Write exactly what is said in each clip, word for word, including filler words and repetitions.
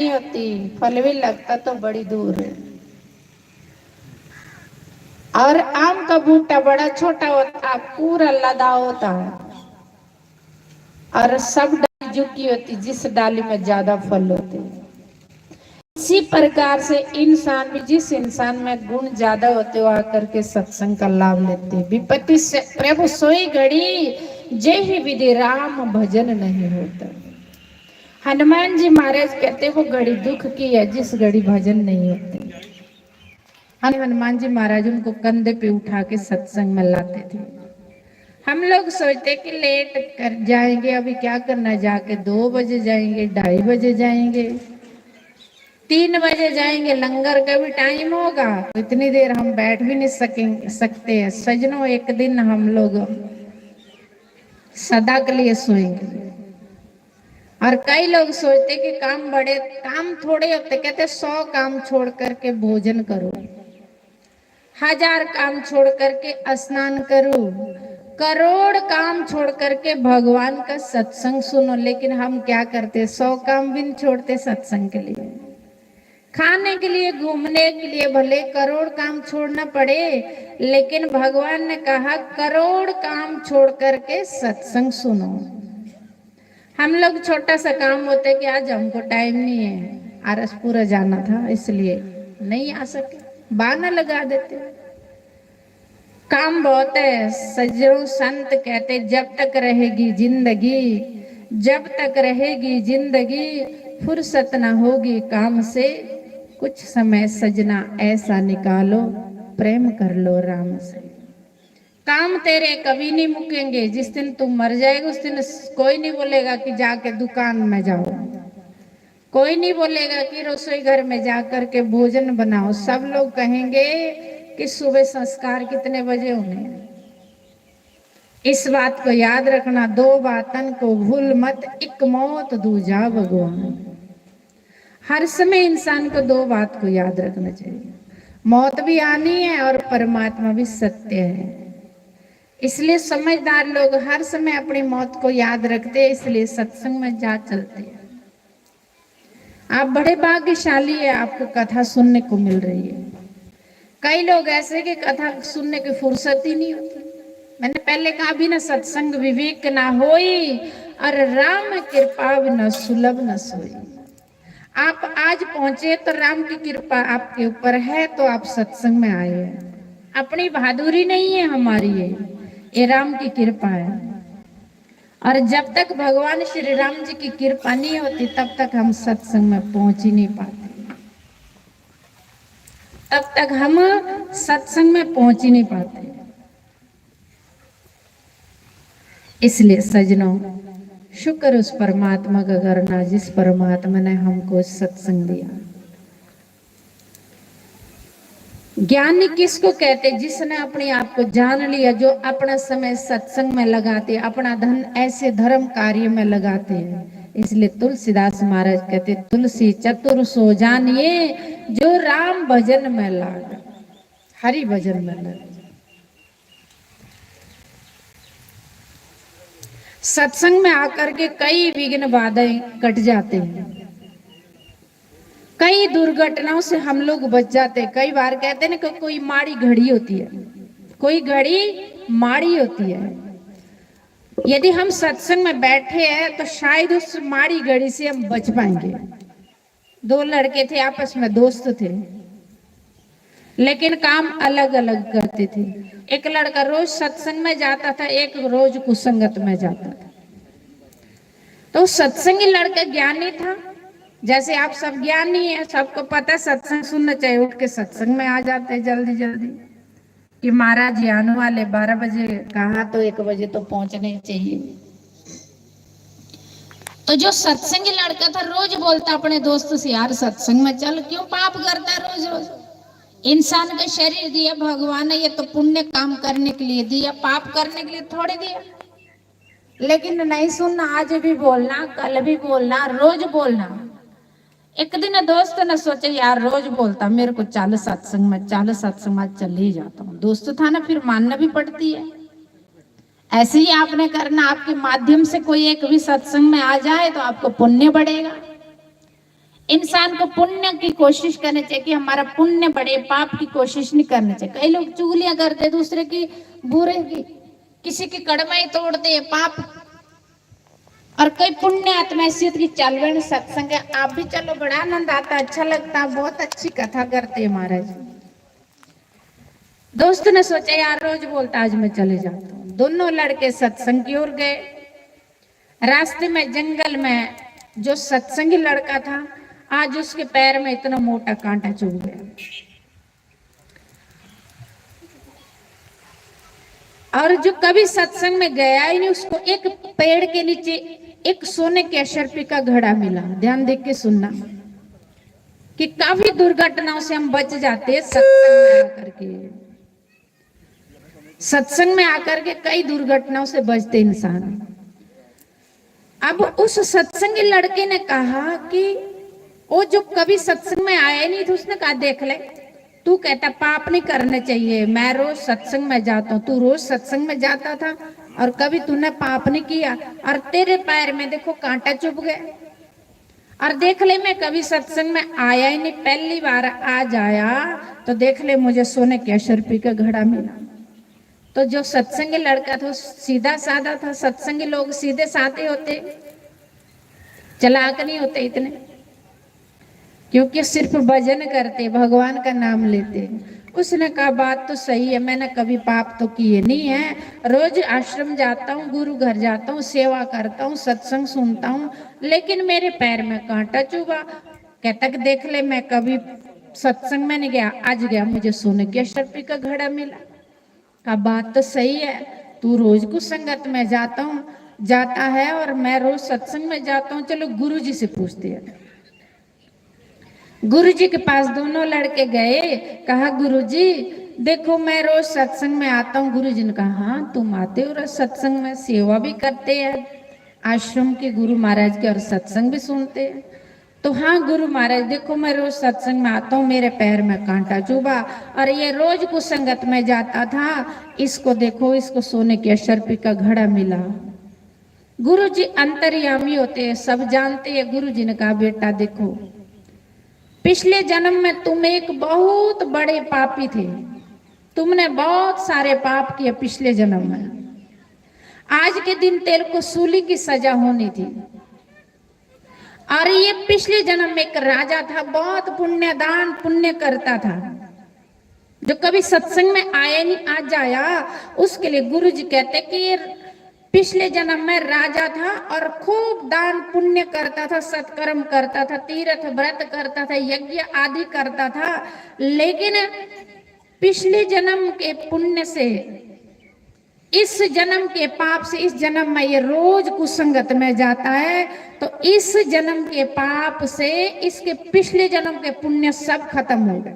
नहीं होती, फल भी लगता तो बड़ी दूर है। और आम का बूटा बड़ा छोटा होता, पूरा लदा होता है, और सब डाली झुकी होती, जिस डाली में ज्यादा फल होते हैं। इसी प्रकार से इंसान भी, जिस इंसान में गुण ज्यादा होते, वो आकर के सत्संग का लाभ लेते हैं। विपत्ति से प्रभु सोई घड़ी, जेहि विधि राम भजन नहीं होता। हनुमान जी महाराज कहते, वो घड़ी दुख की है जिस घड़ी भजन नहीं होते। हम हनुमान जी महाराज उनको कंधे पे उठा के सत्संग में लाते थे। हम लोग सोचते कि लेट कर जाएंगे, अभी क्या करना, जाके दो बजे जाएंगे, ढाई बजे जाएंगे, तीन बजे जाएंगे, लंगर का भी टाइम होगा, इतनी देर हम बैठ भी नहीं सकेंगे, सकते हैं। सजनों, एक दिन हम लोग सदा के लिए सोएंगे। और कई लोग सोचते कि काम बड़े, काम थोड़े होते, कहते, "सौ काम छोड़ करके भोजन करो, हजार काम छोड़ करके स्नान करो, करोड़ काम छोड़ करके भगवान का सत्संग सुनो।" लेकिन हम क्या करते, सौ काम भी नहीं छोड़ते सत्संग के लिए। खाने के लिए, घूमने के लिए भले करोड़ काम छोड़ना पड़े, लेकिन भगवान ने कहा, "करोड़ काम छोड़ करके सत्संग सुनो।" हम लोग छोटा सा काम होता है कि आज हमको टाइम नहीं है, आरएसपुर जाना था, इसलिए नहीं आ सके, बहाना लगा देते। काम बहुत है। सज्जनों, संत कहते, "जब तक रहेगी जिंदगी, जब तक रहेगी जिंदगी, फुर्सत ना होगी काम से। कुछ समय सजना ऐसा निकालो, प्रेम कर लो राम से।" काम तेरे कभी नहीं मुकेंगे। जिस दिन तू मर जाएगा, उस दिन कोई नहीं बोलेगा कि जाके दुकान में जाओ, कोई नहीं बोलेगा कि रसोई घर में जा करके भोजन बनाओ। सब लोग कहेंगे कि सुबह संस्कार कितने बजे होने हैं। इस बात को याद रखना, दो बातन को भूल मत, एक मौत दूजा भगवान। हर समय इंसान को दो बात को याद रखना चाहिए, मौत भी आनी है और परमात्मा भी सत्य है। इसलिए समझदार लोग हर समय अपनी मौत को याद रखते हैं, इसलिए सत्संग में जा चलते हैं। आप बड़े भाग्यशाली है, आपको कथा सुनने को मिल रही है। कई लोग ऐसे कि कथा सुनने की फुर्सत ही नहीं होती। मैंने पहले कहा, बिना सत्संग विवेक ना होई, और राम कृपा बिना सुलभ न सोई। आप आज पहुंचे तो राम की कृपा आपके ऊपर है, तो आप सत्संग में आए हैं। अपनी बहादुरी नहीं है हमारी, ये, ये राम की कृपा है। और जब तक भगवान श्री राम जी की कृपा नहीं होती, तब तक हम सत्संग में पहुंच ही नहीं पाते, तब तक हम सत्संग में पहुंच ही नहीं पाते। इसलिए सजनों, शुक्र उस परमात्मा का करना, जिस परमात्मा ने हमको सत्संग दिया। ज्ञानी किसको कहते? जिसने अपने आप को जान लिया, जो अपना समय सत्संग में लगाते, अपना धन ऐसे धर्म कार्य में लगाते हैं। इसलिए तुलसीदास महाराज कहते, "तुलसी चतुर सो जानिए, जो राम भजन में लाग, हरि भजन में लाग।" सत्संग में आकर के कई विघ्न बाधाएं कट जाते हैं, कई दुर्घटनाओं से हम लोग बच जाते हैं। कई बार कहते हैं ना कि कोई माड़ी घड़ी होती है, कोई घड़ी माड़ी होती है। यदि हम सत्संग में बैठे हैं तो शायद उस माड़ी घड़ी से हम बच पाएंगे। दो लड़के थे, आपस में दोस्त थे, लेकिन काम अलग-अलग करते थे। एक लड़का रोज सत्संग में जाता था, एक रोज कुसंगत में जाता था। तो सत्संगी लड़का ज्ञानी था, जैसे आप सब ज्ञानी हैं, सबको पता है सत्संग सुनना चाहिए, उठ के सत्संग में आ जाते हैं जल्दी जल्दी। कि महाराज जी आने वाले, बारह बजे कहा तो एक बजे तो पहुंचने चाहिए। तो जो सत्संगी लड़का था, रोज बोलता अपने दोस्त से, "यार, सत्संग में चल, क्यों पाप करता है रोज रोज? इंसान का शरीर दिया भगवान ने, ये तो पुण्य काम करने के लिए दिया, पाप करने के लिए थोड़ी दिया।" लेकिन नहीं सुनना, आज भी बोलना, कल भी बोलना, रोज बोलना। एक दिन दोस्त ने सोचा, "यार, रोज बोलता मेरे को, चल सत्संग में, चल सत्संग में, चल ही जाता हूँ।" दोस्त था ना, फिर मानना भी पड़ती है। ऐसे ही आपने करना, आपके माध्यम से कोई एक भी सत्संग में आ जाए तो आपको पुण्य बढ़ेगा। इंसान को पुण्य की कोशिश करनी चाहिए कि हमारा पुण्य बढ़े, पाप की कोशिश नहीं करनी चाहिए। कई लोग चुगलियां करते दूसरे की, बुरे की, किसी की कड़माई तोड़ते हैं, पाप। और कई पुण्य आत्मा ऐसी होती कि चल बहन सत्संग है, आप भी चलो, बड़ा आनंद आता, अच्छा लगता, बहुत अच्छी कथा करते हैं महाराज। दोस्त ने सोचा, यार रोज बोलता, आज मैं चले जाता हूँ। दोनों लड़के सत्संग की ओर गए। रास्ते में जंगल में जो सत्संगी लड़का था, आज उसके पैर में इतना मोटा कांटा चुभ गया। और जो कभी सत्संग में गया ही नहीं, उसको एक पेड़ के नीचे एक सोने के अशर्पी का घड़ा मिला। ध्यान दे के सुनना कि काफी दुर्घटनाओं से हम बच जाते हैं सत्संग में आकर के। सत्संग में आकर के कई दुर्घटनाओं से बचते इंसान। अब उस सत्संगी लड़के ने कहा कि वो जो कभी सत्संग में आया ही नहीं था, उसने कहा, देख ले, तू कहता पाप नहीं करना चाहिए, मैं रोज सत्संग में जाता हूँ, तू रोज सत्संग में जाता था और कभी तूने पाप नहीं किया, और तेरे पैर में देखो कांटा चुभ गया। और देख ले, मैं कभी सत्संग में आया ही नहीं, पहली बार आज आया, तो देख ले, मुझे सोने के अशर्पी का घड़ा मिला। तो जो सत्संगी लड़का था, सीधा साधा था। सत्संगी लोग सीधे साधे होते, चालाक नहीं होते इतने, क्योंकि सिर्फ भजन करते, भगवान का नाम लेते। उसने कहा, बात तो सही है, मैंने कभी पाप तो किए नहीं है, रोज आश्रम जाता हूँ, गुरु घर जाता हूँ, सेवा करता हूँ, सत्संग सुनता हूँ, लेकिन मेरे पैर में कांटा चुभा। कहता कि देख ले, मैं कभी सत्संग में नहीं गया, आज गया, मुझे सोने के अशर्पी का घड़ा मिला। का बात तो सही है, तू रोज कुसंगत में जाता हूँ, जाता है और मैं रोज सत्संग में जाता हूँ। चलो गुरु जी से पूछते हैं। गुरु जी के पास दोनों लड़के गए, कहा, गुरु जी, देखो, मैं रोज सत्संग में आता हूँ। गुरु जी ने कहा, हाँ, तुम आते हो रोज सत्संग में, सेवा भी करते हैं आश्रम के गुरु महाराज के और सत्संग भी सुनते हैं। तो हाँ गुरु महाराज, देखो, मैं रोज सत्संग में आता हूँ, मेरे पैर में कांटा चुभा, और ये रोज कुसंगत में जाता था, इसको देखो, इसको सोने के अशर्पी का घड़ा मिला। गुरु जी अंतर्यामी होते हैं, सब जानते हैं। गुरु जी ने कहा, बेटा देखो, पिछले जन्म में तुम एक बहुत बड़े पापी थे, तुमने बहुत सारे पाप किए पिछले जन्म में। आज के दिन तेरे को सूली की सजा होनी थी। और ये पिछले जन्म में एक राजा था, बहुत पुण्य, दान पुण्य करता था। जो कभी सत्संग में आया नहीं, आज आया, उसके लिए गुरु जी कहते कि ये पिछले जन्म में राजा था और खूब दान पुण्य करता था, सत्कर्म करता था, तीर्थ व्रत करता था, यज्ञ आदि करता था, लेकिन पिछले जन्म के पुण्य से, इस जन्म के पाप से इस जन्म में ये रोज कुसंगत में जाता है, तो इस जन्म के पाप से इसके पिछले जन्म के पुण्य सब खत्म हो गए।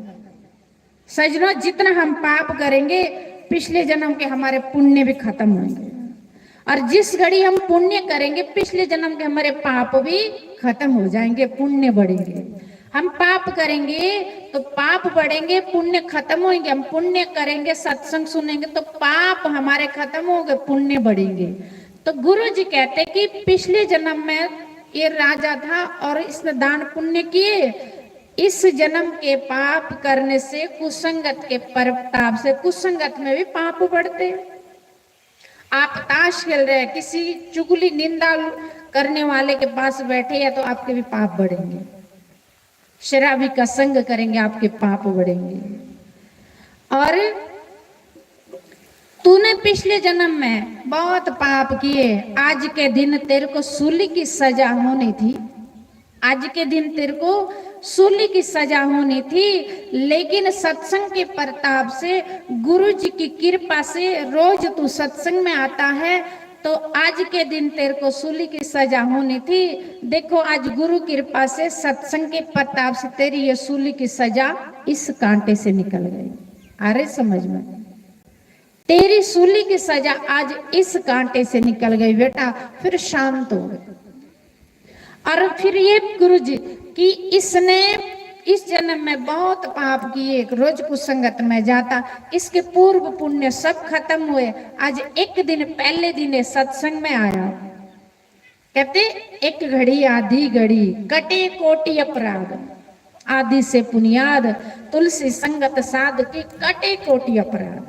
सजनो, जितना हम पाप करेंगे, पिछले जन्म के हमारे पुण्य भी खत्म होंगे। और जिस घड़ी हम पुण्य करेंगे, पिछले जन्म के हमारे पाप भी खत्म हो जाएंगे, पुण्य बढ़ेंगे। हम पाप करेंगे तो पाप बढ़ेंगे, पुण्य खत्म होंगे। हम पुण्य करेंगे, सत्संग सुनेंगे तो पाप हमारे खत्म होंगे, पुण्य बढ़ेंगे। तो गुरु जी कहते कि पिछले जन्म में ये राजा था और इसने दान पुण्य किए, इस जन्म के पाप करने से, कुसंगत के प्रताप से, कुसंगत में भी पाप बढ़ते हैं। आप ताश खेल रहे हैं, किसी चुगली निंदा करने वाले के पास बैठे हैं तो आपके भी पाप बढ़ेंगे। शराबी का संग करेंगे, आपके पाप बढ़ेंगे। और तूने पिछले जन्म में बहुत पाप किए, आज के दिन तेरे को सूली की सजा होनी थी। आज के दिन तेरे को सूली की सजा होनी थी, लेकिन सत्संग के प्रताप से, गुरु जी की कृपा से रोज तू सत्संग में आता है, तो आज के दिन तेरे को सूली की सजा होनी थी। देखो, आज गुरु कृपा से, सत्संग के प्रताप से तेरी ये सूली की सजा इस कांटे से निकल गई। आ रहे समझ में? तेरी सूली की सजा आज इस कांटे से निकल गई बेटा, फिर शांत हो गए। और फिर ये गुरु जी कि इसने इस जन्म में बहुत पाप किए, रोज कुसंगत में जाता, इसके पूर्व पुण्य सब खत्म हुए। आज एक दिन, पहले दिन ये सत्संग में आया, कहते, एक घड़ी आधी घड़ी कटे कोटि अपराध, आदि से पुनियाद तुलसी संगत साध की कटे कोटि अपराध।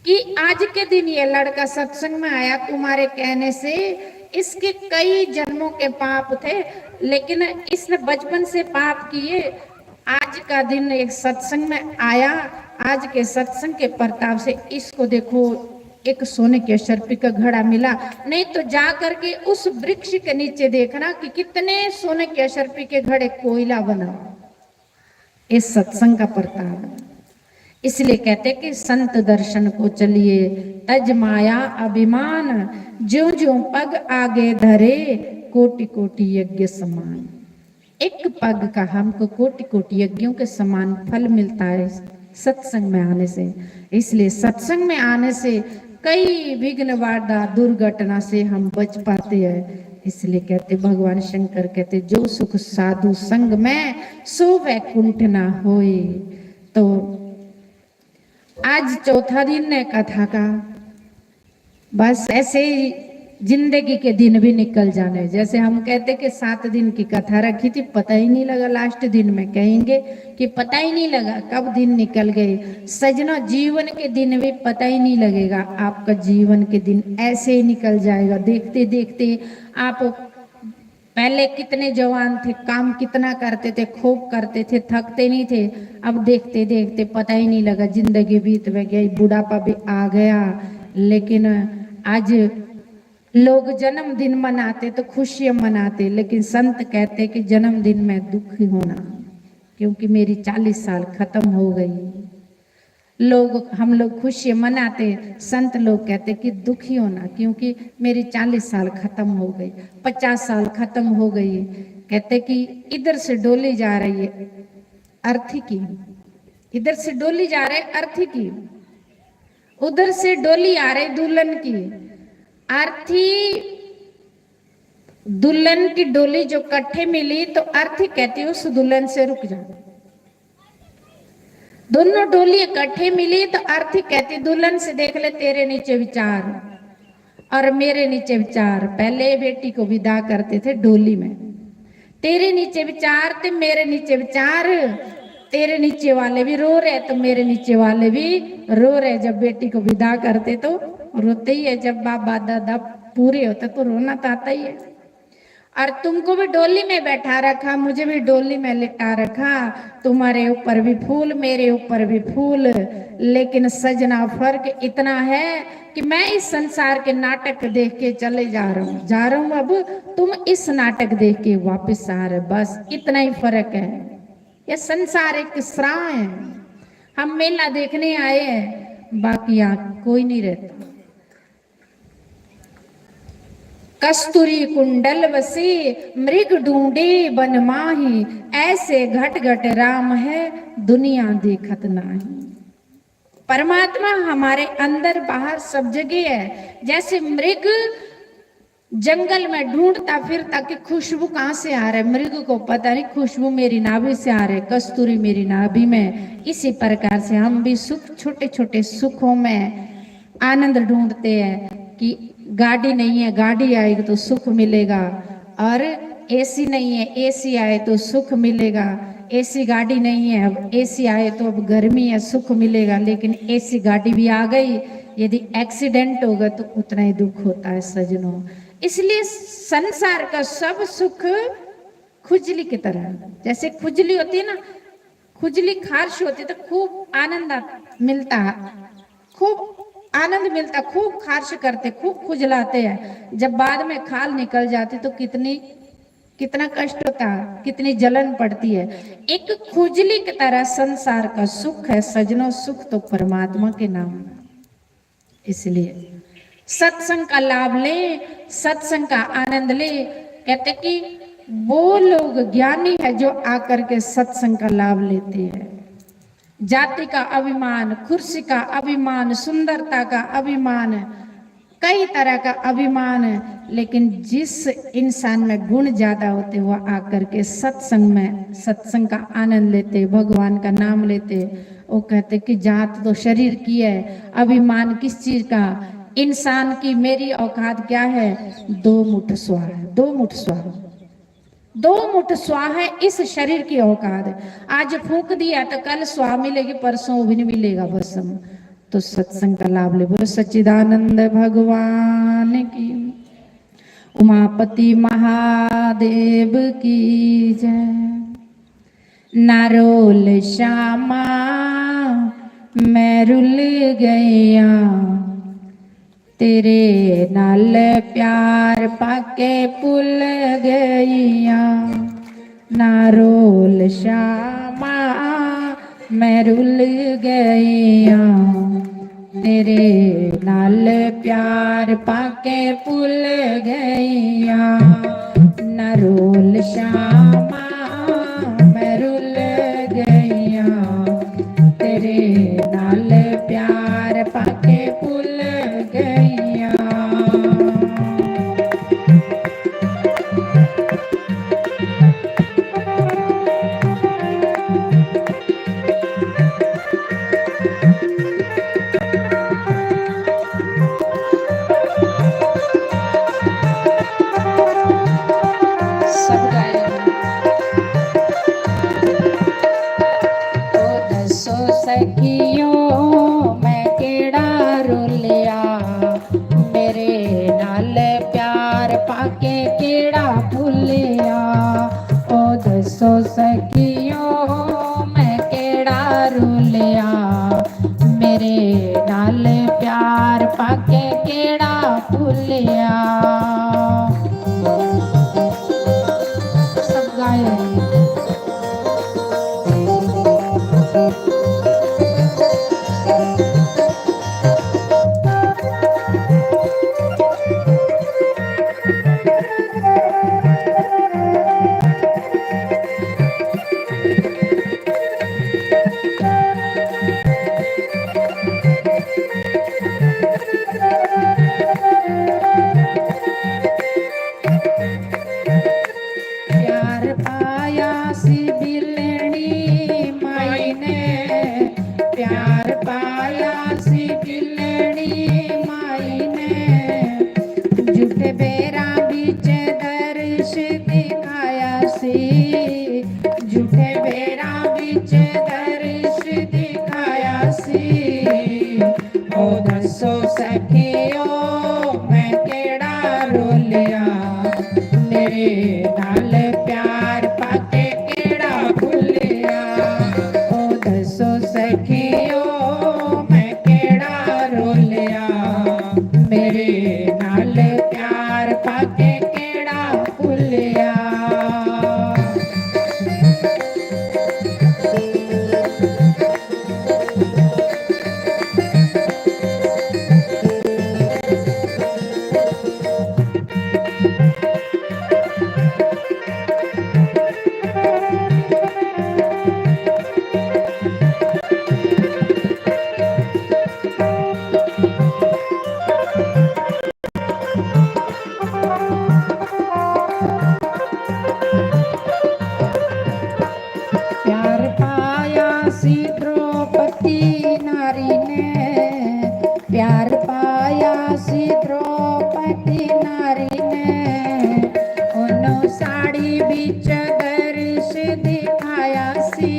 कि आज के दिन ये लड़का सत्संग में आया तुम्हारे कहने से, इसके कई जन्मों के पाप थे, लेकिन इसने बचपन से पाप किए। आज का दिन एक सत्संग में आया, आज के सत्संग के प्रताप से इसको देखो, एक सोने के सर्पी का घड़ा मिला, नहीं तो जा करके उस वृक्ष के नीचे देखना कि कितने सोने के सर्पी के घड़े कोयला बना। इस सत्संग का प्रताप। इसलिए कहते कि संत दर्शन को चलिए, तज माया अभिमान, ज्यों ज्यों पग आगे धरे, कोटि कोटि यज्ञ समान। एक पग का हमको कोटि कोटि यज्ञों के समान फल मिलता है सत्संग में आने से। इसलिए सत्संग में आने से कई विघ्न बाधा दुर्घटना से हम बच पाते हैं। इसलिए कहते, भगवान शंकर कहते, जो सुख साधु संग में, सो वैकुंठ ना होए। तो आज चौथा दिन है कथा का। बस ऐसे ही जिंदगी के दिन भी निकल जाने। जैसे हम कहते कि सात दिन की कथा रखी थी, पता ही नहीं लगा, लास्ट दिन में कहेंगे कि पता ही नहीं लगा कब दिन निकल गए। सजना, जीवन के दिन भी पता ही नहीं लगेगा, आपका जीवन के दिन ऐसे ही निकल जाएगा। देखते देखते आप पहले कितने जवान थे, काम कितना करते थे, खूब करते थे, थकते नहीं थे। अब देखते देखते पता ही नहीं लगा, जिंदगी बीत में गई, बुढ़ापा भी आ गया। लेकिन आज लोग जन्मदिन मनाते तो खुशियां मनाते, लेकिन संत कहते कि जन्मदिन में दुखी होना, क्योंकि मेरी चालीस साल खत्म हो गई। लोग, हम लोग खुशी मनाते, संत लोग कहते कि दुखी होना, क्योंकि मेरी चालीस साल खत्म हो गई, पचास साल खत्म हो गई। कहते कि इधर से डोली जा रही है अर्थी की, इधर से डोली जा रही है अर्थी की, उधर से डोली आ रही दुल्हन की। अर्थी दुल्हन की डोली जो कट्ठे मिली तो अर्थी कहती, उस दुल्हन से रुक जा। दोनों डोली इकट्ठे मिली तो अर्थी कहती, दुल्हन से देख ले, तेरे नीचे विचार और मेरे नीचे विचार। पहले बेटी को विदा करते थे डोली में, तेरे नीचे विचार ते मेरे नीचे विचार। तेरे नीचे वाले भी रो रहे तो मेरे नीचे वाले भी रो रहे। जब बेटी को विदा करते तो रोते ही है, जब बाबा दादा पूरे होते तो रोना तो आता ही है। और तुमको भी डोली में बैठा रखा, मुझे भी डोली में लिटा रखा। तुम्हारे ऊपर भी फूल, मेरे ऊपर भी फूल, लेकिन सजना, फर्क इतना है कि मैं इस संसार के नाटक देख के चले जा रहा हूँ, जा रहा हूँ। अब तुम इस नाटक देख के वापस आ रहे, बस इतना ही फर्क है। यह संसार एक सराय है, हम मेला देखने आए हैं, बाकी यहाँ कोई नहीं रहता। कस्तूरी कुंडल वसी मृग ढूंढे बन माही, ऐसे घट घट राम है दुनिया देखत नाही। परमात्मा हमारे अंदर बाहर सब जगह है। जैसे मृग जंगल में ढूंढता फिरता कि खुशबू कहाँ से आ रहा है, मृग को पता नहीं खुशबू मेरी नाभि से आ रही है, कस्तूरी मेरी नाभि में। इसी प्रकार से हम भी सुख, छोटे छोटे सुखों में आनंद ढूंढते हैं कि गाड़ी नहीं है, गाड़ी आएगी तो सुख मिलेगा, और एसी नहीं है, एसी आए तो सुख मिलेगा। एसी गाड़ी नहीं है, अब एसी आए तो अब गर्मी है, सुख मिलेगा। लेकिन एसी गाड़ी भी आ गई, यदि एक्सीडेंट होगा तो उतना ही दुख होता है सजनों। इसलिए संसार का सब सुख खुजली की तरह, जैसे खुजली होती है ना, खुजली खारिश होती तो खूब आनंद आ-, मिलता है, खूब आनंद मिलता, खूब खारिश करते, खूब खुजलाते हैं। जब बाद में खाल निकल जाती तो कितनी, कितना कष्ट होता है, कितनी जलन पड़ती है। एक खुजली की तरह संसार का सुख है सजनों, सुख तो परमात्मा के नाम है। इसलिए सत्संग का लाभ ले, सत्संग का आनंद ले। कहते कि वो लोग ज्ञानी है जो आकर के सत्संग का लाभ लेते हैं। जाति का अभिमान, कुर्सी का अभिमान, सुंदरता का अभिमान, कई तरह का अभिमान है, लेकिन जिस इंसान में गुण ज्यादा होते, वो आकर के सत्संग में, सत्संग का आनंद लेते, भगवान का नाम लेते। वो कहते कि जात तो शरीर की है, अभिमान किस चीज का? इंसान की मेरी औकात क्या है? दो मुठ स्वाहा, दो मुठ स्वाहा, दो मुठ स्वाहा है इस शरीर की औकात। आज फूंक दिया तो कल स्वाहा मिलेगी, परसों भी नहीं मिलेगा भस्म। तो सत्संग का लाभ ले। बोलो सच्चिदानंद भगवान की, उमापति महादेव की जय। ना रोल श्यामा, मैं रुल गईया, तेरे नाल प्यार पाके भुल गईया। ना रोल श्यामा, मैं रुल गईया, तेरे नाल प्यार पाके भुल गईया। ना रोल श्यामा, मैं रुल गईया, तेरे नाल प्यार पाके भुल गईया। सब गाएंगे। ओ दसो सखियो, मैं केड़ा रोलिया, मेरे नाल प्यार पाके केड़ा भूलिया। ओ दसो सखियो, मैं केड़ा रोलिया, मेरे नाल प्यार पाके केड़ा भूलिया। सब गाए। प्यार पाया सी बिलड़ी माई ने, प्यार पाया सी बिलड़ी माई ने, झूठे बेरा बीच दर्श दिखाया सी, झूठे बेरा बीच दर्श दिखाया सी। ओ दसो सखियो, मैं केड़ा रोलिया, मेरे नाल प्यार पाके केड़ा भूलिया। ओ दसो सखियो, मैं केड़ा रोलिया, मेरे नाल प्यार पाके केड़ा भूलिया। प्यार पाया सी द्रौपदी नारी ने, प्यार पाया सी द्रौपदी नारी ने, ओनों साड़ी बीच दर्श दिखाया सी,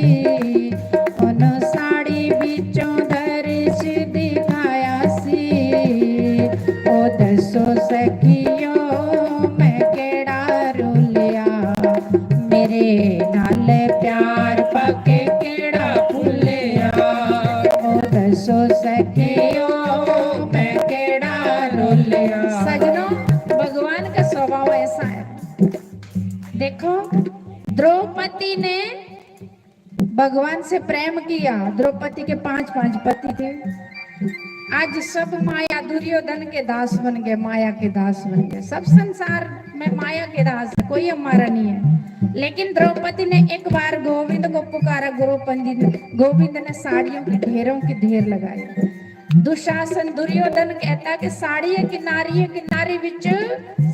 ओनों साड़ी बीचों दर्श दिखाया सी। ओ दसो सखियो, मैं केड़ा रोलिया, मेरे नाल प्यार पाके केड़ा भूलिया। ओ दसो सखियो, मैं केड़ा रोलिया। सजनो, भगवान का स्वभाव ऐसा है। देखो, द्रौपदी ने भगवान से प्रेम किया। द्रौपदी के पांच पांच पति थे। आज सब माया दुर्योधन के दास बन गए, माया के दास बन गए। सब संसार में माया के दास है, कोई हमारा नहीं है। लेकिन द्रौपदी ने एक बार गोविंद को पुकारा, गोविंद, गोविंद ने साड़ियों के ढेरों के ढेर लगाए। दुशासन दुर्योधन कहता कि साड़ी है कि नारी है, कि नारी विच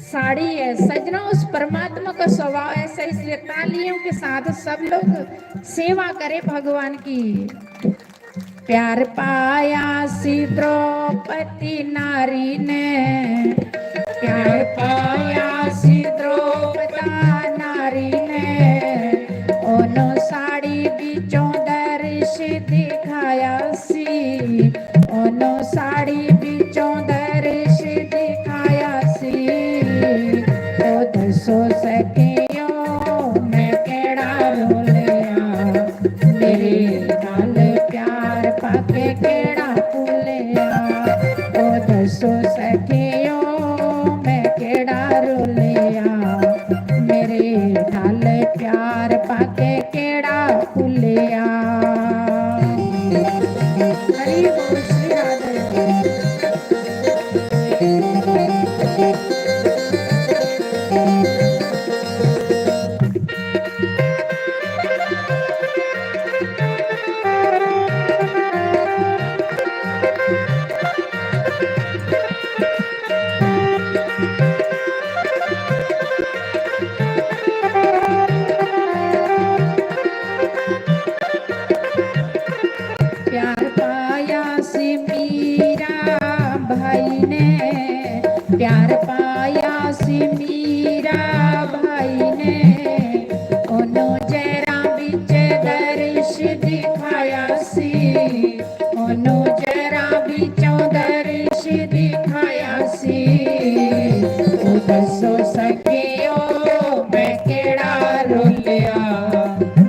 साड़ी है। सजना, उस परमात्मा का स्वभाव ऐसा, इसलिए तालियों के साथ सब लोग सेवा करें भगवान की। प्यार पाया सी द्रौपदी नारी ने, प्यार पाया सी द्रौपदा नारी ने। ओनू साड़ी बिचों दर्श दिखाया सी, ओनू साड़ी बिचों दर्श दिखाया सी। ओ दसो सखियो, मैं केड़ा रोलिया, मेरे नाल प्यार पाके केड़ा भुलिया। ओ दसो सखियो, मैं केड़ा रोलिया, मेरे नाल प्यार पाके केड़ा भुलिया। हरि बोल श्री राधे। प्यार पाया सी मीरा भाई ने, प्यार पाया सी मीरा भाई ने, ओनू जहरां बिच दर्श दिखाया सी, ओनू जहरां बिचों दर्श दिखाया सी। ओ दसो सखियो, मैं केड़ा रोलिया,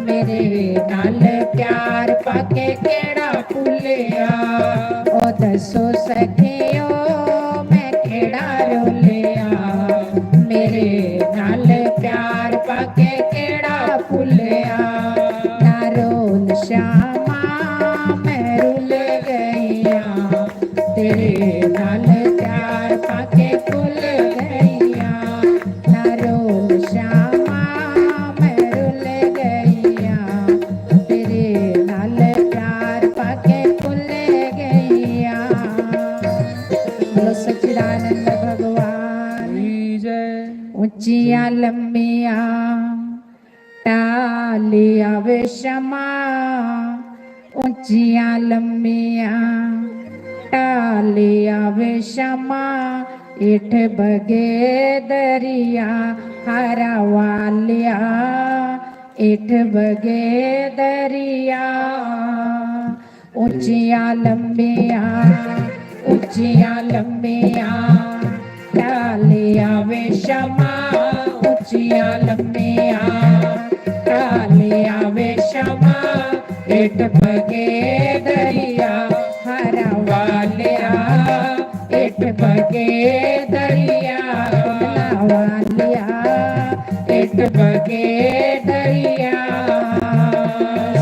मेरे नाल प्यार पाके केड़ा भुलिया। ओ दसो सखियो, मैं केड़ा रोलिया, मेरे नाल प्यार पाके केड़ा भुलिया। ना रोल श्यामा, मैं रुल गईया, तेरे नाल प्यार पाके भुल गईया। ना रोल श्यामा, मैं रुल गईया, तेरे नाल प्यार पाके भुल गईया। बोलो सच्चिदानंद भगवान की जय। ऊंचियां लम्मियां टालिया वे शमा, ऊंचियां लम्मियां टालिया वे शमा, इठ बगे दरिया हरा वालिया, इठ बगे दरिया। ऊंचियां लम्मियां, ऊंचियां लम्मियां टालिया वे शमा, ऊंचियां लम्मियां टालिया वे शमा, इठ बगे दरिया हरा वालिया, इठ बगे दरिया कमला वालिया, इठ बगे दरिया।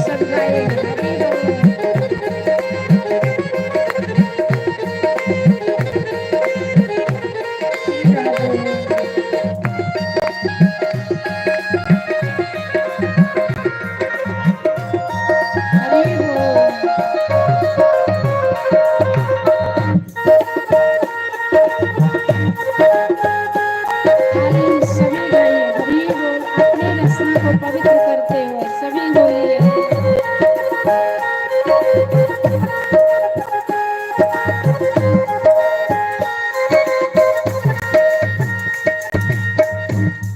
सब गाइए, हरी हरी। हरी बोल। खाली सभी गाइए, हरि बोल, अपनी रचना को पवित्र करते हुए सभी बोलिए।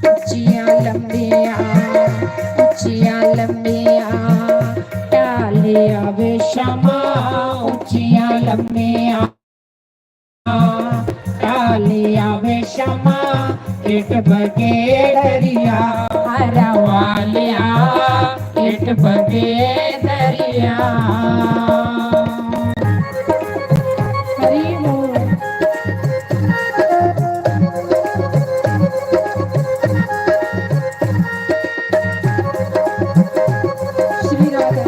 ऊंचियां लंबियां, ऊंचियां लंबियां, टालिया वे शमा, ऊंचियां लंबियां। कालिया वे शमा, इठ बगे दरिया, हरा वालिया, इठ बगे दरिया। हरि बोल। श्री राधे।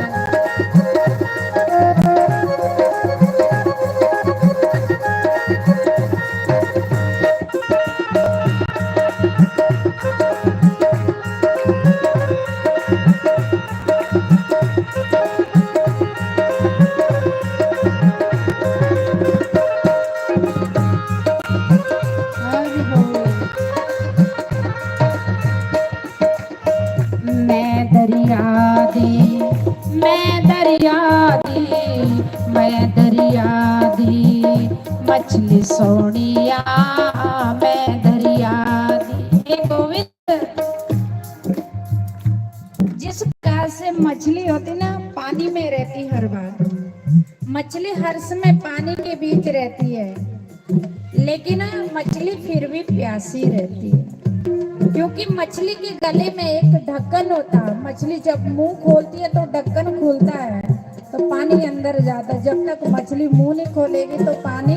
सोनिया, मैं दरिया दी। हे गोविंद, जिस प्रकार से मछली होती ना, पानी में रहती हर बार, मछली हर समय पानी के बीच रहती है, लेकिन मछली फिर भी प्यासी रहती है, क्योंकि मछली के गले में एक ढक्कन होता है। मछली जब मुंह खोलती है तो ढक्कन खुलता है, तो पानी अंदर जाता है। जब तक मछली मुंह नहीं खोलेगी तो पानी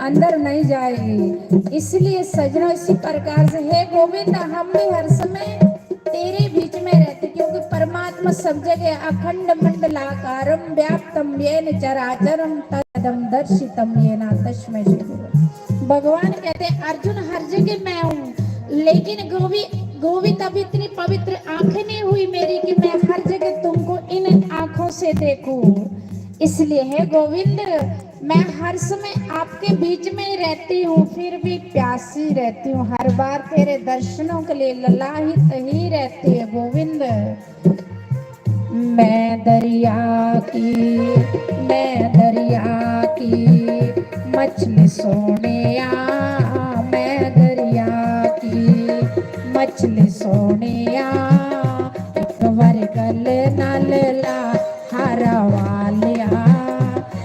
अंदर नहीं जाएगी। इसलिए सजनों, इसी प्रकार से हे गोविंद, हम भी हर समय तेरे बीच में रहते, क्योंकि परमात्मा सब जगह अखंड मंडलाकारम व्याप्तम येन चराचरम तदम दर्शितम येन तस्मै श्री गुरु। भगवान कहते हैं, अर्जुन, हर जगह मैं हूँ, लेकिन गोवी गोविंद, अभी इतनी पवित्र आंखें नहीं हुई मेरी कि मैं हर जगह तुमको इन आंखों से देखूं। इसलिए हे गोविंद, मैं हर समय आपके बीच में ही रहती हूँ, फिर भी प्यासी रहती हूँ। हर बार तेरे दर्शनों के लिए ललाहित ही रहती है गोविंद। मैं दरिया की, मैं दरिया की मछली सोनिया, मैं दरिया की मछली सोनिया, एक बार गल नाल ला हारा वालिया,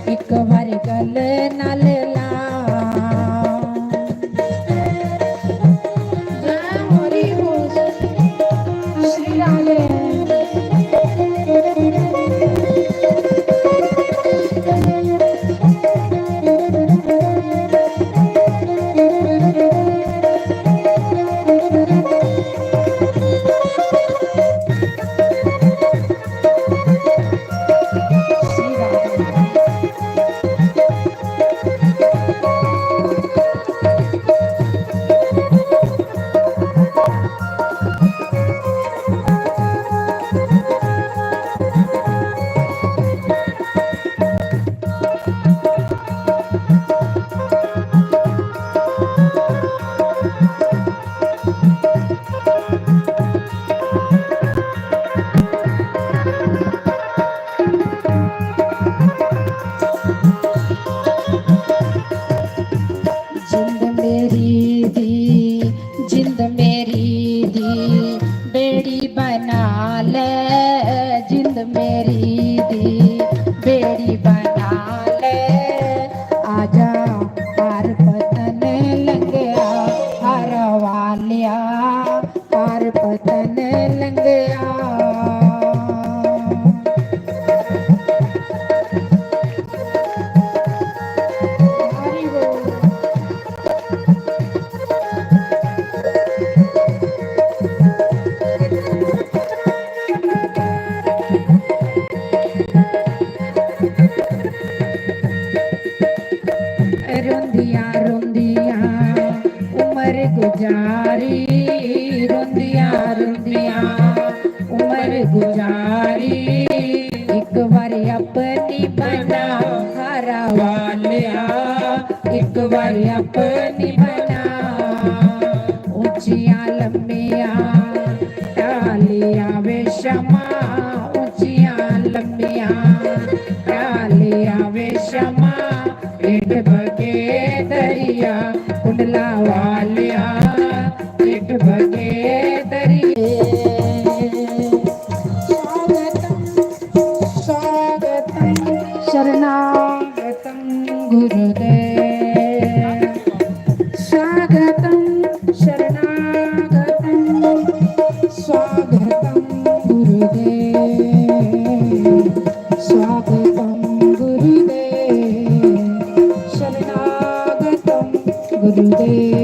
एक बार गल नाल ला। जय हरि बोल, श्री राधे। जिंद मेरी दी, जिंद मेरी दी, बेड़ी बना ले, जिंद मेरी दी, बेड़ी बना ले। आजा पार पतन लंघया, हारा वालिया, पार पतन लंघया। हरि बोल। रोंदियां रोंदियां उम्र गुजारी, रोंदियां रोंदियां उम्र गुजारी। एक बारी अपनी बना हारा वालिया, एक बारी अपनी बना। ऊंचियां लम्मियां टालियां वे शमा, ऊंचियां लम्मियां टालियां वे शमा। पेट भगे दरिया कुंडला वालिया, पेट भगे दरिया। स्वागतम, स्वागतम, शरणागतम गुरुदेव। स्वागतम, शरणागतम, स्वागतम गुरुदेव। स्वागतम गुरुदेव, शरणागतम गुरुदेव।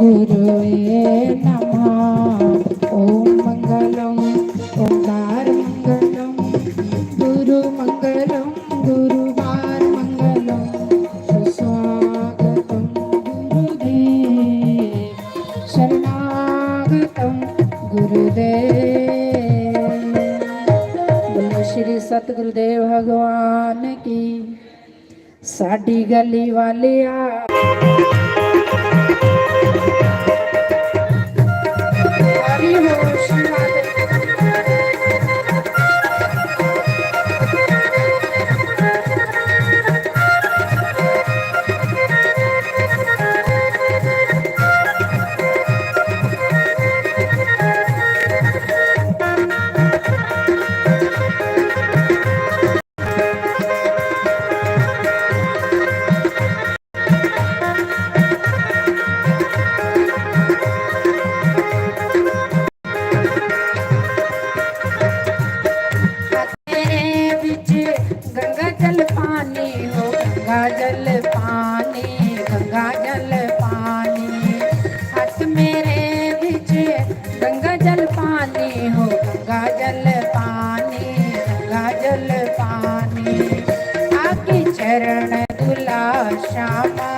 गुरुवे नमः। ओम मंगलम ओंकार मंगलम गुरु मंगलम गुरुवार मंगलम सुस्वागतम गुरुदेव शरणागतम गुरुदेव। बोलो श्री सतगुरुदेव भगवान की। साडी गली वालिया। हरि बोल शिवा। तेरे बिच गंगा जल पानी हो, गंगा जल पानी, गंगा जल पानी। हाथ मेरे बिच गंगा जल पानी हो, गंगा जल पानी, गंगा जल पानी। आके चरण दुला श्यामा,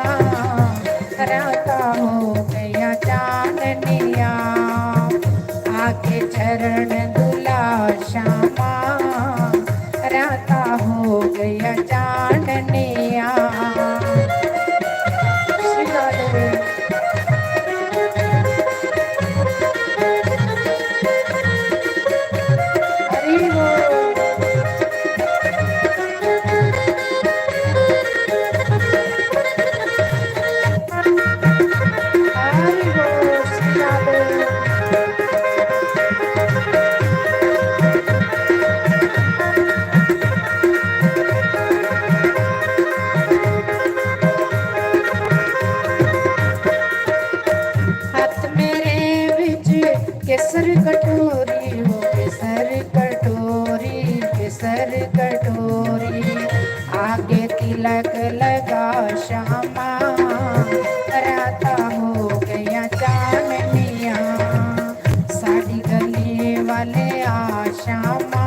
राता हो गया चांदनिया। आके चरण दुला श्यामा, राता हो गया चांदनिया। श्री राधे। हरि बोल। हरि बोल, श्री राधे। हाथ मेरे विच केसर कटोरी हो, केसर कटोरी, केसर कटोरी। आगे तिलक लगा श्यामा, राता हो गया चाननिया। साडी गली वाले आ श्यामा,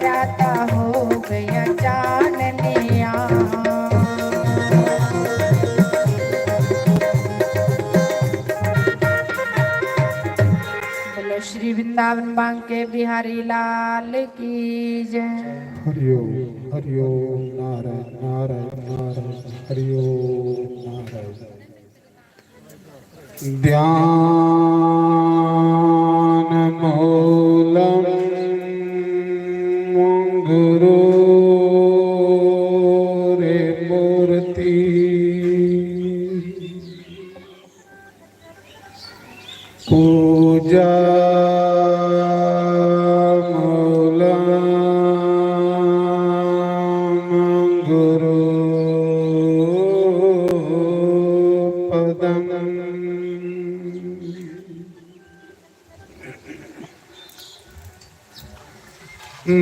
राता हो गया चाननिया। बोलो श्री वृंदावन बांके बिहारी लाल की जय। हरिओम, हरिओम, नारायण, नारायण, नारायण, हरिओम, नारायण। ध्यान मूलम गुरु रे मूर्ति। पूजा मूलं गुरु पदम।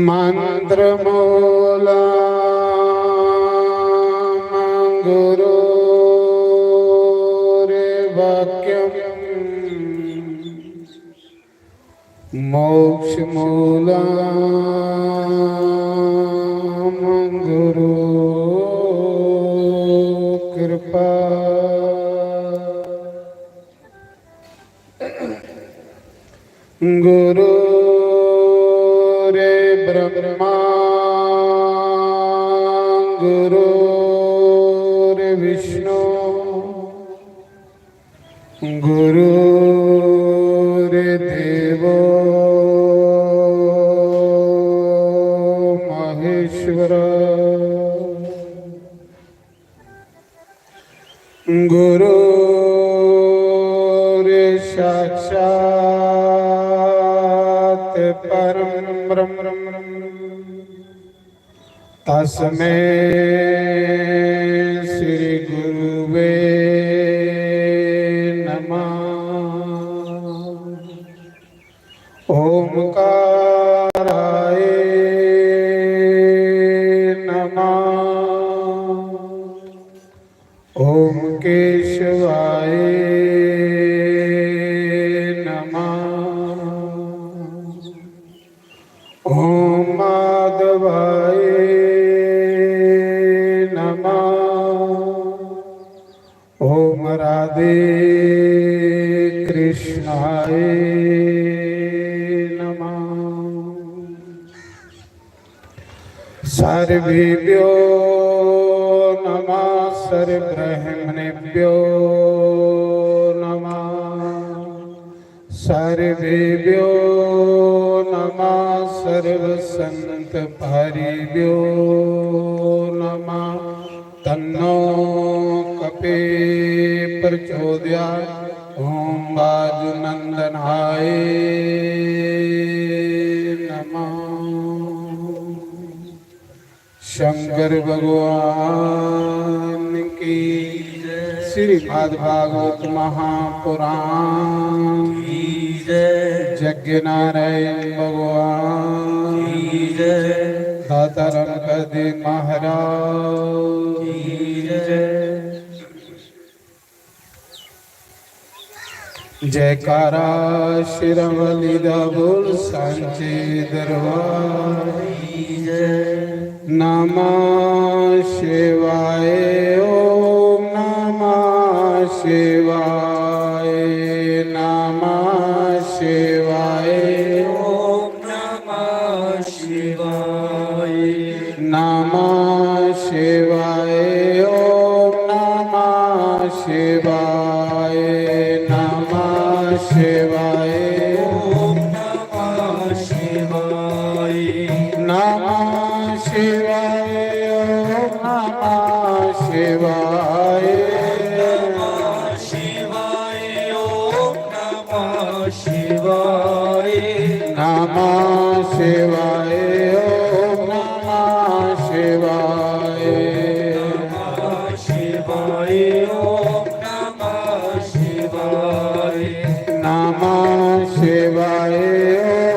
मंत्र मूलं गुरु रे वाक्यम। मोक्ष मूलं गुरु कृपा। गुरु रे ब्रह्मा गुरु रे विष्णु गुरु रे देवो महेश्वर। गुरु रे साक्षात परम ब्रह्म। तस्मै श्री गुरुवे नमः। ओमकाराय नमः। ओम केशवाय नमः। ओम राधे कृष्णाय नमः। सर्वेभ्यो नमः, सर्वब्राह्मणेभ्यो नमः, सर्वेभ्यो नमः, सर्वसंत भाईभ्यो नमः। तन्नो कपे प्रचोदयात्। ओम वायुनंदनाय नमः। शंकर भगवान की। श्रीमद् भागवत महापुराण की जय। यज्ञ नारायण भगवान की जय। दाता राम का देव महाराज की जय। जयकारा शेरां वाली दा बोल सांचे दरबार की जय। नमः शिवाय, ओम नमः शिवाय, नमः शिवाय, ओम नमः शिवाय। नमः शिवाय, ओम नमः शिवाय, नमः शिवाय, ओम नमः शिवाय। नमः शिवाय, ओम नमः शिवाय। नमः शिवाय, ओम नमः शिवाय। नमः शिवाय, ओम नमः शिवाय। नमः शिवाय, ओम नमः शिवाय। नमः शिवाय,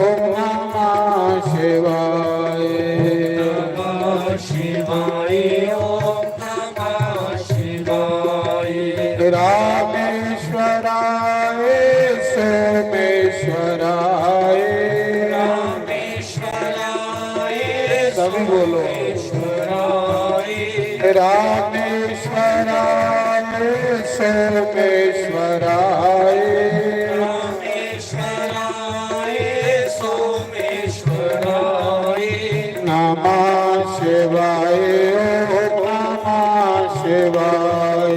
ओम नमः शिवाय। नमः शिवाय, ओम नमः शिवाय। रामेश्वराय सोमेश्वराय। रामेश्वराय सभी बोलो। सोमेश्वराय। रामेश्वराय सोमेश्वराय। रामेश्वराय सोमेश्वराय। नमः शिवाय, ओम नमः शिवाय।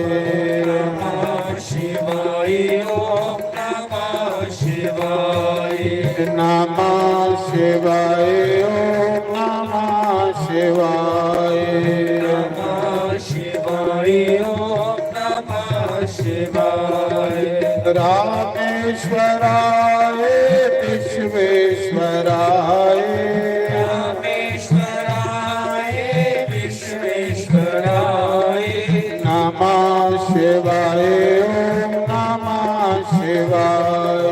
नमः शिवाय, ओम नमः शिवाय। नमः शिवाय, ओम नमः शिवाय। नमः शिवाय, ओम नमः शिवाय। रामेश्वराय विश्वेश्वराय। रामेश्वराय विश्वेश्वराय। नमः शिवाय, ओम नमः शिवाय।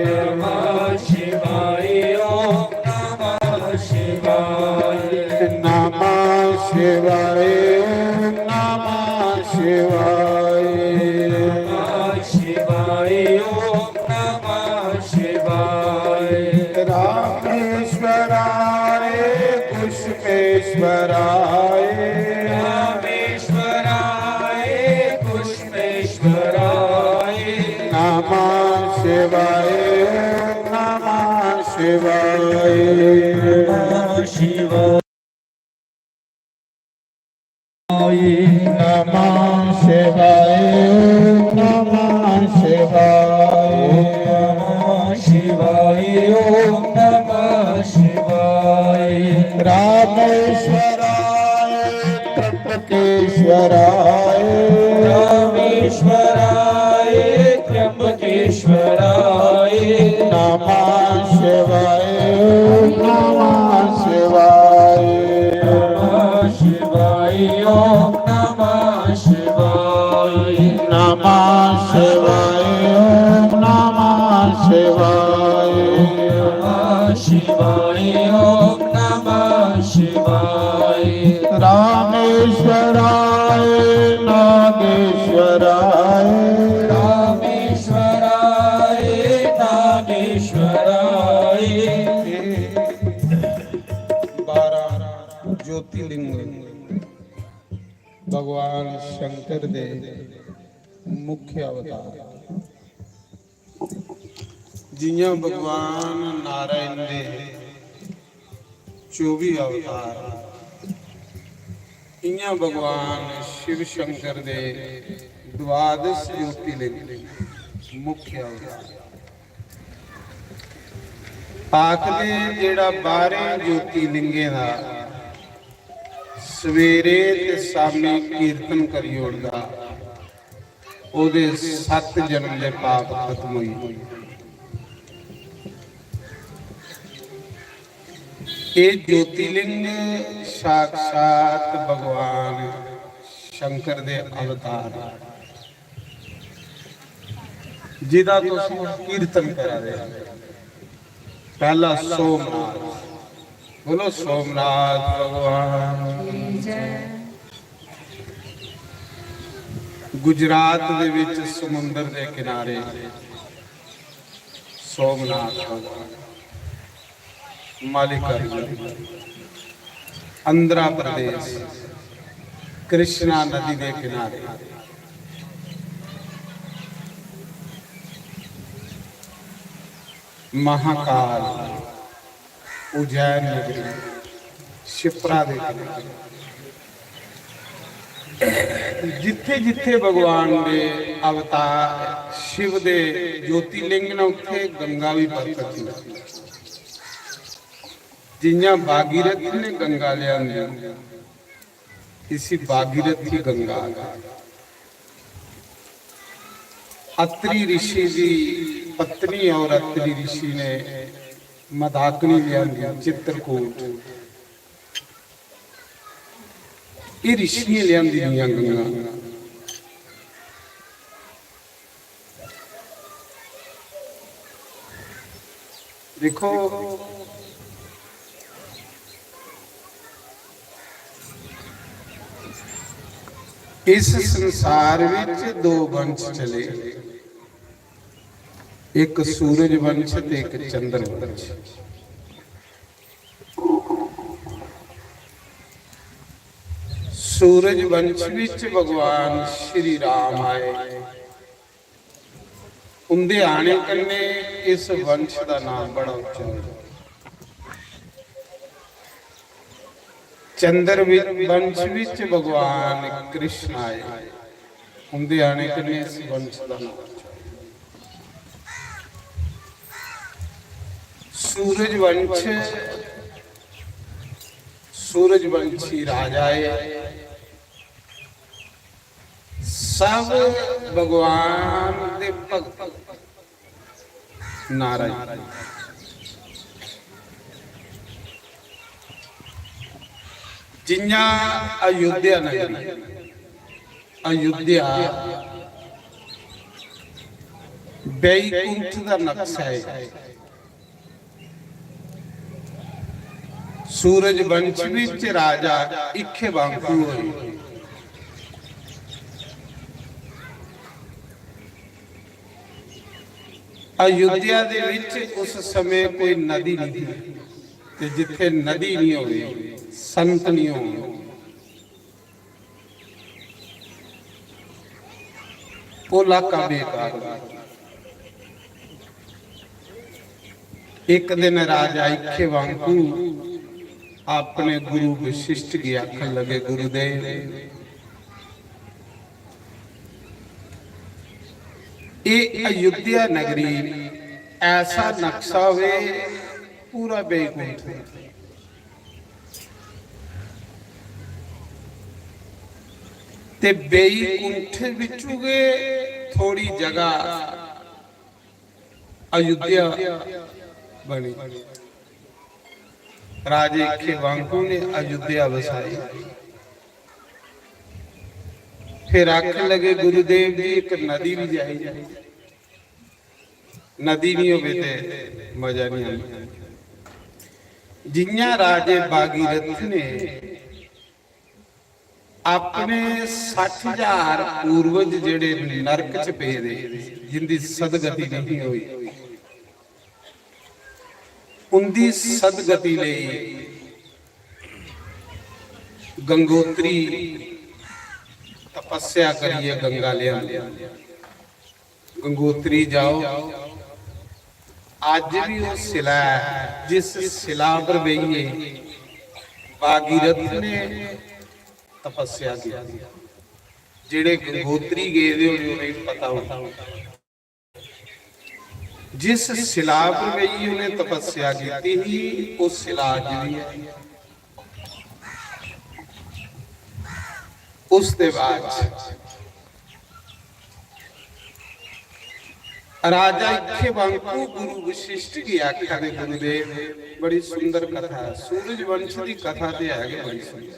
नमः शिवाय, ओम नमः शिवाय। नमः शिवाय, ओम नमः शिवाय। नमः शिवाय, ओम नमः शिवाय। रामेश्वराय कुसुमेश्वराय। रामेश्वराय कुसुमेश्वराय। नमः शिवाय, ओम नमः शिवाय। नमः शिवाय। नमः शिवाय, ओम नमः शिवाय। नमः शिवाय, ओम नमः शिवाय। रामेश्वराय त्र्यंबकेश्वराय। रामेश्वराय त्र्यंबकेश्वराय। नमः शिवाय, ओम नमः शिवाय। नमः शिवाय, ओम नमः शिवाय। नमः शिवाय, ओम नमः शिवाय। नमः शिवाय, ओम नमः शिवाय। रामेश्वराय नागेश्वराय। रामेश्वराय नागेश्वराय। बारह ज्योतिर्लिंग। भगवान शंकर दे मुख्य अवतार। जियां भगवान नारायण दे चौबी अवतार, इयां भगवान शिव शंकर दे द्वादश ज्योतिर्लिंग मुख्य अवतार। आखदे जेह्ड़ा बाह्रें ज्योतिर्लिंगें दा सवेरे ते शामी कीर्तन करी ओड़दा, ओह्दे सत्त जन्म दे पाप खत्म होई जंदे। एह् ज्योतिर्लिंग साक्षात भगवान शंकर दे अवतार न, जिदा तुस कीर्तन करा दे। पैह्ला सोमनाथ, बोलो सोमनाथ भगवान। गुजरात दे विच समुंदर दे किनारे सोमनाथ भगवान। मल्लिकार्जुन, आंध्र प्रदेश, कृष्णा नदी दे किनारे। महाकाल, उज्जैन नगरी, शिप्रा दे किनारे। जित्थे जित्थे भगवान दे अवतार, शिव दे ज्योतिर्लिंग न, उत्थे गंगा भी प्रकट हुई। जियां भागीरथ ने गंगा लियांदी, इसी भागीरथी गंगा आखदे। अत्रि ऋषि दी पत्नी और अत्रि ऋषि ने मंदाकिनी लियांदी चित्रकूट। एह् ऋषियें लियांदी दियां गंगा। देखो, इस संसार विच दो वंश चले, एक सूरज वंश ते एक चंद्र वंश। सूरज वंश विच भगवान श्री राम आए। उंदे आने कन्नै इस वंश दा नाम बड़ा उच्चा होया। चंद्र वि-, वंश विच भगवान कृष्ण आए, उंदे आने कन्नै इस वंश दा नाम उच्चा होया। सूरज वंश, सूरज वंशी राजा आए, सब भगवान दे भक्त। नाराज। जियां अयोध्या नगरी, अयोध्या बैकुंठ दा नक्शा है। सूरज वंश विच राजा इक्खे बांकू होए। अयोध्या दे विच उस समय कोई नदी नहीं थी, ते जिथे नदी नहीं होवे, संत नहीं होवे, वो इलाका बेकार हो। एक दिन राजा इखे वांगू अपने गुरु वशिष्ठ गी आखन लगे, "गुरुदेव, ये अयोध्या नगरी ऐसा नक्शा होवे, पूरा बैकुंठ।" ते बैकुंठ बिचू गै थोड़ी जगह अयोध्या बनी। राजे खेवांकू ने अयोध्या बसाई। फिर आखन लगे, "गुरुदेव जी, एक नदी भी जाई जाए, नदी नहीं होवे ते मजा नहीं आंदा।" जियां राजे भागीरथ ने अपने सट्ठ हजार पूर्वज जेड़े नरक च पेदे, जिंदी सदगति नहीं हुई, उंदी सदगति लेई गंगोत्री तपस्या करियै गंगा लेआंदी। गंगोत्री जाओ, अज्ज बी ओह् सिला ऐ जिस सिला पर बेहियै भागीरथ ने तपस्या कीती। जेह्ड़े गंगोत्री गेदे होने उ'नेंगी पता होना। जिस सिला पर बेहियै उ'नें तपस्या कीती ही, ओह् सिला अज्ज बी ऐ। उसदे बाद च राजा इक्खेवांकु गुरु वशिष्ठ गी आखा दे, गुरुदेव, बड़ी सुंदर कथा है, सूरज वंश दी कथा ते है गै बड़ी सुंदर,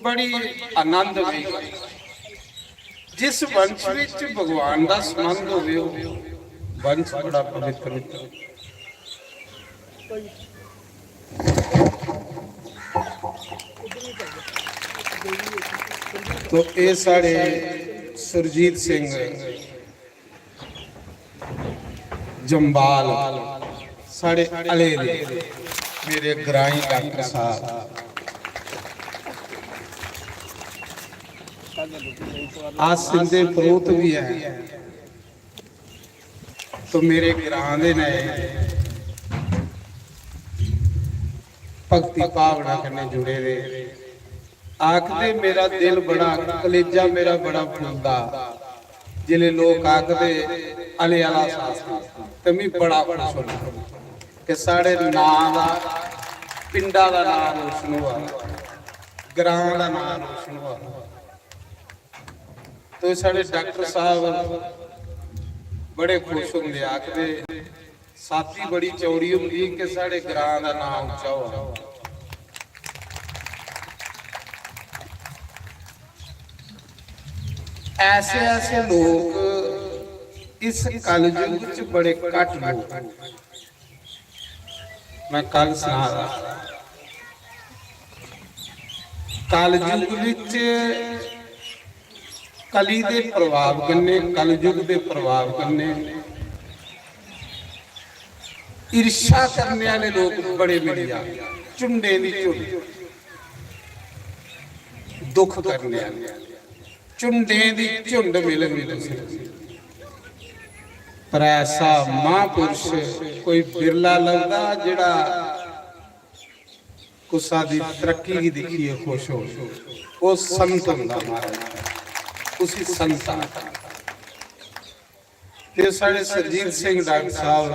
बड़ी आनंदमयी। जिस वंश विच भगवान दा संबंध होवे, ओह् वंश बड़ा पवित्र होंदा। तो एह् साढ़े सुरजीत सिंह जम्बाल, साढ़े हले दे मेरे ग्राईं डॉक्टर साहब, अस इंदे परोह्त बी हैं। तो मेरे ग्रां दे न, भक्ति भावना कन्नै जुड़े दे। आखदे, मेरा दिल बड़ा, कलेजा मेरा बड़ा फुलदा जिसलै लोक आखदे, "अले आह्ला शास्त्री", ते मी बड़ा खुश होंदा कि साढ़े नां दा, पिंडा दा नां रोशन होआ, ग्रां दा नां रोशन होआ। तो साढ़े डॉक्टर साहब बड़े खुश होंदे, आखदे, "छाती बड़ी चौड़ी होंदी कि साढ़े ग्रां दा नां उच्चा होआ।" ऐसे ऐसे लोक इस कलयुग च बड़े घट लोक। मैं कल सना रहा, कलयुग विच, कली दे प्रभाव कन्नै, कलयुग दे प्रभाव कन्नै ईर्ष्या करने आह्ले लोक बड़े मिली जाते, झुंडें दी झुंड, दुख करने आह्ले झुंडें दी झुंड मिलग तुसें। पर ऐसा महापुरुष कोई बिरला लभदा जेह्ड़ा कुसा दी तरक्की गी दिक्खियै खुश हो। ओह् संत होंदा महाराज, उसी संत आखदे। ते साढ़े सुरजीत सिंह डॉक्टर साहब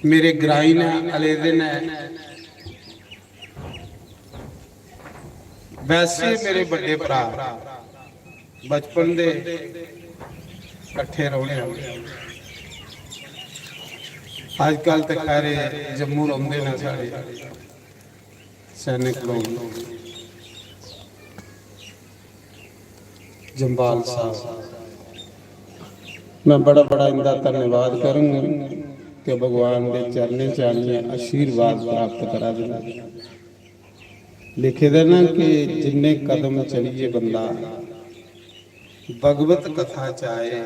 मेरे ग्राईं ने, अले दे ने। वैसे मेरे बड्डे भ्राऽ, बचपन दे कट्ठे रौह्ने आह्ले। अजकल ते खैर एह् जम्मू रौंह्दे न साढ़े सैनिक लोक। जम्बाल साहब, मैं बड़ा बड़ा इंदा धन्यवाद करंग कि भगवान दे चरणें च आनियै आशीर्वाद प्राप्त करा दे न। लिखे दे न कि जिन्ने कदम चलिए बंदा भगवत कथा च आए,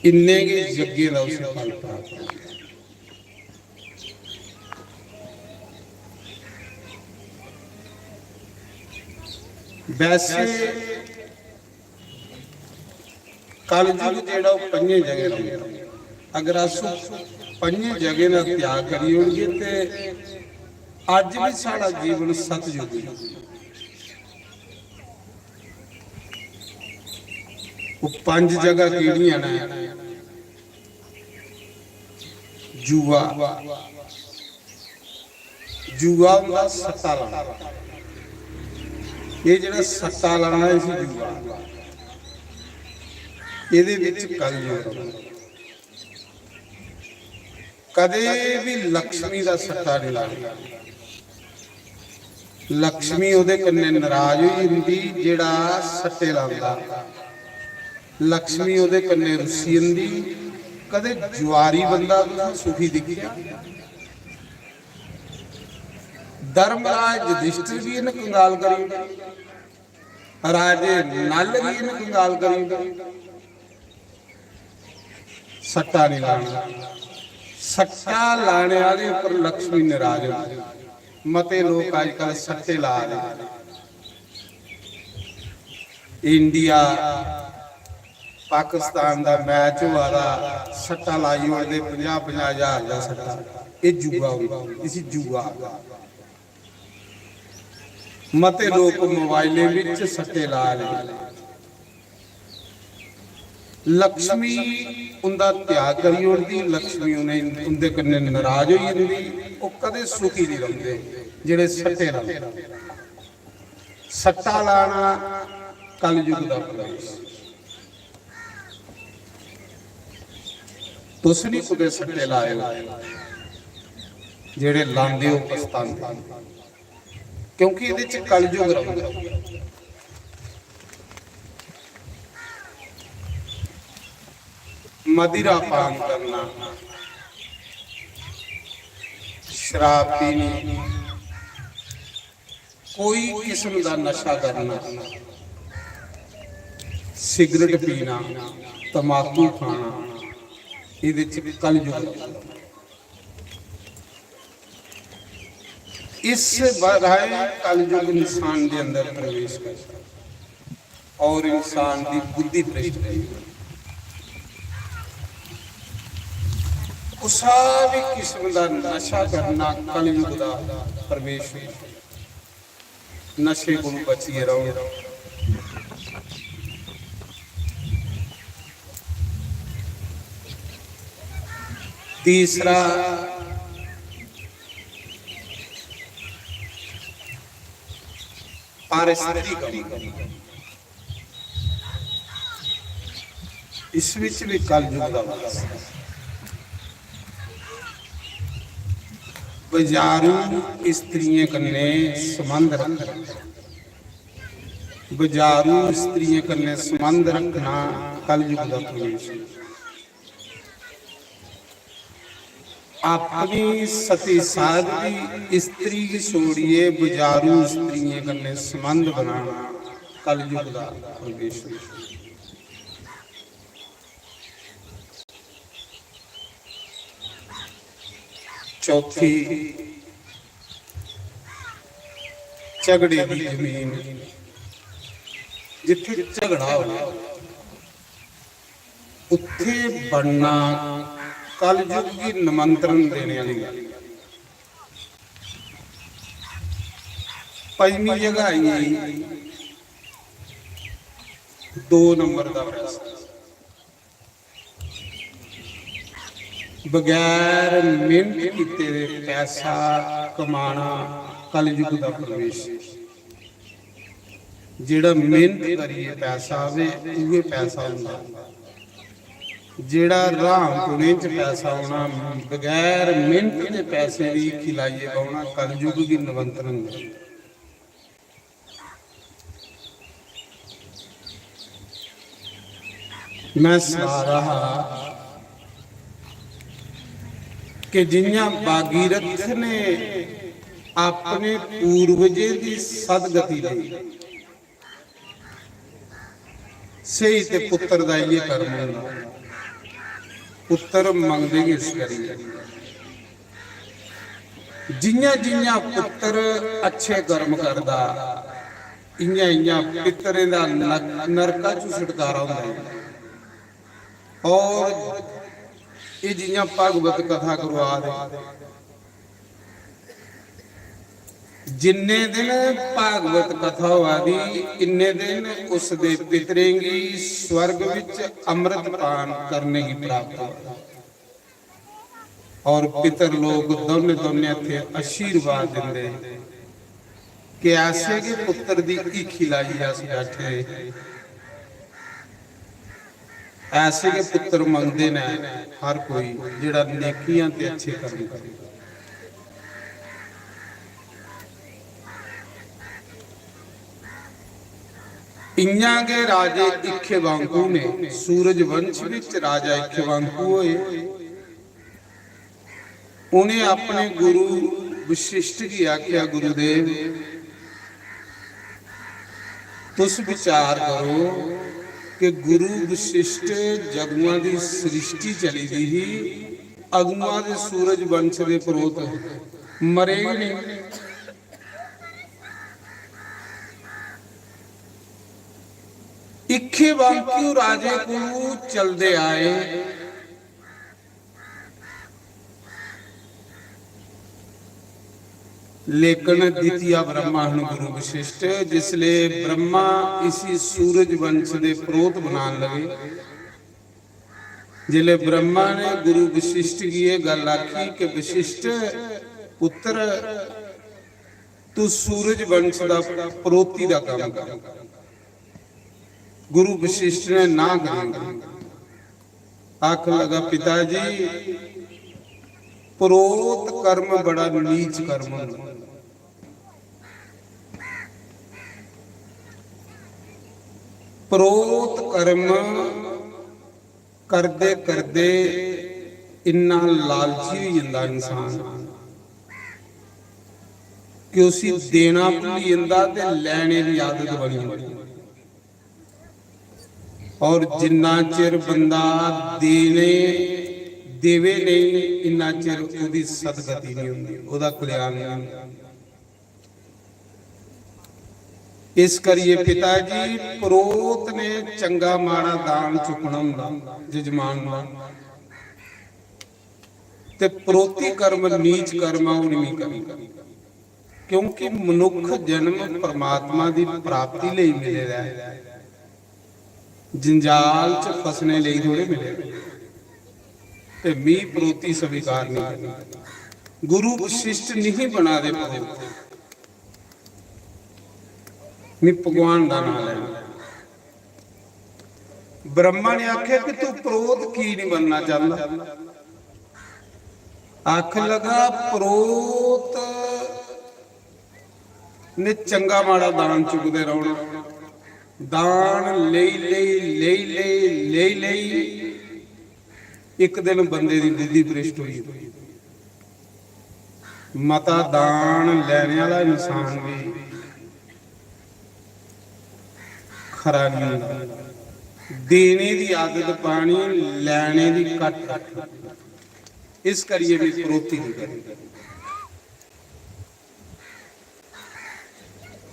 इन्ने गै यज्ञें दा उसी फल प्राप्त होंदा। वैसे कलयुग जेह्ड़ा ओह् पंजें जगह रौंह्दा। अगर अस पंजें जगह दा त्याग करी ओड़गे ते अज्ज बी साढ़ा जीवन सतयुगी। ओह् पंज जगह केह्ड़ियां न? जुआ, जुआ होंदा सट्टा लाना। एह् जेह्ड़ा सट्टा लाना, इसी जुआ आखदे। एह्दे बिच कलयुग रौंह्दा। कदें बी लक्ष्मी दा सट्टा निं लाना। लक्ष्मी ओह्दे कन्नै नराज होई जंदी जेह्ड़ा सट्टे लांदा। लक्ष्मी ओह्दे कन्नै रुस्सी जंदी। कदें जुआरी बंदा तुसें सुखी दिक्खेआ? धर्मराज युधिष्ठिर गी इन्न कंगाल करी ओड़ेआ, राजे नल गी इन्न कंगाल करी ओड़ेआ। सट्टा निं लाना। सट्टा लाने आह्ले उप्पर लक्ष्मी नराज होंदी। मते लोक अजकल सट्टे ला दे। इंडिया पाकिस्तान दा मैच होआ दा, सट्टा लाई ओड़दे, पंजाह् पंजाह् ज्हार दा सट्टा। एह् जुआ होंदा, इसी जुआ आखदे। मते लोक मोबाइलें बिच सट्टे ला दे। लक्ष्मी उंदा त्याग करी ओड़दी, लक्ष्मी उ'नें, उंदे कन्नै नाराज होई जंदी। ओह् कदें सुखी नहीं रौंह्दे जेह्ड़े सट्टे लांदे। सट्टा लाना कलयुग दा प्रवेश। तुस नहीं कुतै सट्टे लाए हो, जेह्ड़े लांदे हो पछतांदे, क्योंकि एह्दे च कलयुग रौंह्दा। मदिरा पान करना, शराब पीनी, कोई किस्म दा नशा करना, सिगरेट पीना, तमाकू खाना, एह्दे च कलयुग। इस राहें कलयुग इंसान दे अंदर प्रवेश करदा और इंसान दी बुद्धि भ्रष्ट होई। कुसा भी किस्म दा नशा करना कलयुग दा प्रवेश होई। नशे कोल बचिए रहो। तीसरा, पारिस्थितिक। इस विच भी कलयुग दा वास है। बजारू स्त्रियें कन्नै संबंध रखना, बजारू स्त्रियें कन्नै संबंध रखना कलयुग दा प्रवेश है। अपनी सती साध्वी स्त्री गी छोड़ियै बजारू स्त्रियें कन्नै संबंध बनाना कलयुग दा प्रवेश। चौथी, झगड़े दी जमीन, जित्थे झगड़ा हो, उत्थे बनना कलयुग गी निमंत्रण देने वाली गल्ल। पंजमी जगह आई गेई दो नंबर दा पैसा। बगैर मेहनत कीते दे पैसा कमाना कलयुग दा प्रवेश। जेह्ड़ा मेहनत करियै पैसा आवे, उ'ऐ पैसा होंदा। जेह्ड़ा र्हाम पुने च पैसा औना, बगैर मेहनत दे पैसे दी खिलाइयै बौह्ना, कलयुग गी निमंत्रण देना। मैं सना रहा हा कि जियां भागीरथ ने अपने पूर्वजें दी सदगति लेई, स्हेई ते पुत्तर दा इ'यै कर्म होंदा। पुत्तर मंगदे गै इस करियै। जियां जियां पुत्तर अच्छे कर्म करदा, इयां इयां पितरें दा नक-, नरका चों छुटकारा होंदा है। और एह् जियां भागवत कथा करवा दे, जिन्ने दिन भागवत कथा होआ दी, इन्ने दिन उसदे पितरें गी स्वर्ग विच अमृत पान करने गी प्राप्त होआ दा। और पितर लोक दोने दोने हत्थे आशीर्वाद दिंदे कि ऐसे गै पुत्र दी हीखी लाइयै अस बैठे, ऐसे गै पुत्र मंगदे न हर कोई जेह्ड़ा नेकियां ते अच्छे कर्म करे। इयां गै राजे इक्खेवांकु ने, सूरज वंश विच राजा इक्खेवांकु होए। उ'नें अपने गुरु वशिष्ठ गी आखेआ, "गुरुदेव, तुस विचार करो कि गुरु वशिष्ठ जदुआं दी सृष्टि चली दी ही, अदुआं दे सूरज वंश दे परोत मरे गै नेईं।" इक्खे बांकी राजे कोलू चलदे आए। लेकिन द्वितीय ब्रह्मा हन गुरु वशिष्ठ। जिसले ब्रह्मा इसी सूरज वंश दे प्रोत बनान लगे, जिसले ब्रह्मा ने गुरु वशिष्ठ गी यह गल आखी कि वशिष्ठ पुत्र, तू सूरज वंश दा प्रोती दा काम कर। गुरु वशिष्ठ ने ना करी। आख लगा, पिता जी, प्रोत कर्म बड़ा नीच कर्म होंदा। प्रोत कर्म करदे करदे इन्ना लालची होई जंदा इंसान कि उसी देना भुल्ली जंदा ते लैने दी आदत बनी जंदी। और जिन्ना चिर बंदा देने, देवे नहीं, इन्ना चिर ओदी सदगति नहीं होंदी, ओदा कल्याण नहीं होंदा। इस करिए पिता जी, प्रोत ने चंगा माड़ा दान चुकना होंदा जजमान दा, ते प्रोती कर्म नीच कर्म आ, ओह नहीं करना। क्योंकि मनुख जन्म परमात्मा दी प्राप्ति लेई मिले दा ऐ, जंजाल च फसने लेई थोड़े मिले। ते मी प्रोती स्वीकार नहीं करना। गुरु वशिष्ठ नहीं बना दे प्रोत। मी भगवान दा नाम लैना। ब्रह्मा ने आख्या कि तू प्रोत की नहीं बनना चाहता? आख लगा, प्रोत ने चंगा माड़ा दान चुकदे रौहना। दान लेई लेई, लेई लेई, लेई लेई, इक दिन बंदे दी बुद्धि भ्रष्ट होई। मता दान लैने आह्ला इंसान भी खरा नहीं होंदा। देने दी आदत पानी, लैने दी घट्ट रखनी। इस करिए भी प्रोती नहीं करनी।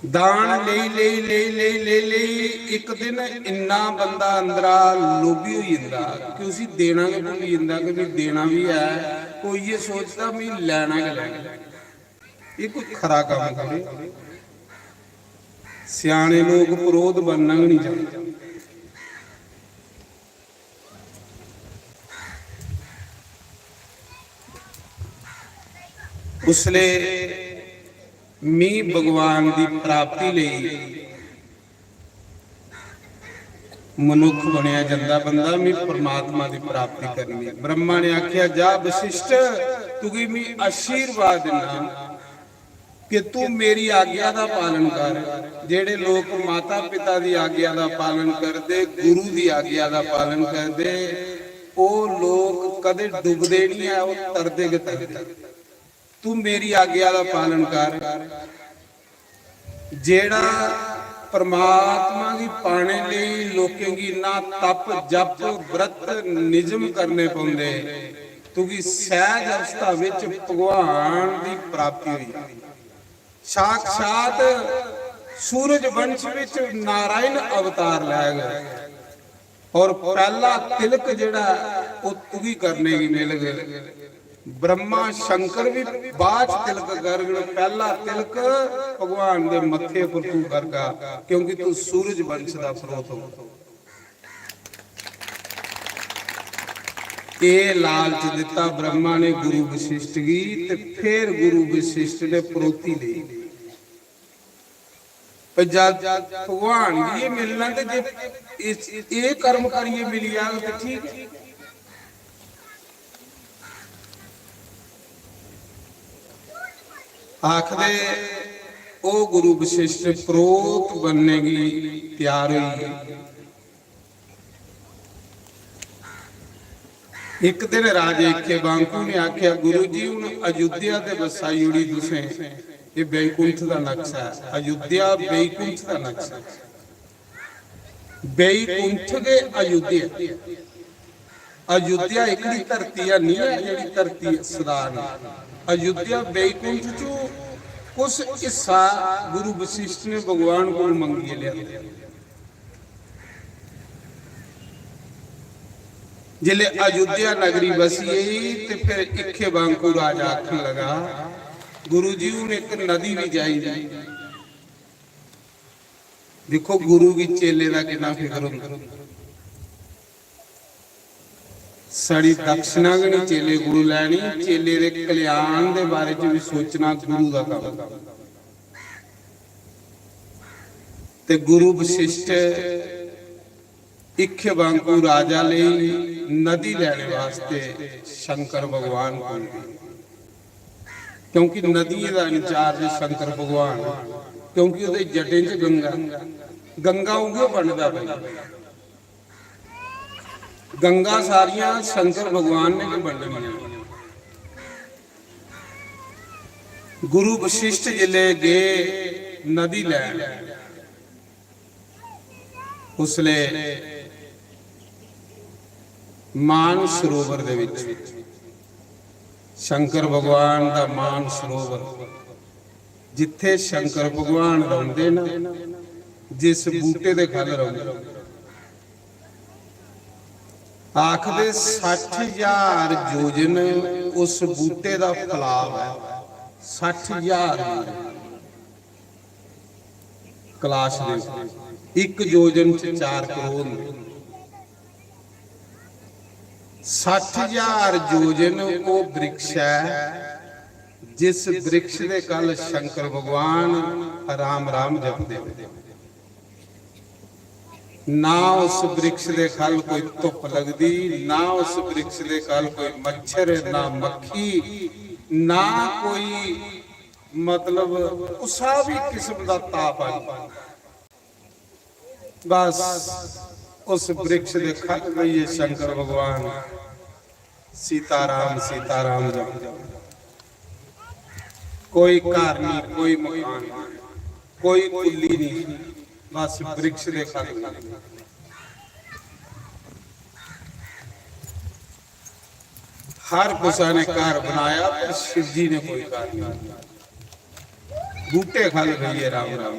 दान लेई लेई लेई लेई लेई लेई इक दिन इन्ना बंदा अंदरा लोभी होई जंदा कि उसी देना गै भुल्ली जंदा कि भी देना भी है। ओह् इ'यै सोचदा, "मी लैना गै लैना।" एह् कोई खरा कम्म थोड़े। स्याने लोक प्रोत बनना गै नहीं चाहते। उसले मी भगवान दी प्राप्ति लेई मनुख बनया जंदा बंदा, मी परमात्मा दी प्राप्ति करनी। ब्रह्मा ने आख्या, "जा वशिष्ठ, तुगी मी आशीर्वाद दिना कि तू मेरी आज्ञा दा पालन कर।" जेड़े लोक माता पिता दी आज्ञा दा पालन करदे, गुरु दी आज्ञा दा पालन करदे, ओह लोक कदे डुबदे नहीं ऐ, ओह तरदे गै तरदे। तू मेरी आज्ञा दा पालन कर। जेड़ा परमात्मा गी पाने लेई लोकें गी इन्ना तप, जप, व्रत, निजम करने पौंदे, तुगी सहज अवस्था विच भगवान दी प्राप्ति होई। साक्षात सूरज वंश विच नारायण अवतार लैग। और पहला तिलक जेड़ा, ओह तुगी करने गी मिलग। ब्रह्मा शंकर भी बाद च तिलक करगन, पहला तिलक भगवान दे मत्थे पर तू करगा, क्योंकि तू सूरज वंश दा पुरोत हो। एह लालच दिता ब्रह्मा ने गुरु वशिष्ठ गी, ते फिर गुरु वशिष्ठ ने प्रोती लेई। पर जद भगवान गी एह् मिलना ते जे इस, एह् कर्म करियै मिली जाग ते ठीक ऐ। आखदे ओह् गुरु वशिष्ठ प्रोत बनने गी त्यार होई गे। इक दिन राजे इक्के बांकू ने आखेआ, "गुरु जी, हुन अयोध्या ते बसाई ओड़ी तुसें, एह् बैकुंठ दा नक्शा ऐ, अयोध्या बैकुंठ दा नक्शा ऐ। बैकुंठ गै अयोध्या। अयोध्या एकड़ी धरती ऐ, निं ऐ जेह्ड़ी धरती सदा निं। अयोध्या बैकुंठ चू कुछ हिस्सा गुरु वशिष्ठ ने भगवान कोल मंगियै लेआंदा।" जिसले अयोध्या नगरी बसी गई ते फिर इखे बांकू राजा आखन लगा, "गुरु जी, हूं एक नदी भी चाहिदी।" देखो, गुरु गी चेले दा कितना फिक्र होंदा। साढ़ी दक्षिणा गै नहीं चेले कोलू लैनी, चेले दे कल्याण दे बारे च भी सोचना गुरु दा काम। ते गुरु वशिष्ठ इखे बांकू राजा लेई नदी लेने वास्ते शंकर भगवान कोल गए, क्योंकि नदियें दा इंचार्ज शंकर भगवान है, क्योंकि ओहदे जटें च गंगा, गंगा उ'ऐ बनदा भाई। गंगा सारियां शंकर भगवान ने गै बंडनियां। गुरु वशिष्ठ जिसले गे नदी लैन, उसले मान सरोवर दे विच शंकर भगवान दा मान सरोवर, जिथे शंकर भगवान रौंदे ना, जिस बूटे दे खल रौंदे, आखदे सट्ठ हजार योजन उस बूटे दा फलाव है। सट्ठ हजार योजन। कैलाश दे इक योजन च चार करोड़ होंदे। सट्ठ हजार योजन ओह वृक्ष है, जिस वृक्ष दे कल शंकर भगवान राम राम जपदे। ना उस वृक्ष दे खल कोई धुप लगदी, ना उस वृक्ष दे खल कोई मच्छर, ना मक्खी, ना कोई, मतलब, कुसा भी किस्म दा ताप आई। बस उस वृक्ष दे खल बेहियै शंकर भगवान सीताराम, सीताराम जपदे। कोई घर नहीं, कोई मकान नहीं, कोई कुल्ली नहीं, बस वृक्ष दे खल। हर कुसा ने घर बनाया, पर शिव जी ने कोई घर नहीं। बूटे खल बेहियै राम राम।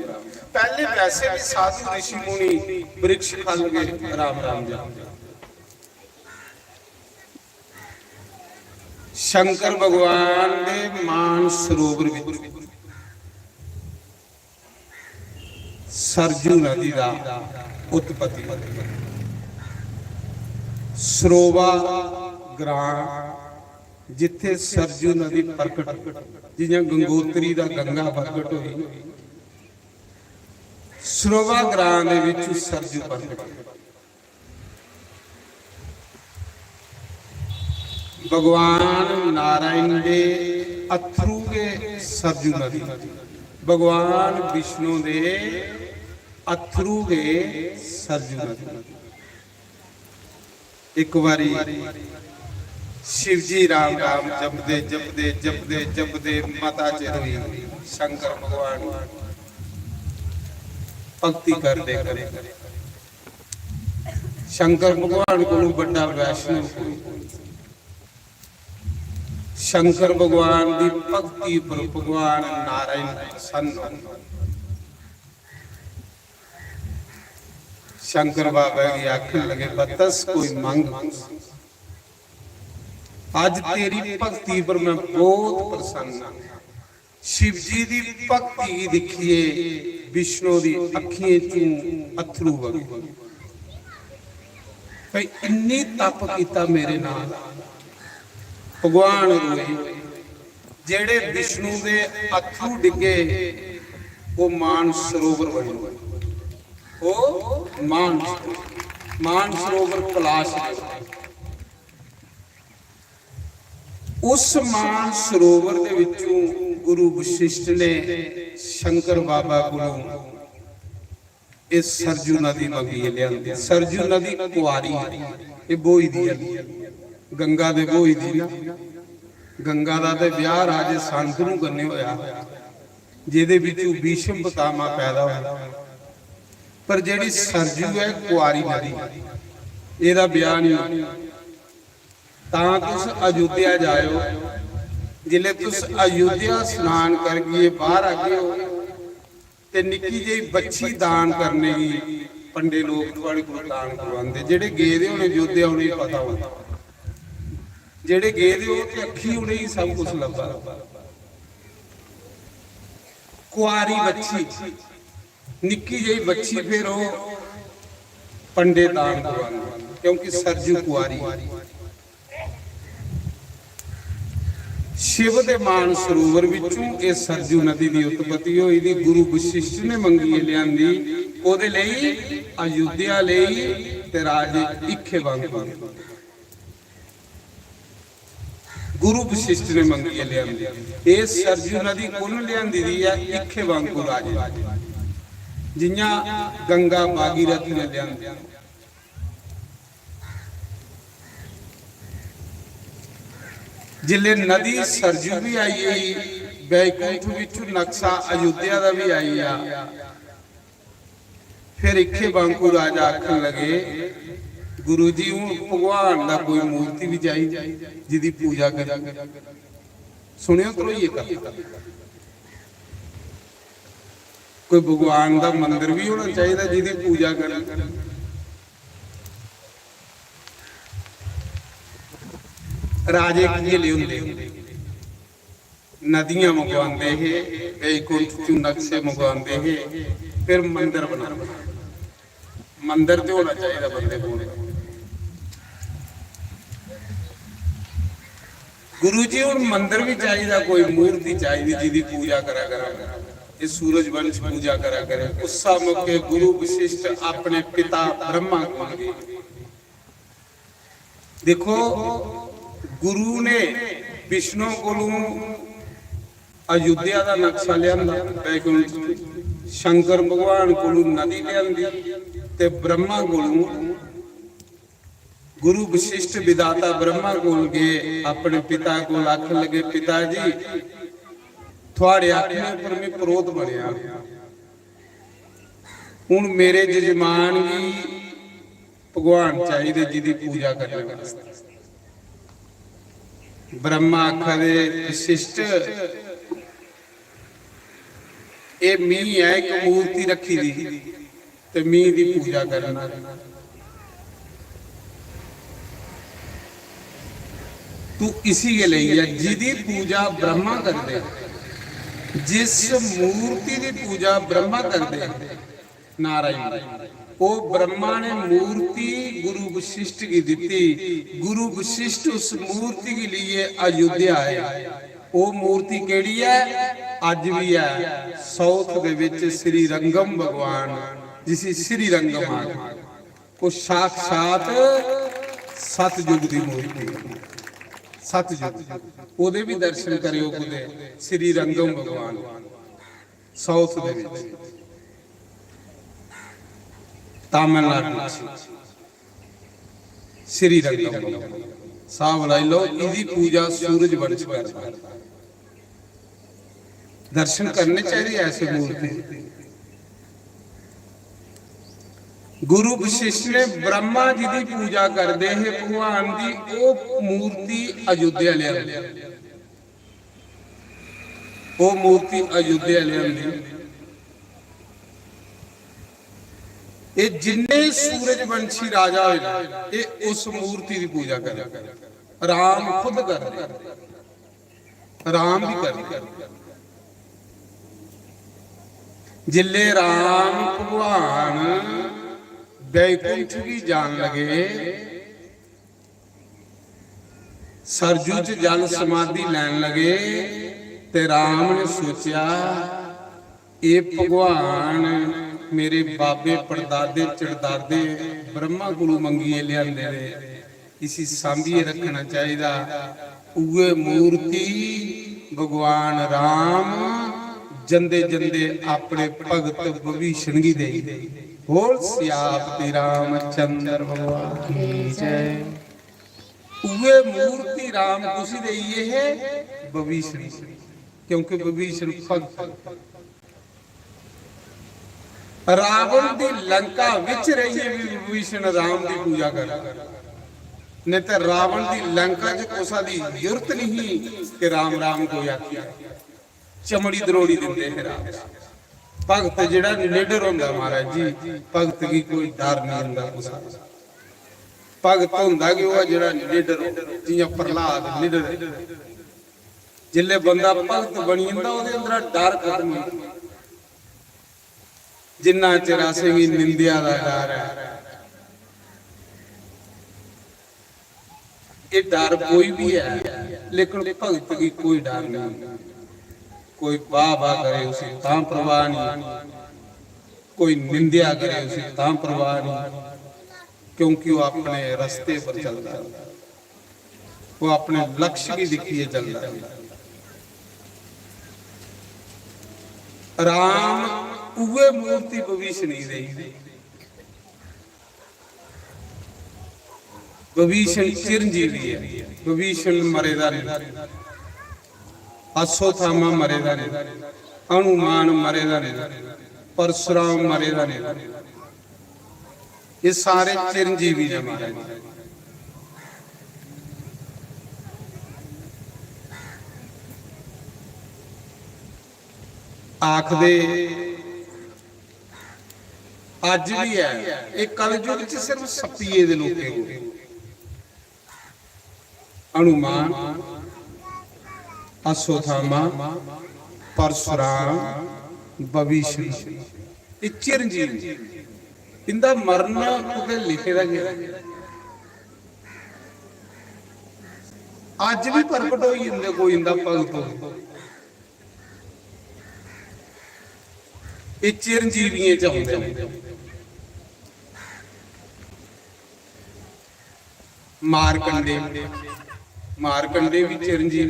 पहले वैसे भी साधु ऋषि मुनि वृक्ष खल गए राम राम जपदे। शंकर भगवान दे मान सरोवर विच सरजू नदी दा उत्पत्ति। सरोवा ग्रां, जिथे सरजू नदी प्रकट, जियां गंगोत्री दा गंगा प्रकट हुई, सरोवा ग्रां दे विच सरजू प्रकट। भगवान नारायण दे अथरू गै सरजू नदी, भगवान विष्णु दे अथरू गै सरजू नदी। एक बारी शिव जी राम राम जपदे, जपदे, जपदे, जपदे मता चिर होई शंकर भगवान भक्ति करदे, करदे। शंकर भगवान कोलों बड्डा वैष्णव कोई। शंकर भगवान दी भक्ति पर भगवान नारायण प्रसन्न होंदे। शंकर बाबा गी आखन लगे, "बतस कोई मंग, अज तेरी भक्ति पर मैं बहुत प्रसन्न हां।" शिव जी दी भक्ति गी दिक्खियै विष्णु दी अक्खियें चों अथरू बगे। भाई, इन्नी तप कीता मेरे नाल, भगवान रोए। जेड़े विष्णु दे अथरू डिग्गे, ओह मान सरोवर बनी गए। ओह मान सरोवर, मान सरोवर कैलाश दे। उस मान सरोवर दे विचों गुरु वशिष्ठ ने शंकर बाबा कोलों इस सरजू नदी मंगियै लियांदी। सरजू नदी कुआरी है, ये बोई दी है, गंगा दे बोई दी ना। गंगा दा ते ब्याह राजे शांतनु कन्नै होया, जेदे विचों भीष्म पितामह पैदा होया। पर जेड़ी सरजू है कुआरी नदी, एदा ब्याह नहीं होया। तां तुस अयोध्या जाओ, जिसले तुस अयोध्या स्नान करियै बाहर आगे हो, ते निक्की जेही बच्छी दान करने गी पंडे लोक थुआढ़े कोल दान करवांदे, जेह्ड़े गेदे होने अयोध्या उ'नेंगी पता होंदा, जेह्ड़े गेदे हो ते अक्खी उ'नेंगी सब कुछ लब्भा। कुआरी बच्ची, निक्की जेही बच्ची, फिर ओह् पंडे दान करवांदे, क्योंकि सरजू कुआरी। शिव दे मान सरोवर विचों एह् सरजू नदी दी उत्पत्ति होई दी, गुरु वशिष्ठ ने मंगियै लेआंदी। कोह्दे लेई? अयोध्या लेई ते राजे इक्खे बांगू। गुरु वशिष्ठ ने मंगियै लेआंदी। एह् सरजू नदी कु'न लेआंदी दी ऐ? इक्खे बांगू राजे, जि'यां गंगा भागीरथ ने लेआंदी। जिसले नदी सरजू भी आई गई, बैकुंठ बिचू नक्शा अयोध्या दा भी आई गया, फिर इक्खे बांकू राजा आखन लगे, "गुरु जी, हूं भगवान दा कोई मूर्ति भी चाहिदी, जिदी पूजा करी।" सुनियो, ध्रोइयै कथा। कोई भगवान दा मंदर भी होना चाहिदा, जिदी पूजा करी। राजे किए ले होंदे, नदियां मंगवांदे हे, बैकुंठ चू नक्शे मंगवांदे हे, फिर मंदर बनांदे। मंदर ते होना चाहिदा बंदे कोल। गुरु जी, हुन मंदर भी चाहिदा, कोई मूर्ति चाहिदी, जिदी पूजा करा करा, ये सूरज वंश पूजा करा करे। उस मौके गुरु वशिष्ठ अपने पिता ब्रह्मा कोल गए। देखो, गुरु ने विष्णु कोलों अयोध्या दा नक्शा लियांदा, बैकुंठ, शंकर भगवान कोलों नदी लियांदी ते ब्रह्मा कोलों, गुरु वशिष्ठ विधाता ब्रह्मा कोल गए, अपने पिता कोल आखन लगे, "पिता जी, थुआड़े आखने पर मैं क्रोध बनेआ, हुन मेरे जजमान गी भगवान चाहिदे, जिदी पूजा करने वास्ते।" ब्रह्मा आखा दे, "वशिष्ठ, एह् मी ऐ इक मूर्ति रखी दी, ते मी दी पूजा करना। तू इसी गै लेई जा, जिदी पूजा ब्रह्मा करदे, जिस मूर्ति दी पूजा ब्रह्मा करदे, नारायण, ओ ब्रह्मा ने मूर्ति गुरु वशिष्ठ गी दित्ती। गुरु वशिष्ठ उस मूर्ति गी लेइयै अयोध्या आए। ओ मूर्ति केड़ी ऐ? अज भी ऐ। साउथ दे विच श्री रंगम भगवान, जिसी श्री रंगम आखदे, ओ साक्षात सतयुग दी मूर्ति ऐ। सतयुग, ओदे भी दर्शन करियो कुते, श्री रंगम भगवान। साउथ दे विच, तमिलनाडु च श्री रंगम। साहब लाई लो, इदी पूजा सूरज वंश करदा। दर्शन करने चाहिए ऐसे मूर्ति। गुरु वशिष्ठ ने ब्रह्मा जी दी पूजा करदे हे भगवान दी, ओ मूर्ति अयोध्या लिया। ओ मूर्ति अयोध्या लियांदी। ए जिन्ने सूरजवंशी राजा होए ना, ए उस मूर्ति दी पूजा करे। राम खुद करदे, राम भी करदे। जिल्ले राम भगवान बैकुंठ भी जान लगे, सरजू च जल समाधि लैन लगे ते राम ने सोचेआ, "ए भगवान, मेरे बाबे, पड़दादे, चड़दादे ब्रह्मा कोलू मंगियै लेआंदे ने, इसी सांभियै रक्खना चाहिदा।" उ'ऐ मूर्ति भगवान राम जंदे जंदे अपने भगत विभीषण गी देई। बोल सियापति रामचंद्र भगवान की जय। उ'ऐ मूर्ति राम कुसी देइये हे? विभीषण। क्योंकि विभीषण भक्त। रावण दी लंका विच रहिए भी विभीषण राम दी पूजा कर, नहीं तो रावण दी लंका च कुसा दी जुरत नहीं कि राम राम कोई आखी। चमड़ी दरोड़ी दिंदे हे राम। भगत जेह्ड़ा निडर होंदा महाराज जी, भगत गी कोई डर नहीं होंदा कुसै दा। भगत होंदा गै ओह् जेह्ड़ा निडर हो, जियां प्रहलाद निडर। जिसलै बंदा भगत बनी जंदा, ओह्दे अंदरा डर खत्म होई जंदा। जिन्ना चिर असेंगी निंदेआ दा डर ऐ, एह् डर कोई बी ऐ, लेकिन भगत गी कोई डर नहीं। कोई वाह वाह करे, उसी तां परवाह नहीं, कोई निंदेआ करे, उसी तां परवाह नहीं, क्योंकि ओह् अपने रस्ते पर चलदा ऐ, ओह् अपने लक्ष्य गी दिक्खियै चलदा ऐ। राम उ'ऐ मूर्ति भविष्य नहीं रही। विभीषण चिरंजीवी ऐ। विभीषण मरे दा नहीं, अश्वत्थामा मरे दा नहीं, हनुमान मरे दा नहीं, परशुराम मरे दा नहीं। ये सारे चिरंजीवी ने महाराज। आखदे अज्ज भी है, ये कलयुग च सिर्फ सप्पिये दे लोकें को। हनुमान, अश्वत्थामा, परशुराम, विभीषण, ये चिरंजीवी। इंदा मरण कुतै लिखे दा गै? अज्ज भी प्रकट होई जंदे कोई इंदा भगत हो। एह् चिरंजीवियें च औंदे न। मारकंडे, मारकंडे बी चिरंजीव।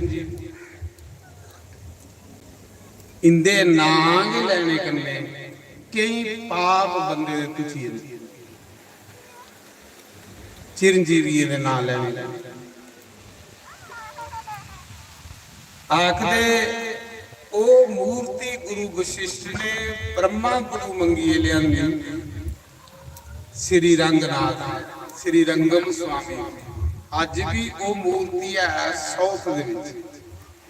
इंदे नांऽ गै लैने कन्नै केईं पाप बंदे दे धुची जंदे। चिरंजीविये दे नांऽ लैने कन्नै। आखदे ओह् मूर्ति गुरु वशिष्ठ ने ब्रह्मा गुरु मंगियै लेआंदी। श्री रंगनाथ, श्री रंगम स्वामी, अज्ज भी ओह् मूर्ति है साउथ दे विच,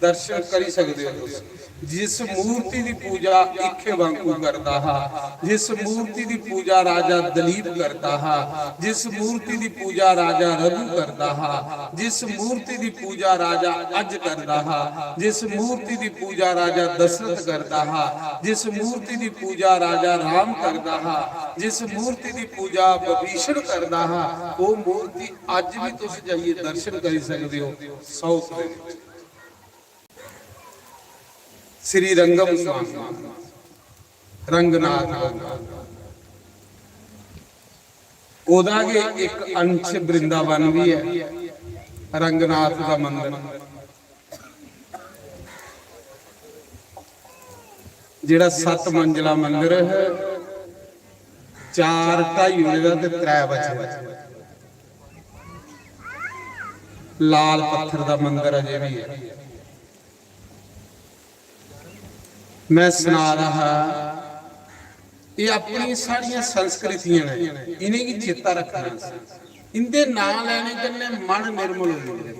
दर्शन करी सकदे हो तुस। जिस मूर्ति दी पूजा इक्खे वांगू करदा हा, जिस मूर्ति दी पूजा राजा दलीप करदा हा, जिस मूर्ति दी पूजा राजा रघु करदा हा, जिस मूर्ति दी पूजा राजा अज करदा हा, जिस मूर्ति दी पूजा राजा दशरथ करदा हा, जिस मूर्ति दी पूजा राजा राम करदा हा, जिस मूर्ति दी पूजा विभीषण करदा हा, ओह् मूर्ति अज्ज भी तुस जाइयै दर्शन करी सकदे हो साउथ दे विच। श्री रंगम स्वामी, रंगनाथ भगवान, ओह्दा गै इक अंश वृंदावन भी ऐ, रंगनाथ दा मंदर, जेह्ड़ा सत्त मंजिला मंदर ऐ, चार ढाई ओड़े दा ते त्रै बचे दा। लाल पत्थर दा मंदर अजे भी ऐ। मैं सना दा हा, एह् अपनी सारियां संस्कृतियां न, इ'नेंगी चेता रखना। इंदे नांऽ लैने कन्नै मन निर्मल होई जंदे।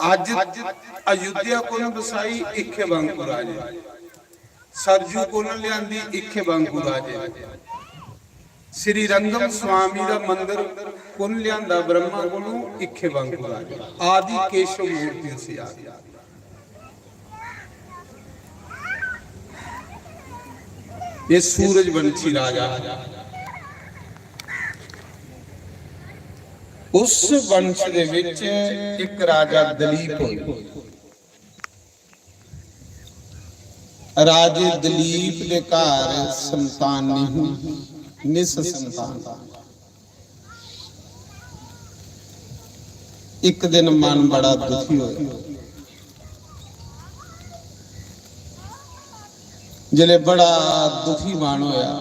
अज्ज अयोध्या कु'न बसाई? इक्खे बांकू राजे। सरजू कु'न लेआंदी? इक्खे बांकू राजे। श्री रंगम स्वामी दा मंदर कु'न लेआंदा ब्रह्मा कोलू? इक्खे बांकू राजे। आदि केशव मूर्ति उसी आखदे। ये सूरजवंशी राजा, उस वंश दे विच इक राजा दलीप होए। राजे दलीप दे घर संतान नहीं हुई, निस संतान। इक दिन मन बड़ा दुखी होया। जिसलै बड़ा दुखी मन होया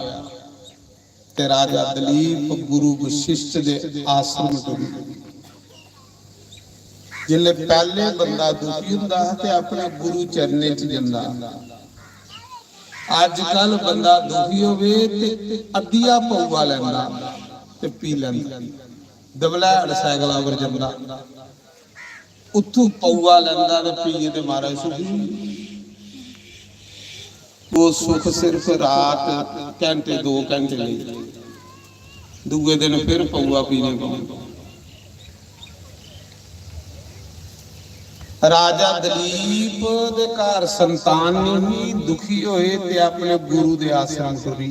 ते राजा दलीप गुरु वशिष्ठ दे आश्रम टुरी। जिसलै पैह्ले बंदा दुखी हुंदा हा ते अपने गुरु चरणें च जंदा। अजकल बंदा दुखी होवे ते अद्धिया पौआ लैंदा ते पी लैंदा। दबलैड़ सैकला पर जंदा। उत्थों पौआ लैंदा ते पीए ते महाराज सुखी। वो सुख सिर्फ रात घंटे दो घंटे लेई, दूए दिन फिर पौआ पीने पौंदा। राजा दलीप दे घर संतान नहीं ही, दुखी होए ते अपने गुरु दे आश्रम टुरी।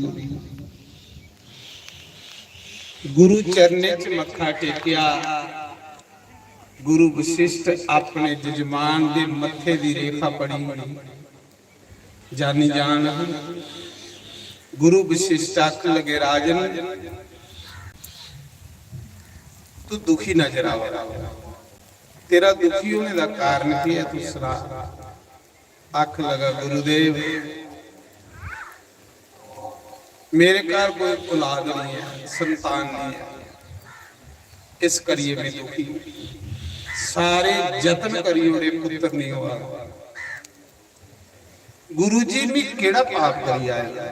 गुरु चरणे च मत्था टेकेआ। गुरु वशिष्ठ अपने जजमान दे मत्थे दी रेखा पढ़ी, जानी जान। गुरु वशिष्ठ आखन लगे, राजन, तू दुखी नजर आवा, तेरा दुखी होने का कारण की है, तू सना। आख लगा, गुरुदेव, मेरे घर कोई औलाद नहीं है, संतान नहीं है, इस करिए मैं दुखी। सारे जतन करी ओड़े, पुत्र नहीं हुआ। गुरु जी, मैं केड़ा पाप करी आया?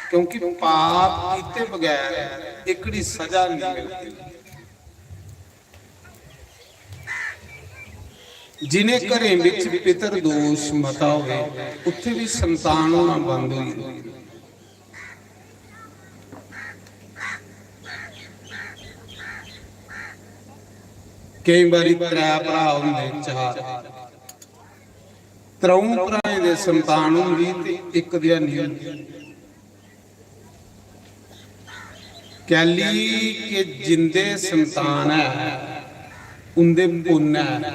क्योंकि पाप कीते बगैर एकड़ी सजा नहीं मिलती। जिन्हें घरें विच पितर दोष मता होवे, उत्थे भी संतान होना बंद होई जंदी। केई बारी त्रै भरा होंदे, चार, त्र'ऊं भराएं दे संतान होंदी ते इक दिया नहीं होंदी। कैली के जिंदे संतान है, उंदे पुन्न है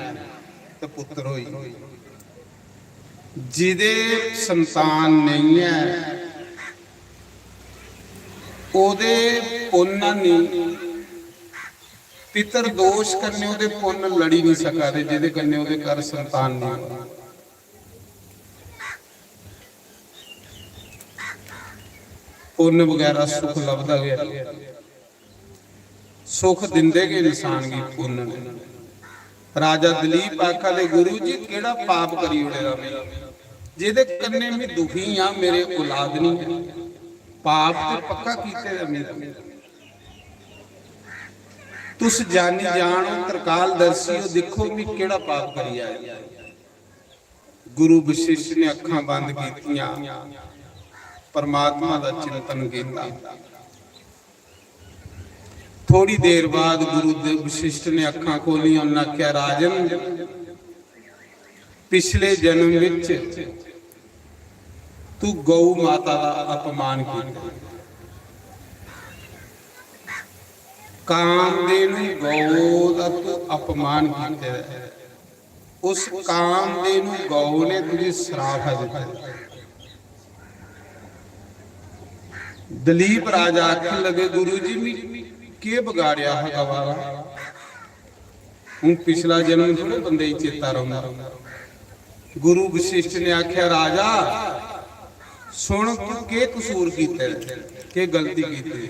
ते पुत्र होई। जिदे संतान नहीं है, ओदे पुन्न नहीं। पितर दोष कन्नै ओदे पुन्न लड़ी नहीं सका दे, जिदे कन्नै ओदे घर संतान नहीं होआ। पुन्न बगैरा सुख लभदा गै। सुख दिंदे गै इंसान गी पुन्न ने। राजा दलीप आखा दे, गुरु जी, केड़ा पाप करी ओड़े दा मैं, जेदे कन्नै मैं दुखी हां, मेरे औलाद नहीं है। पाप ते पक्का कीते दा मैं। तुस जानी जान ओ, त्रिकालदर्शी ओ, दिक्खो मैं केड़ा पाप करी आया। गुरु वशिष्ठ ने अखां बंद कीतियां, परमात्मा दा चिंतन कीता। थोड़ी देर बाद गुरु दे वशिष्ठ ने अखां खोलियां, उन्हें आख्या, राजन, पिछले जन्म विच तू गौ माता दा अपमान किया। कामधेनु गौ दा तू अपमान किया। उस कामधेनु गौ ने तुझे श्राप है दिता। दलीप राजा आखन लगे, गुरु जी, मैं के बगाड़िया हा गवा दा? हूं पिछला जन्म थोड़े बंदे गी चेता रौंदा। गुरु वशिष्ठ ने आख्या, राजा, सुन, तू के कसूर कीते, के गलती कीती?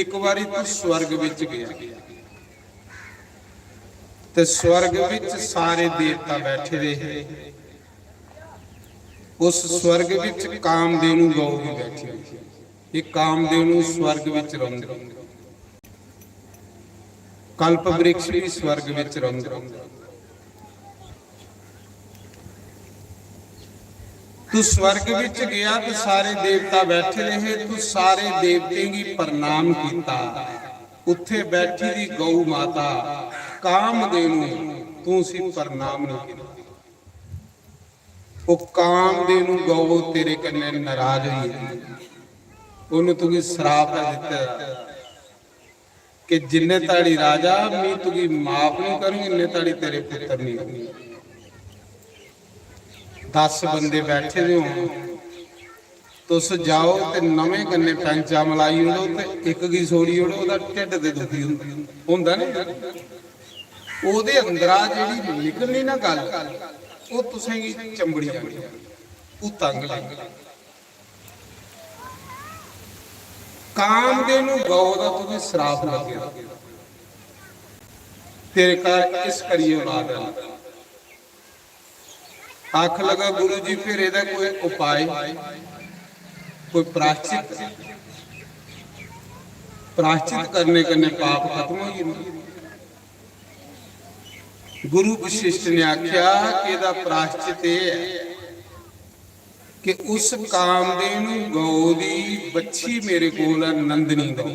एक बारी तू स्वर्ग विच गया, ते स्वर्ग विच सारे देवता बैठे दे हे। उस स्वर्ग विच कामधेनु गौ भी बैठी हुई। ये कामधेनु स्वर्ग विच रौंदी। कल्प वृक्ष भी स्वर्ग विच रौंदा। तू स्वर्ग विच गया ते सारे देवता बैठे रहे, तू सारे देवतें गी प्रणाम कीता। उत्थे बैठी दी गौ माता कामधेनु, तू उसी प्रणाम नहीं किया। वो कामधेनु गौ तेरे कन्ने नाराज हुई है, उन्हें तुगी श्राप है दिता कि जिन्ने ताड़ी राजा, मैं तुगी माफ नहीं करूं, इन्ने ताड़ी तेरे पुत्र नहीं होंगे। दस बंदे बैठे दे हों, तुस जाओ ते नमें कन्ने पैंचा मलाई ओड़ो ते इक गी छोड़ी ओड़ो, ओह्दा ढिड्ड ते दुखी होंदा, होंदा नी? ओह्दे अंदरा जेह्ड़ी निकलनी ना गल्ल, ओह् तुसेंगी चंबड़ी जानी, ओह् तंग लगदी। कामधेनु गौ दा तुगी श्राप लग्गे, तेरे घर इस करियै औलाद है। आख लगा, गुरु जी, फिर एह्दा कोई उपाय, कोई प्राश्चित? प्राश्चित करने कन्नै पाप खत्म होई जंदा। गुरु वशिष्ठ ने आख्या कि एह्दा प्राश्चित एह् ऐ कि उस कामधेनु गौ दी बच्छी मेरे कोल ऐ, नंदनी गौ।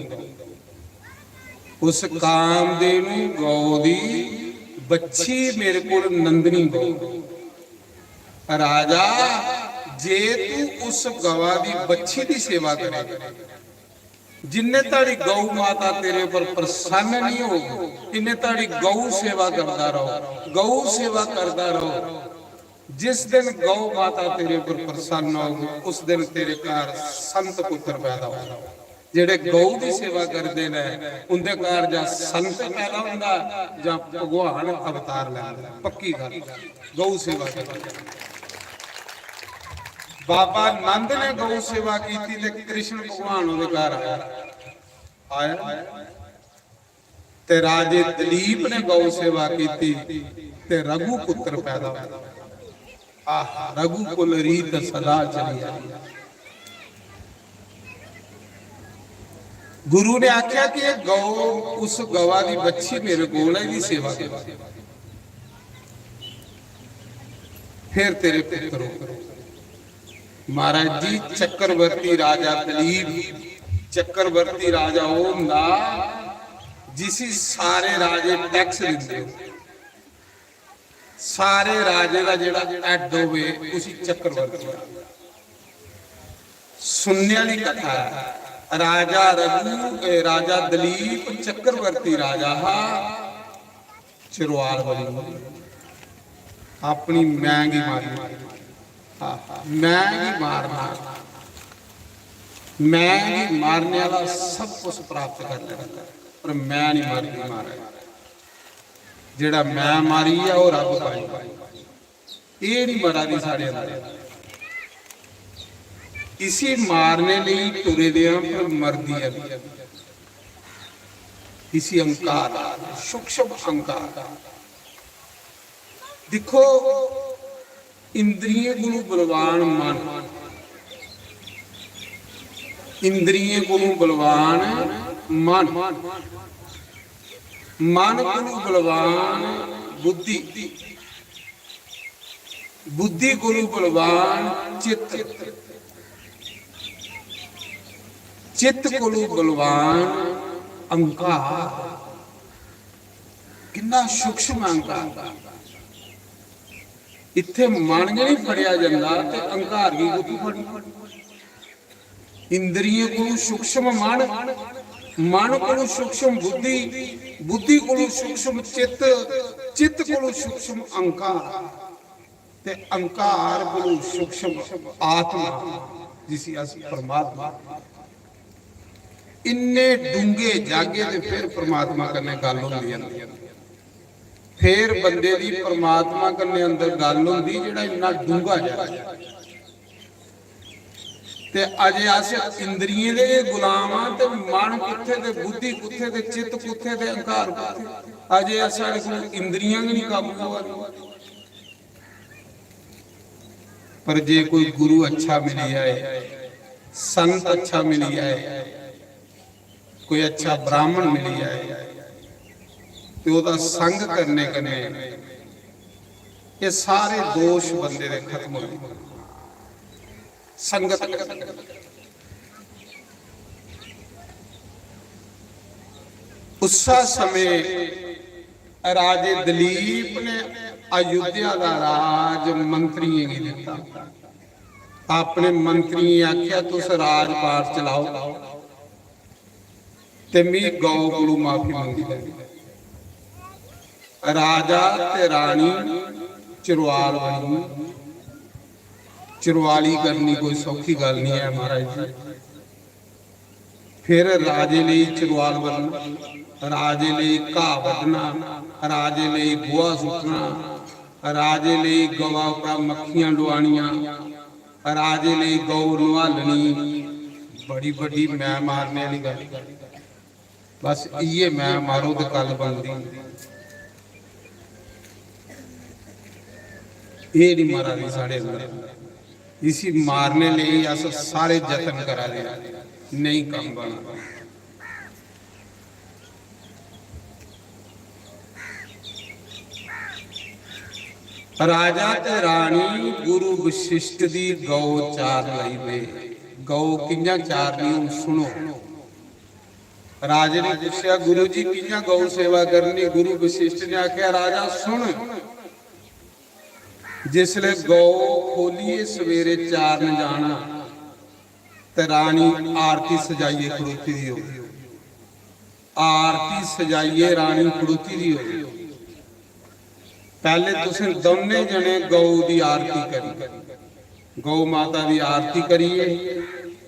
उस कामधेनु गौ दी बच्छी मेरे कोल नंदनी गौ। राजा, जे तू उस गवा दी बच्छी दी सेवा करे, जिन्ने ताड़ी गौ माता तेरे पर प्रसन्न नहीं हो, इन्ने ताड़ी गौ सेवा करता रहो, गौ सेवा करता रहो। जिस दिन गौ माता तेरे पर प्रसन्न होगी, उस दिन तेरे घर संत पुत्र पैदा होगा। जेड़े गौ दी सेवा करदे ने, उंदे घर जां संत पैदा होंदा जां भगवान अवतार लैंदा। पक्की गल्ल, गौ सेवा करदे। बाबा नंद ने गौ सेवा कीती ते कृष्ण भगवान ओदे घर आया, आया। ते राजे दिलीप ने गौ सेवा कीती ते रघुपुत्र पैदा होया। आहा, रघुकुल रीत सदा चली आई। गुरु ने आख्या कि ये गौ, उस गवा दी बच्छी मेरे कोल है, एदी सेवा कर, फिर तेरे पुत्र हो। महाराज जी, चक्रवर्ती राजा दिलीप, चक्रवर्ती राजा ओह होंदा जिसी सारे राजे टैक्स दिंदे हो। सारे राजे दा जेड़ा हैड होवे, उसी चक्रवर्ती आखदे। सुनने आली कथा है। राजा रघु, ए, राजा दिलीप चक्रवर्ती राजा हा, चरवाल बनी अपनी मैं गी मारी। आहा, मैं गी मारना, मैं गी मारने वाला सब कुछ प्राप्त कर लेना, पर मैं नहीं मरदी महाराज। जेड़ा मैं मारी ऐ, ओह रब पाई। एह नहीं मरा दी साढ़े अंदर। इसी मारने लेई टुरे दे आं, पर मरदी ऐ। इसी अहंकार, सूक्ष्म अहंकार। दिक्खो, इंद्रियें कोलू बलवान मन, इंद्रियें कोलू बलवान मन, मन कोलू बलवान बुद्धि, बुद्धि कोलू बलवान चित्त, चित्त कोलू बलवान अहंकार। किन्ना सूक्ष्म अहंकार। इत्थे मन गै नहीं फड़ेआ जंदा ते अहंकार गी कुत्थों फड़ना? इंद्रियें कोलू सूक्ष्म मन, मन कोलू सूक्ष्म बुद्धि, बुद्धि कोलू सूक्ष्म चित्त, चित्त कोलू सूक्ष्म अहंकार, ते अहंकार कोलू सूक्ष्म आत्मा, जिसी अस परमात्मा। इन्ने डूंगे जागे ते फिर परमात्मा कन्नै गल्ल होंदी ऐ। फिर बंदे दी परमात्मा कन्नै अंदर गल्ल होंदी, जेड़ा इन्ना डूंगा जाए। ते अजे अस इंद्रियें दे गै गुलाम आं, ते मन कुत्थे, ते बुद्धि कुत्थे, ते चित्त कुत्थे, ते अहंकार कुत्थे? अजे अस, साढ़े कोल इंद्रियां गै नहीं काबू होआ दियां। पर जे कोई गुरु अच्छा मिली जाए, संत अच्छा मिली जाए, कोई अच्छा ब्राह्मण मिली जाए, ते ओहदा संग करने कन्नै एह सारे दोष बंदे दे खत्म हो जांदे। संगत करने कन्नै। उस्सा समें राजे दिलीप ने अयोध्या दा राज मंत्रियें गी दिता। अपने मंत्रियें आख्या, "तुस राजपाट चलाओ ते मी गौ कोलू माफी मंगी लैनी।" राजा ते रानी चरवाल बनी। चरवाली करनी कोई सौखी गल्ल नहीं है महाराज जी। फिर राजे लेई चरवाल बनना, राजे लेई घाह बड्ढना, राजे लेई गोहा सुट्टना, राजे लेई गवा उप्परा मक्खियां डुआनियां, राजे लेई गौ नुहालनी। बड़ी बड्डी मैं मारने आह्ली गल्ल। बस इ'यै मैं मारो ते गल्ल बनदी। एह् निं मरा दी साढ़े अंदर। इसी मारने लेई अस सारे जतन करा दे आं, नेईं कम्म बना। राजा ते रानी गुरु वशिष्ठ दी गौ चार लई पे। गौ कि'यां चारनी, हून सुनो। राजे ने पुच्छेआ, "गुरु जी, कि'यां गौ सेवा करनी?" गुरु वशिष्ठ ने आखेआ, "राजा सुन, जिसले गौ खोलियै सवेरे चारन जाना, ते रानी आरती सजाइयै खड़ोती दी होग।" आरती सजाइयै रानी खड़ोती दी होग। पैह्ले तुसें दौनें जने गौ दी आरती करी, गौ माता दी आरती करियै,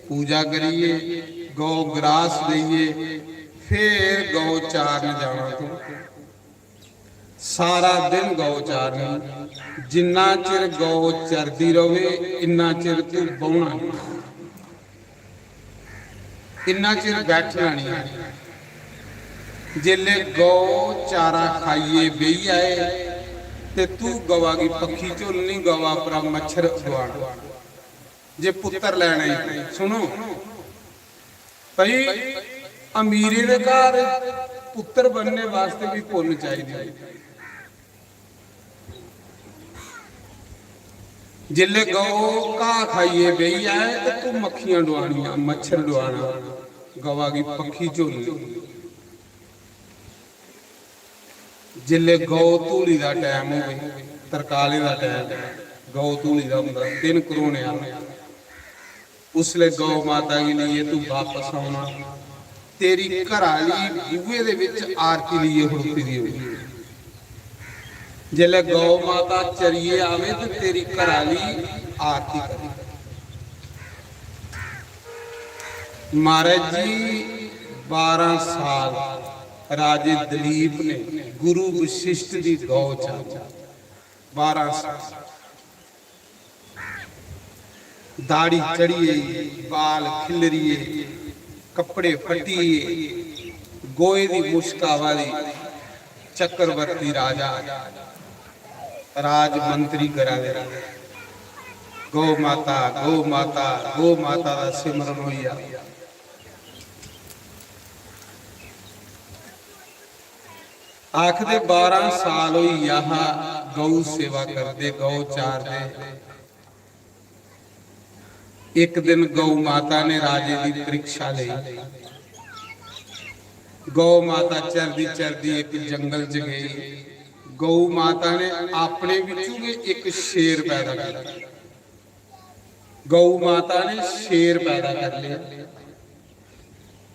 पूजा करियै, गौ ग्रास देइयै, फिर गौ चारन जाना तू। सारा दिन गौ चारनी। जिन्ना चिर गौ चरदी रवे, इन्ना चिर तू बौह्ना निं। इन्ना चिर बैठना निं ऐ। जेल्लै गौ चारा खाइयै बेही जाए, ते तू गवा गी पक्खी झोलनी, गवा परा मच्छर डुआना। जे पुत्तर लैना ई, सुनो भाई, अमीरें दे घर पुत्तर बनने वास्ते भी पुन्न चाहिदी। जिसलै गौ घाऽ खाइयै बेही जाए, ते तू मक्खियां डुआनियां, मच्छर डुआना, गवा गी पक्खी झोलनी। जिसलै गौ धूली दा टैम होवे, तरकालें दा टैम, गौ धूली दा होंदा, दिन घरोने आह्ला, उसलै गौ माता गी लेइयै तू बापस औना। तेरी घराली बूहे दे बिच आरती लेइयै खड़ोती दी होगी। जेल्लै गौ माता चरियै आवे, ते तेरी घराली आरती करे। महाराज जी, बारां साल राजे दलीप ने गुरु वशिष्ठ दी गौ चारी। बारां साल दाढ़ी चढ़ियै, बाल खिल्लरियै, कपड़े फट्टियै, गोहे दी मुश्क आवा दी, चक्रवर्ती राजा, राज मंत्री करा दे, "गौ माता, गौ माता, गौ माता" दा सिमरन होई जा। आखदे बारां साल होई गेआ हा गौ सेवा करदे, गौ चारदे। इक दिन गौ माता ने राजे दी परीक्षा लेई। गौ माता चरदी चरदी इक जंगल च गई। गौ माता ने अपने बिच्चों गै इक शेर पैदा कीता। गौ माता ने शेर पैदा कर लिया।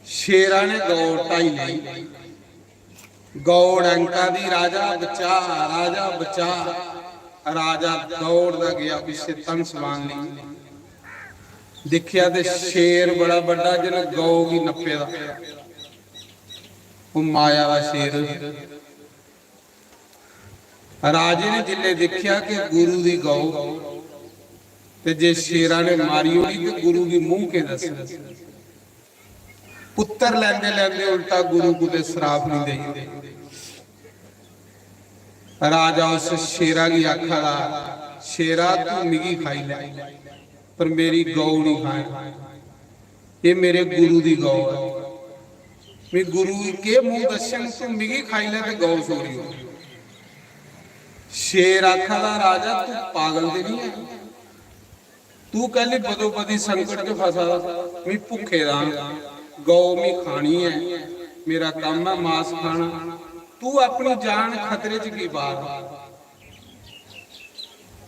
शेरा ने गौ ढाई लेई। गौ डंका दी, "राजा बचा, राजा बचा।" राजा दौड़दा गेआ पिच्छे धनुष बाण लेई। दिक्खेआ ते शेर बड़ा बड्डा, जिन्नै गौ गी नप्पे दा। ओह् माया दा शेर। राजे ने जिसलै दिक्खेआ कि गुरु दी गौ, ते जे शेरा ने मारी ओड़ी ते गुरु गी मूंह के दस्सना? पुत्तर लैंदे लैंदे उल्टा गुरु कुतै सराप निं देई ओड़े। राजा उस शेरा गी आखा दा, "शेरा, तू मिगी खाई लै, पर मेरी गौ निं खाए। एह् मेरे गुरु दी गौ ऐ। मैं गुरु गी केह् मूंह दस्सङ, तू मिगी खाई लै ते गौ छोड़ी ओड़।" शेर आखा दा, "राजा, तू पागल ते निं ऐ? तू कैह्ली बदोबदी संकट च फसा दा? मी भुक्खे दा आं, गौ मी खानी ऐ, मेरा कम्म ऐ मास खाना, तू अपनी जान खतरे च की पा दा?"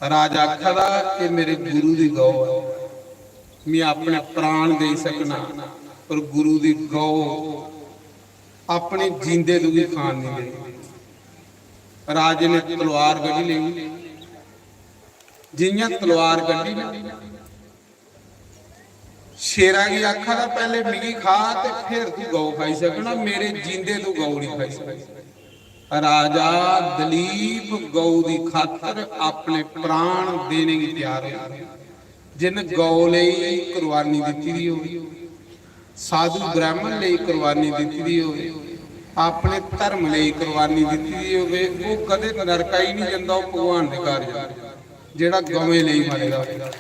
राजा आखा दा, "एह् मेरे गुरु दी गौ ऐ, में अपने प्राण देई सकना, पर गुरु दी गौ अपने जींदे तुगी खान निं देनी।" राजे ने तलवार कड्ढी लेई। जि'यां तलवार कड्ढी ना, शेरा गी आखा दा, "पैह्ले मिगी खा ते फिर तू गौ खाई सकना, मेरे जींदे तू गौ निं खाई सकना।" राजा दलीप गौ दी खातर अपने प्राण देने गी त्यार होई। जिन गौ लेई कुर्बानी दित्ती दी होवे, साधु ब्राह्मण लेई कुर्बानी दित्ती दी होवे, अपने धर्म लेई कुर्बानी दित्ती दी होवे, ओह् कदें नरका ही निं जंदा, ओह् भगवान दे घर जंदा, जेह्ड़ा गवें लेई मरे दा होवे।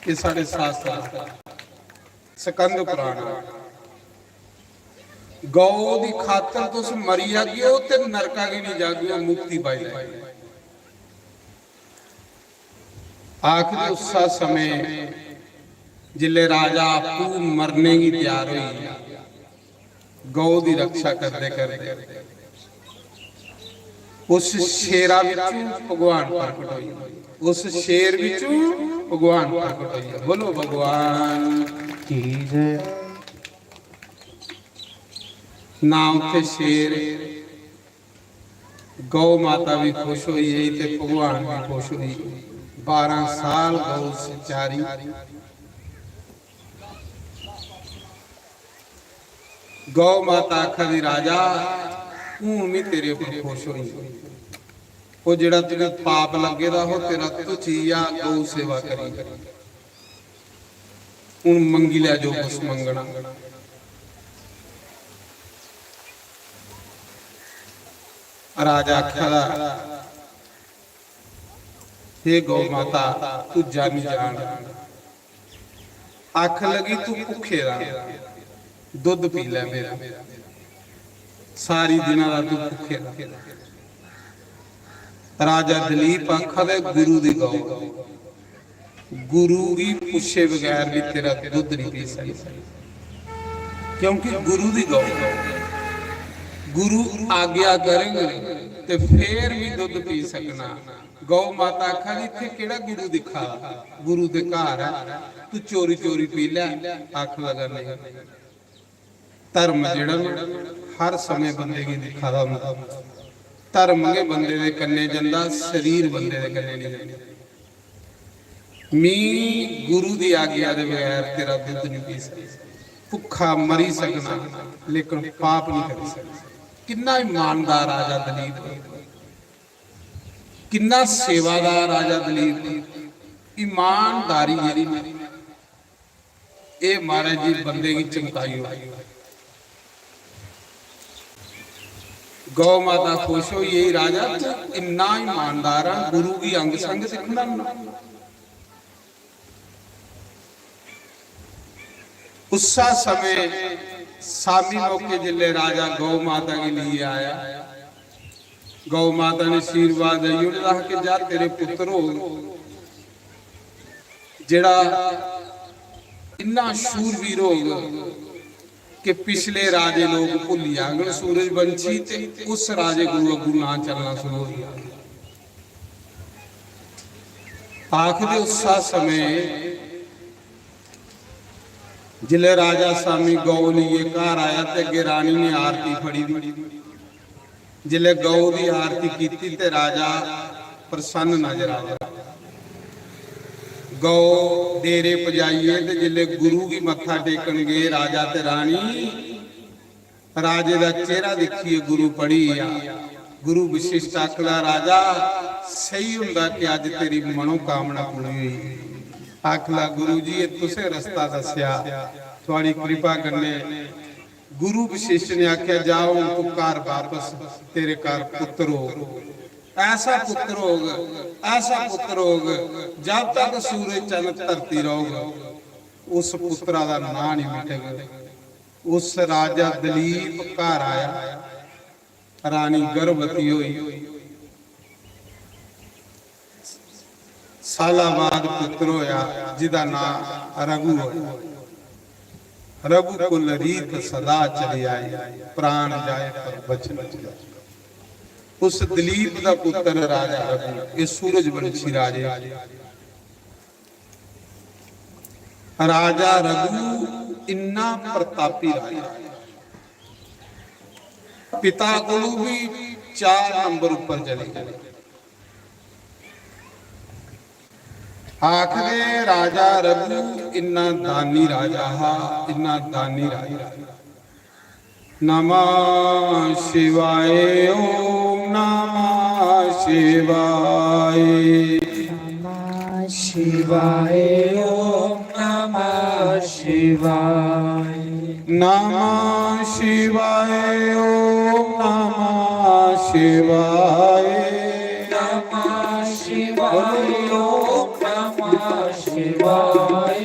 एह् साढ़े शास्त्र दा स्कंद पुराण ऐ। गौ दी खातर तुस मरी जागेओ ते नरका गी निं जागेओ, मुक्ति पाई लैगे। आखदे उस्सै समें जिसलै राजा आपूं मरने गी त्यार होई गेआ, गौ दी रक्षा करदे करदे उस शेरा बिच्चों भगवान प्रकट होई गे। उस शेर बिच्चों भगवान प्रकट होई गे। बोलो भगवान की जय। ना उत्थे शेर, गौ माता भी खुश होई गेई ते भगवान भी खुश होई गे। बारां साल गौ उस चारी। गौ माता आखा दी, "राजा, हून भी तेरे उप्पर खुश होई। ओह् जेह्ड़ा तुगी पाप लग्गे दा हो, तेरा तुच्छ इ'या गौ सेवा करी। हून मंगी लै जो कुछ मंगना।" राजा आखा दा, "हे गौ माता, तू जानी जान।" आखन लगी, "तू भुक्खे दा, दुद्ध पी लै मेरा, सारी दिना दा तू भुक्खे दा।" राजा दलीप आखा दे, "गुरु दी गौ, गुरु गी पुच्छे बगैर भी तेरा दुद्ध नहीं पी सकदा, क्योंकि गुरु दी गौ, गुरु आज्ञा करग ते फिर भी दुद्ध पी सकना।" गौ माता आखा दी, "इत्थै केह्ड़ा गुरु दिक्खा दा? गुरु दे घर ऐ, तू चोरी चोरी पी लै।" आखन लगा, "नहीं, धर्म जेह्ड़ा ना, हर समें बंदे गी दिक्खा दा होंदा। धर्म गै बंदे दे कन्नै जंदा, शरीर बंदे दे कन्नै नहीं जंदा। मी गुरु दी आज्ञा दे बगैर तेरा दुद्ध नहीं पी सकदा। भुक्खा मरी सकना, लेकिन पाप नहीं करी सकदा।" किन्ना ईमानदार राजा दलीप, किन्ना सेवादार राजा दलीप, ईमानदारी जेह्ड़ी ना, एह् महाराज जी बंदे गी चमकाई ओड़दी। गौ माता खुश होई गेई, "राजा, तू इन्ना ईमानदार आ, गुरु गी अंग संग दिक्खना ना।" उस्सै समें सामी मौके जिसलै राजा गौ माता गी लेइयै आया, गौ माता ने आशीर्वाद देई ओड़े दा हा कि जा, तेरे पुत्तर होग, जेह्ड़ा इन्ना शूरवीर होग कि पिछले राजे लोग भुल्ली जाङन। सूरजवंशी ते उस राजे कोलू अग्गू नां चलना शुरू होई गेआ। आखदे उस्सै समें जिसलै राजा सामी गौ लेइयै घर आया ते अग्गें रानी ने आरती फड़ी दी। जिसलै गौ दी आरती कीती ते राजा प्रसन्न नजर आया। गौ डेरे पजाइयै ते जिसलै गुरु गी मत्था टेकन गे राजा ते रानी, राजे दा चेहरा दिक्खियै गुरु पढ़ी गेआ। गुरु वशिष्ठ आखदा, "राजा, स्हेई होंदा कि अज्ज तेरी मनोकामना पूरी होई।" आखदा, "गुरु जी, एह् तुसें रस्ता दस्सेआ, थुआड़ी कृपा कन्नै।" गुरु वशिष्ठ ने आखेआ, "जा, हून तू घर बापस, तेरे घर पुत्र होग, ऐसा पुत्र होग, ऐसा पुत्र होग, जब तक सूरज चंद धरती रौहग, उस पुत्रा दा नांऽ नहीं मिटग।" उस राजा दलीप घर आया, रानी गर्भवती होई, साला बाद पुत्र होया, जिदा नां रघु होया। "रघुकुल रीत सदा चली आई, प्राण जाए पर वचन चले।" उस दलीप दा पुत्र राजा रघु, ये सूरजवंशी राजे। राजा रघु इन्ना प्रतापी राजा, पिता कोलू भी चार नंबर ऊपर चली गए। आखदे राजा रघु इन्ना दानी राजा हा, इन्ना दानी राजा। नमः शिवाय, ओम नमः शिवाय। नमः शिवाय, ओम नमः शिवाय। नमः शिवाय, ओम नमः शिवाय। नमः शिवाय, ओम नमः शिवाय।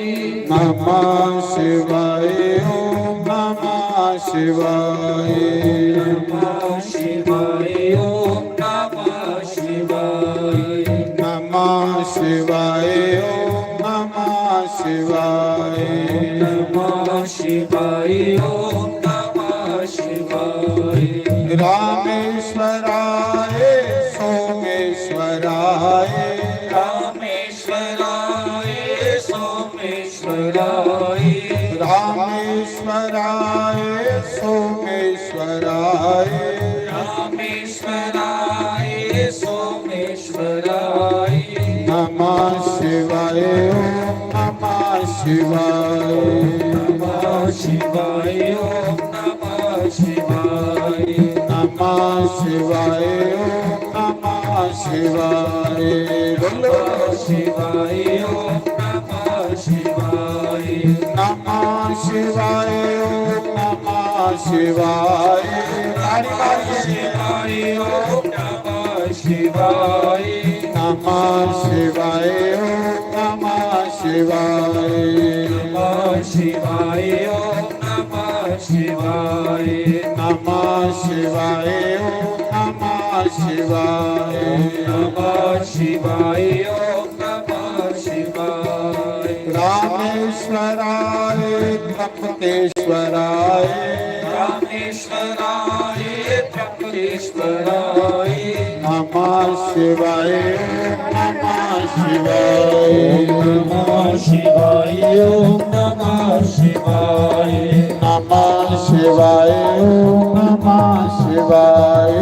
नमः शिवाय, ओम नमः शिवाय। नमः शिवाय, ओम नमः शिवाय। नमः शिवाय, ओम नमः शिवाय। नमः शिवाय, ओम नमः शिवाय। रामेश्वराय सोमेश्वराय। रामेश्वराय सोमेश्वराय। रामेश्वराय सोमेश्वराय। रामेश्वराय सोमेश्वराय। नमः शिवाय, ओम नमः शिवाय। नमः शिवाय, ओम नमः शिवाय। नमः शिवाय, ओम नमः शिवाय। बोलो। नमः शिवाय, ओम नमः शिवाय। नमः शिवाय, ओम नमः शिवाय। ताली मारिए। शिवाय, ओम नमः शिवाय। नमः शिवाय, ओम नमः शिवाय। नमः शिवाय, ओम नमः शिवाय। नमः शिवाय, ओम नमः शिवाय। नमः शिवाय, ओम नमः शिवाय। रामेश्वराय त्र्यंबकेश्वराय। रामेश्वराय त्र्यंबकेश्वराय। नमः शिवाय, नमः शिवाय। नमः शिवाय, ओम नमः शिवाय। नमः शिवाय, ओम नमः शिवाय।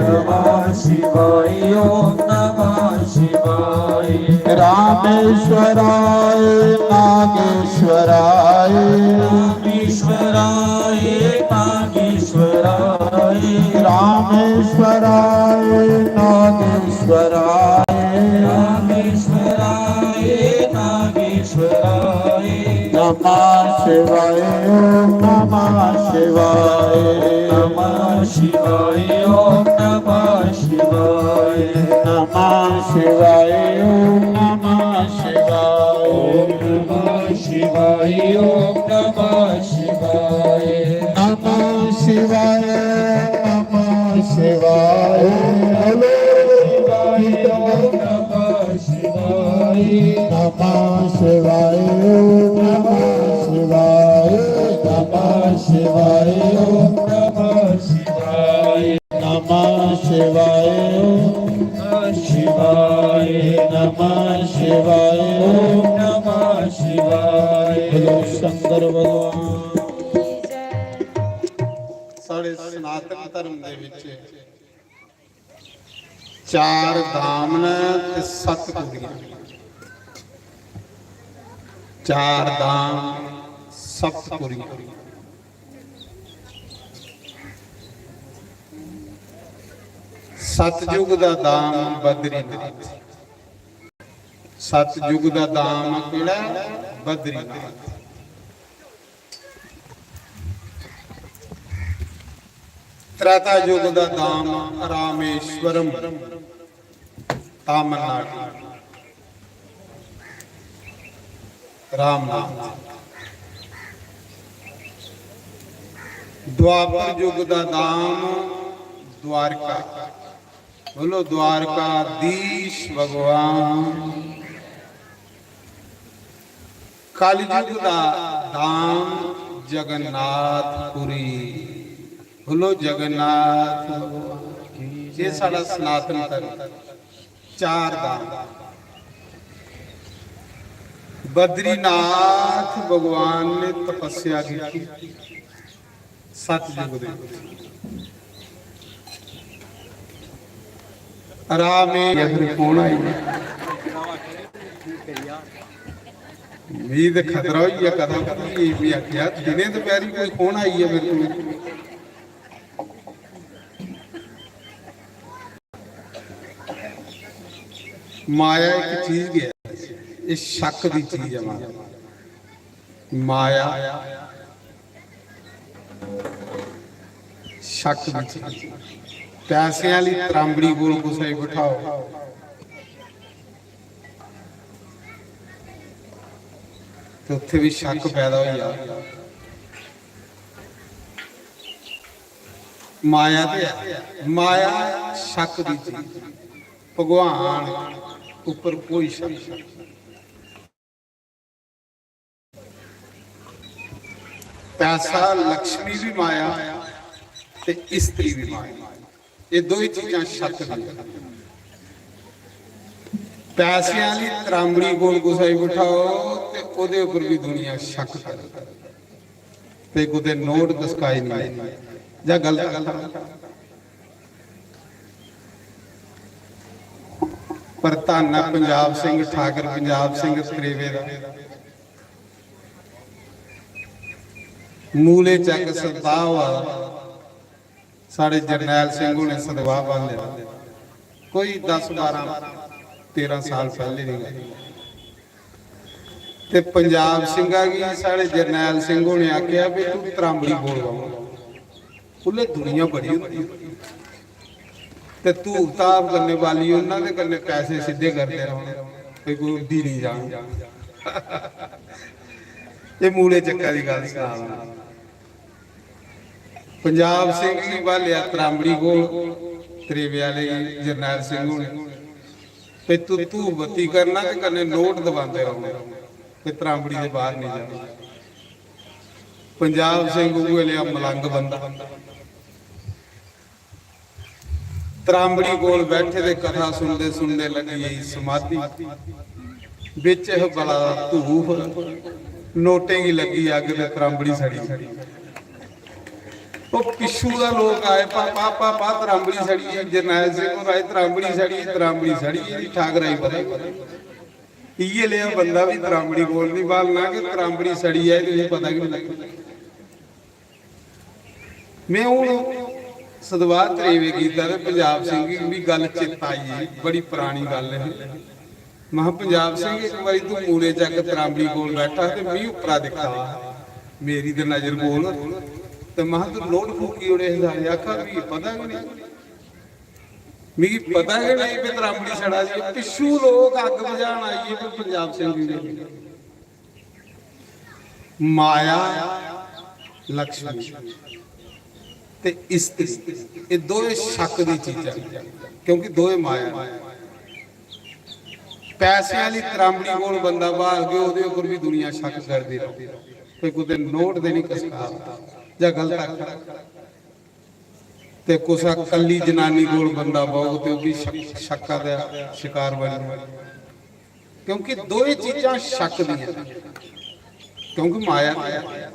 नमः शिवाय, ओम नमः शिवाय। रामेश्वराय नागेश्वराय। रामेश्वराय नागेश्वराय। रामेश्वराय नागेश्वराय। रामेश्वराय नागेश्वराय। नमः शिवाय, ओम नमः शिवाय। नमः शिवाय, ओम नमः शिवाय। नमः शिवाय, ओम नमः शिवाय। ओम नमः शिवाय, ओम नमः शिवाय। नमः शिवाय, नमः शिवाय। बोलो शिवाय, ओम नमः शिवाय। नमः शिवाय, ओम नमः शिवाय। नमः शिवाय, ओम नमः शिवाय। नमः शिवाय, ओम नमः शिवाय। नमः शिवाय, ओम नमः शिवाय। बोलो शंकर भगवान। साढ़े सनातन धर्म दे विच चार धाम न ते सत्त पुरियां। चार धाम, सत्त पुरियां। सतयुग दा धाम बद्रीनाथ। सतयुग दा धाम केह्ड़ा? बद्रीनाथ। त्रेता युग दा धाम रामेश्वरम, तमिलनाडु। रामनाथ। द्वापर युग दा धाम द्वारका। बोलो द्वारकाधीश भगवान। कलयुग दा धाम जगन्नाथपुरी। बोलो जगन्नाथ भगवान की। ये साढ़ा सनातन धर्म। चार धाम। बद्रीनाथ भगवान ने तपस्या की। सतयुग दे। रामे आखिर फोन आई गेआ। मी ते खतरा होई गेआ, कदा की मी आखेआ, "दिनें दपैह्री कोई फोन आई गेआ मेरे कोल।" माया इक चीज गै ऐ, एह् शक्क दी चीज ऐ माया। माया शक्क दी चीज। पैसें आह्ली त्रांबड़ी कोल कुसै गी बठाओ ते उत्थै बी शक्क पैदा होई जा। माया ते ऐ, माया शक्क दी चीज। भगवान ऊपर कोई शक नहीं। पैसा लक्ष्मी भी माया ते स्त्री भी माया, ये दो ही चीजां शक नहीं। पैसे आह्ली त्रांबड़ी कोल कुसै गी बठाओ ते ओह्दे उप्पर भी दुनिया शक करे, ते कुतै नोट दसकाई नहीं जां गलत। पर धन्न ऐ पंजाब सिंह, ठाकर पंजाब सिंह त्रेवे दा। मूले चक सदवाह होआ दा। साढ़े जरनैल सिंह होरें सदवाह बंद, कोई दस बारां तेरां साल पैह्ले दी गल्ल। ते पंजाब सिंह गी साढ़े जरनैल सिंह होरें आखेआ, "भी तू त्रांबड़ी बोल बाबा।" उसलै दुनिया बड़ी होंदी ही। ते धूफ धाफ कन्नै बाली ओड़ना ते कन्नै पैसे सिद्धे करदे रौह्ने, कोई, कोई उड्डी निं जान। एह् मूले चक्का दी गल्ल सना दा। पंजाब सिंह गी ब्हालेआ त्रांबड़ी कोल, त्रेवे आह्ले गी, जरनैल सिंह होरें, ते तू धूफ बत्ती करना ते कन्नै नोट दबांदे रौह्ने, ते त्रांबड़ी दे बाह्र निं जाना। पंजाब सिंह उ'ऐ नेहा मलंग बंदा। त्रांबड़ी कोल बैठे दे कथा सुनदे सुनदे लग्गी गेई समाधि। बिच ह बला दा धूफ, नोटें गी लग्गी अग्ग ते त्रांबड़ी सड़ी। ओह् पिच्छू दा लोक आए, "पापा, पापा, त्रांबड़ी सड़ी गेई।" जरनैल सिंह होर आए, "त्रांबड़ी सड़ी, त्रांबड़ी सड़ी गेई।" ठाकरा गी पता ही पता। इ'यै लेहा बंदा बी त्रांबड़ी कोल निं ब्हालना कि त्रांबड़ी सड़ी जाए ते तुसें पता गै निं लग्गना। में हून सदवाह त्रेवे कीता ते पंजाब सिंह गी बी गल्ल चेता आई गेई, बड़ी परानी गल्ल ही। महां, "पंजाब सिंह, इक बारी तूं मूले चक त्रांबड़ी कोल बैठा ते मी उप्परा दिक्खा, मेरी ते नजर कोल, ते महां, तूं नोट फूकी ओड़े हे सारे।" आखा, "मिगी पता गै नेईं, मिगी पता गै नेईं कि त्रांबड़ी सड़ा दी ऐ।" पिच्छू लोक अग्ग बुझान आई गे, पर पंजाब सिंह गी नेईं। माया, लक्ष्मी ते स्त्री, एह् दोए शक दी चीजां न, क्योंकि दोए माया न। पैसे आह्ली त्रांबड़ी कोल बंदा ब्हालगे, ओह्दे उप्पर बी दुनिया शक करदी रौह्, कोई कुतै नोट ते निं खसका जां गलत आखा। ते कुसै कल्ली जनानी कोल बंदा बौह्ग ते ओह् बी शक-, शक्का दा शकार बनी जाग। क्योंकि दोए चीजां शक दियां न, क्योंकि माया ते ऐ।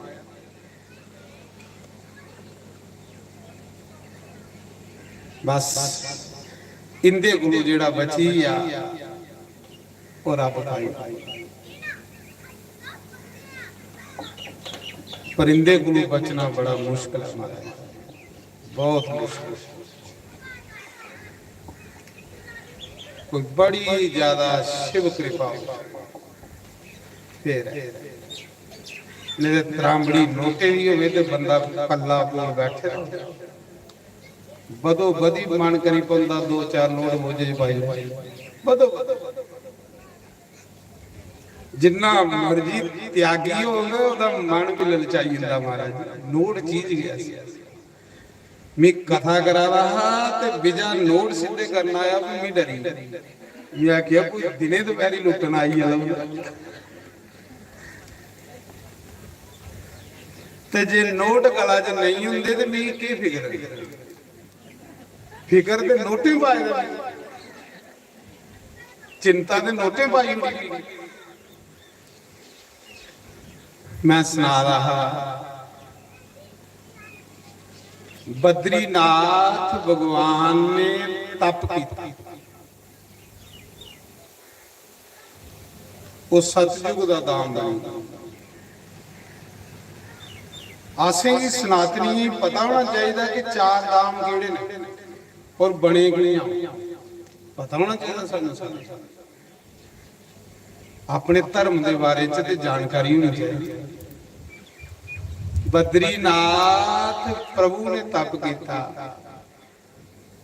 बस इंदे कोलों जेह्ड़ा बची गेआ, ओह् रब खाई। पर इंदे कोलों बचना बड़ा मुश्कल ऐ महाराज, बहुत मुश्कल। कोई बड़ी ज्यादा शिव कृपा हो, फिर ऐ। नेईं ते त्रांबड़ी नोटे दी होवे ते बंदा कल्ला कोल बैठे दा होवे। बदो बदी मन करी पौंदा, दो चार नोट मोजे च पाई लो। बदो बदी। जिन्ना मर्जी त्यागी होग, ओह्दा मन बी ललचाई जंदा महाराज। नोट चीज गै ऐसी। मी कथा करा दा हा ते बिजा नोट सिद्धे करन आया, भी मी डरी गेआ। मी आखेआ, "कोई दिनें दपैह्री लुट्टन आई गेआ लभदा।" ते जे नोट गला च नेईं होंदे ते मिगी केह् फिकर? फिकर ते नोटें पाए दा, चिंता ते नोटें पाई ओड़ी। मैं सना दा हा, बद्रीनाथ भगवान ने तप कीता। ओह् सतयुग दा धाम बनी। असेंगी सनातनियें गी पता होना चाहिदा कि चार धाम केह्ड़े न और बने कि'यां। पता होना चाहिदा सानूं सारें गी। अपने धर्म दे बारे च ते जानकारी होनी चाहिदी। बद्रीनाथ प्रभु ने तप कीता।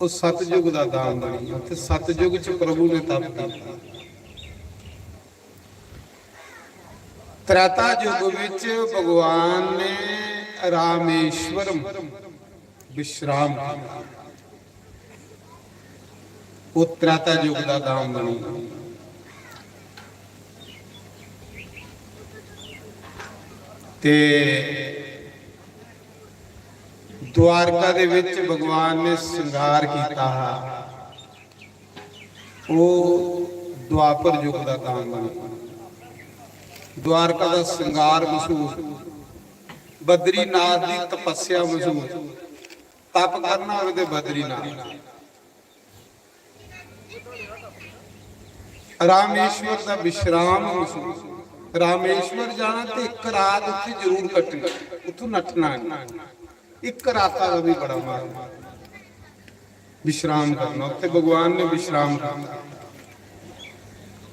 ओह् सतयुग दा धाम बनी। उत्थै सतयुग च प्रभु ने तप कीता। त्रेता युग विच भगवान ने रामेश्वरम विश्राम कीता। ओह् त्रेता युग दा धाम बनी। ते द्वारका दे विच भगवान ने श्रृंगार कीता हा। ओह द्वापर युग दा काम बने। द्वारका दा श्रृंगार मशहूर, बद्रीनाथ दी तपस्या मशहूर। तप करना होवे ते बद्रीनाथ। रामेश्वर दा विश्राम मशहूर। रामेश्वर जाना ते इक रात उत्थे जरूर कट्टनी, उत्थों नट्ठना नहीं। इक राता दा भी बड़ा महत्व। विश्राम करना, उत्थे भगवान ने विश्राम करना।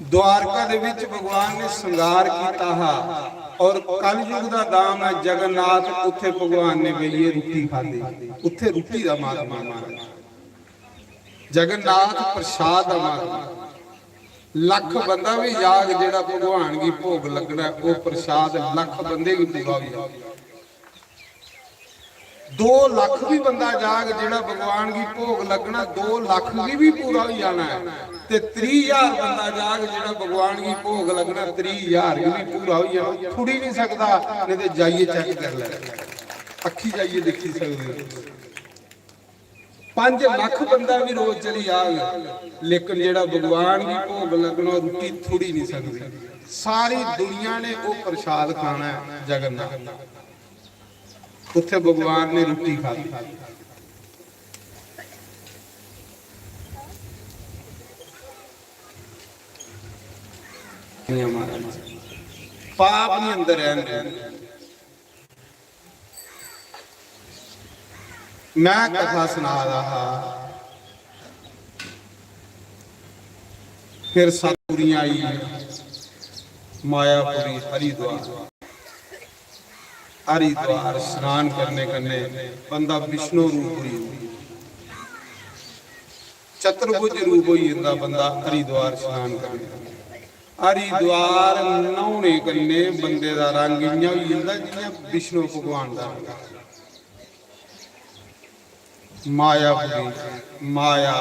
द्वारका दे विच भगवान ने श्रृंगार कीता हा और कलयुग दा दाम है जगन्नाथ, उत्थे भगवान ने बेहियै रुट्टी खादी, उत्थे रुट्टी दा महात्मा महाराज। जगन्नाथ प्रसाद दा महात्मा। लख बंदा भी जाग जेड़ा भगवान गी भोग लगना है, वो प्रसाद लख बंदे गी पूरा हो जाए। दो लख भी बंदा जाग जेड़ा भगवान गी भोग लगना, दो लख गी भी पूरा हो जाना है। ते त्रीह हजार बंदा जाग जेड़ा भगवान गी भोग लगना, त्रीह हजार गी भी पूरा हो जाना। थुड़ी नहीं सकदा, नहीं ते जाइए चेक कर ले, अखी जाइए देखी सकदे हो। पंज लख बंदा भी रोज चली जाग, लेकिन जेड़ा भगवान गी भोग लगना, रुट्टी थुड़ी नहीं सकदी। सारी दुनिया ने वो प्रसाद खाना है जगन्नाथ। उत्थे भगवान ने रुट्टी खादी। महाराज, पाप नहीं अंदर रहन देना। मैं कथा सुना रहा हा, फिर सतपुरियां आई, मायापुरी, हरिद्वार। हरिद्वार स्नान करने कन्ने बंदा विष्णु रूप होई जंदा, चतुर्भुज रूप होई जंदा बंदा हरिद्वार स्नान करने कन्ने। हरिद्वार न्हौने कन्ने बंदे दा रंग इ'यां होई जंदा जि'यां विष्णु भगवान दा रंग। मायापुरी, माया,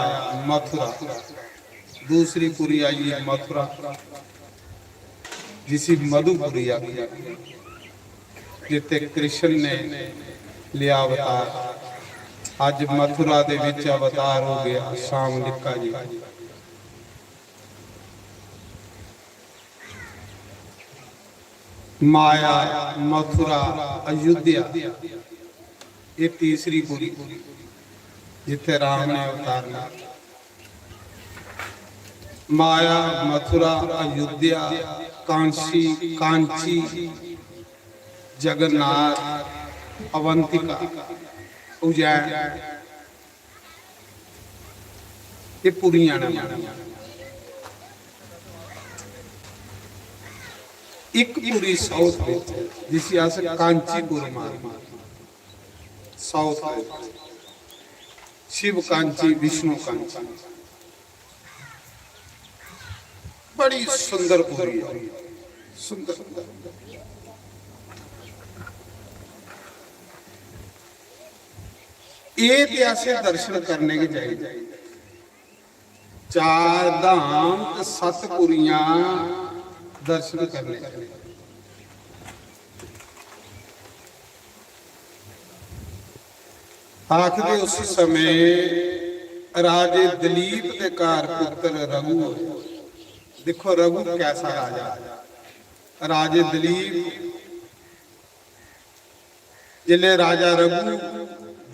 मथुरा, दूसरी पुरी आई है मथुरा, जिसी मधुपुरी आखदे, जित्थे कृष्ण ने लिया अवतार। अज मथुरा दे विच अवतार हो गया श्याम निक्का जी। माया, मथुरा, अयोध्या, ये तीसरी पुरी जिथे राम ने अवतार लिया। माया, मथुरा, अयोध्या, कांशी, कांची, जगन्नाथ, अवंतिका, उज्जैन, ये पुरियां ने माया। एक पुरी साउथ विच, जिसी अस कांचीपुरम आखने, साउथ विच शिव कांची, विष्णु कांची, बड़ी सुंदर पुरी है, सुंदर। ये ते असें दर्शन करने गै चाहिए। चार धाम ते सत पुरियां दर्शन करने। आखदे उस समय राजे दिलीप दे घर पुत्र रघु होए। दिक्खो रघु कैसा राजा। राजे दिलीप जिसले राजा रघु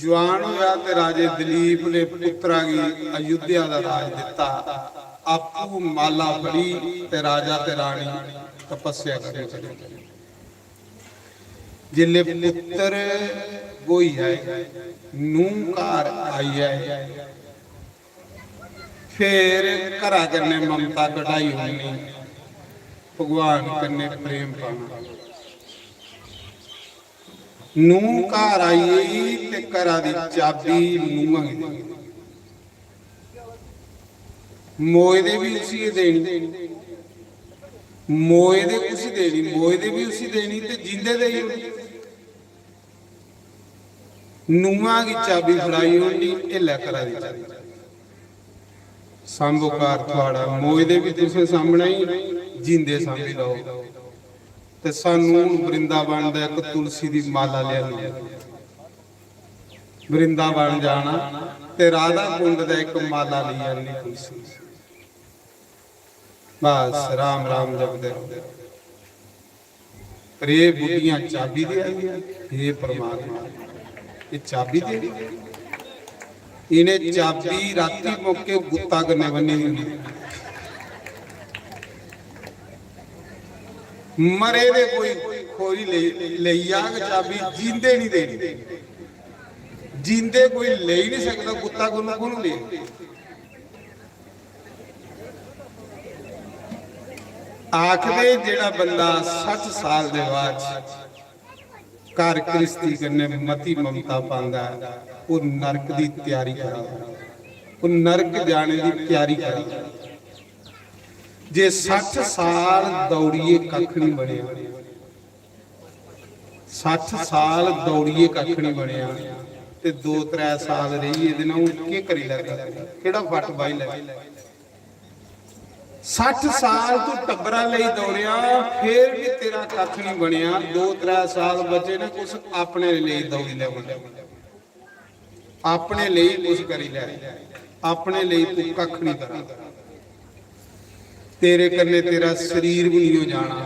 जुआन होया ते राजे दिलीप ने पुत्रा गी अयोध्या दा राज दिता। आपू माला फड़ी ते राजा ते रानी तपस्या करने चले। जिसले पुत्र होई आए, नूह घर आई आए, फिर घरा कन्नै ममता घटाई ओड़नी, भगवान कन्नै प्रेम पाना। नूह घर आई गेई ते घरा दी चाबी नूहा गी देई। मोए दे भी उसी गै देनी, मोए दे उसी देनी, मोए दे भी उसी देनी ते जींदे देई ओड़नी। नूहा गी चाबी फड़ाई ओड़नी, "एह् लै घरा दी चाबी, सांभो घर थुआड़ा, मोए दे भी तुसें सांभना ही, जींदे सांभी लैओ।" ते सानू हुन वृंदावन दा इक तुलसी दी माला लेआनी। वृंदावन जाना ते राधा कुंड दा इक माला लेई आनी तुलसी। बस राम राम जपदे रहो। पर एह् बुड्ढियां चाबी देआ दियां, हे परमात्मा, एह् चाबी दे। इ'नें चाबी राती मौके गुत्ता कन्नै बन्नी दी होंदी। मरे दे कोई खोई लेई, लेई जाग चाबी, जींदे नहीं देनी। जींदे कोई लेई नहीं सकदा, गुत्ता कु'न, कु'न लेई? आखदे जेह्ड़ा बंदा सट्ठ साल दे बाद घर घ्रिस्ती कन्नै मती ममता पांदा ऐ, ओह् नरक दी त्यारी करा दा, ओह् नरक जाने दी त्यारी करा दा। जे सट्ठ साल दौड़ियै कक्ख निं बनेआ, सट्ठ साल दौड़ियै कक्ख निं बनेआ, ते दो त्रै साल रेही गेदे न, हून केह् करी लैगा? केह्ड़ा फट्ट बाही लैगा? सट्ठ साल तू टब्बरा लेई दौड़ेआ, फिर भी तेरा कक्ख निं बनेआ। दो त्रै साल बचे ने, कुछ अपने लेई दौड़ी ले, अपने लेई कुछ करी ले, अपने लेई तू कक्ख निं करा। तेरे कन्नै तेरा शरीर भी निं हो जाना,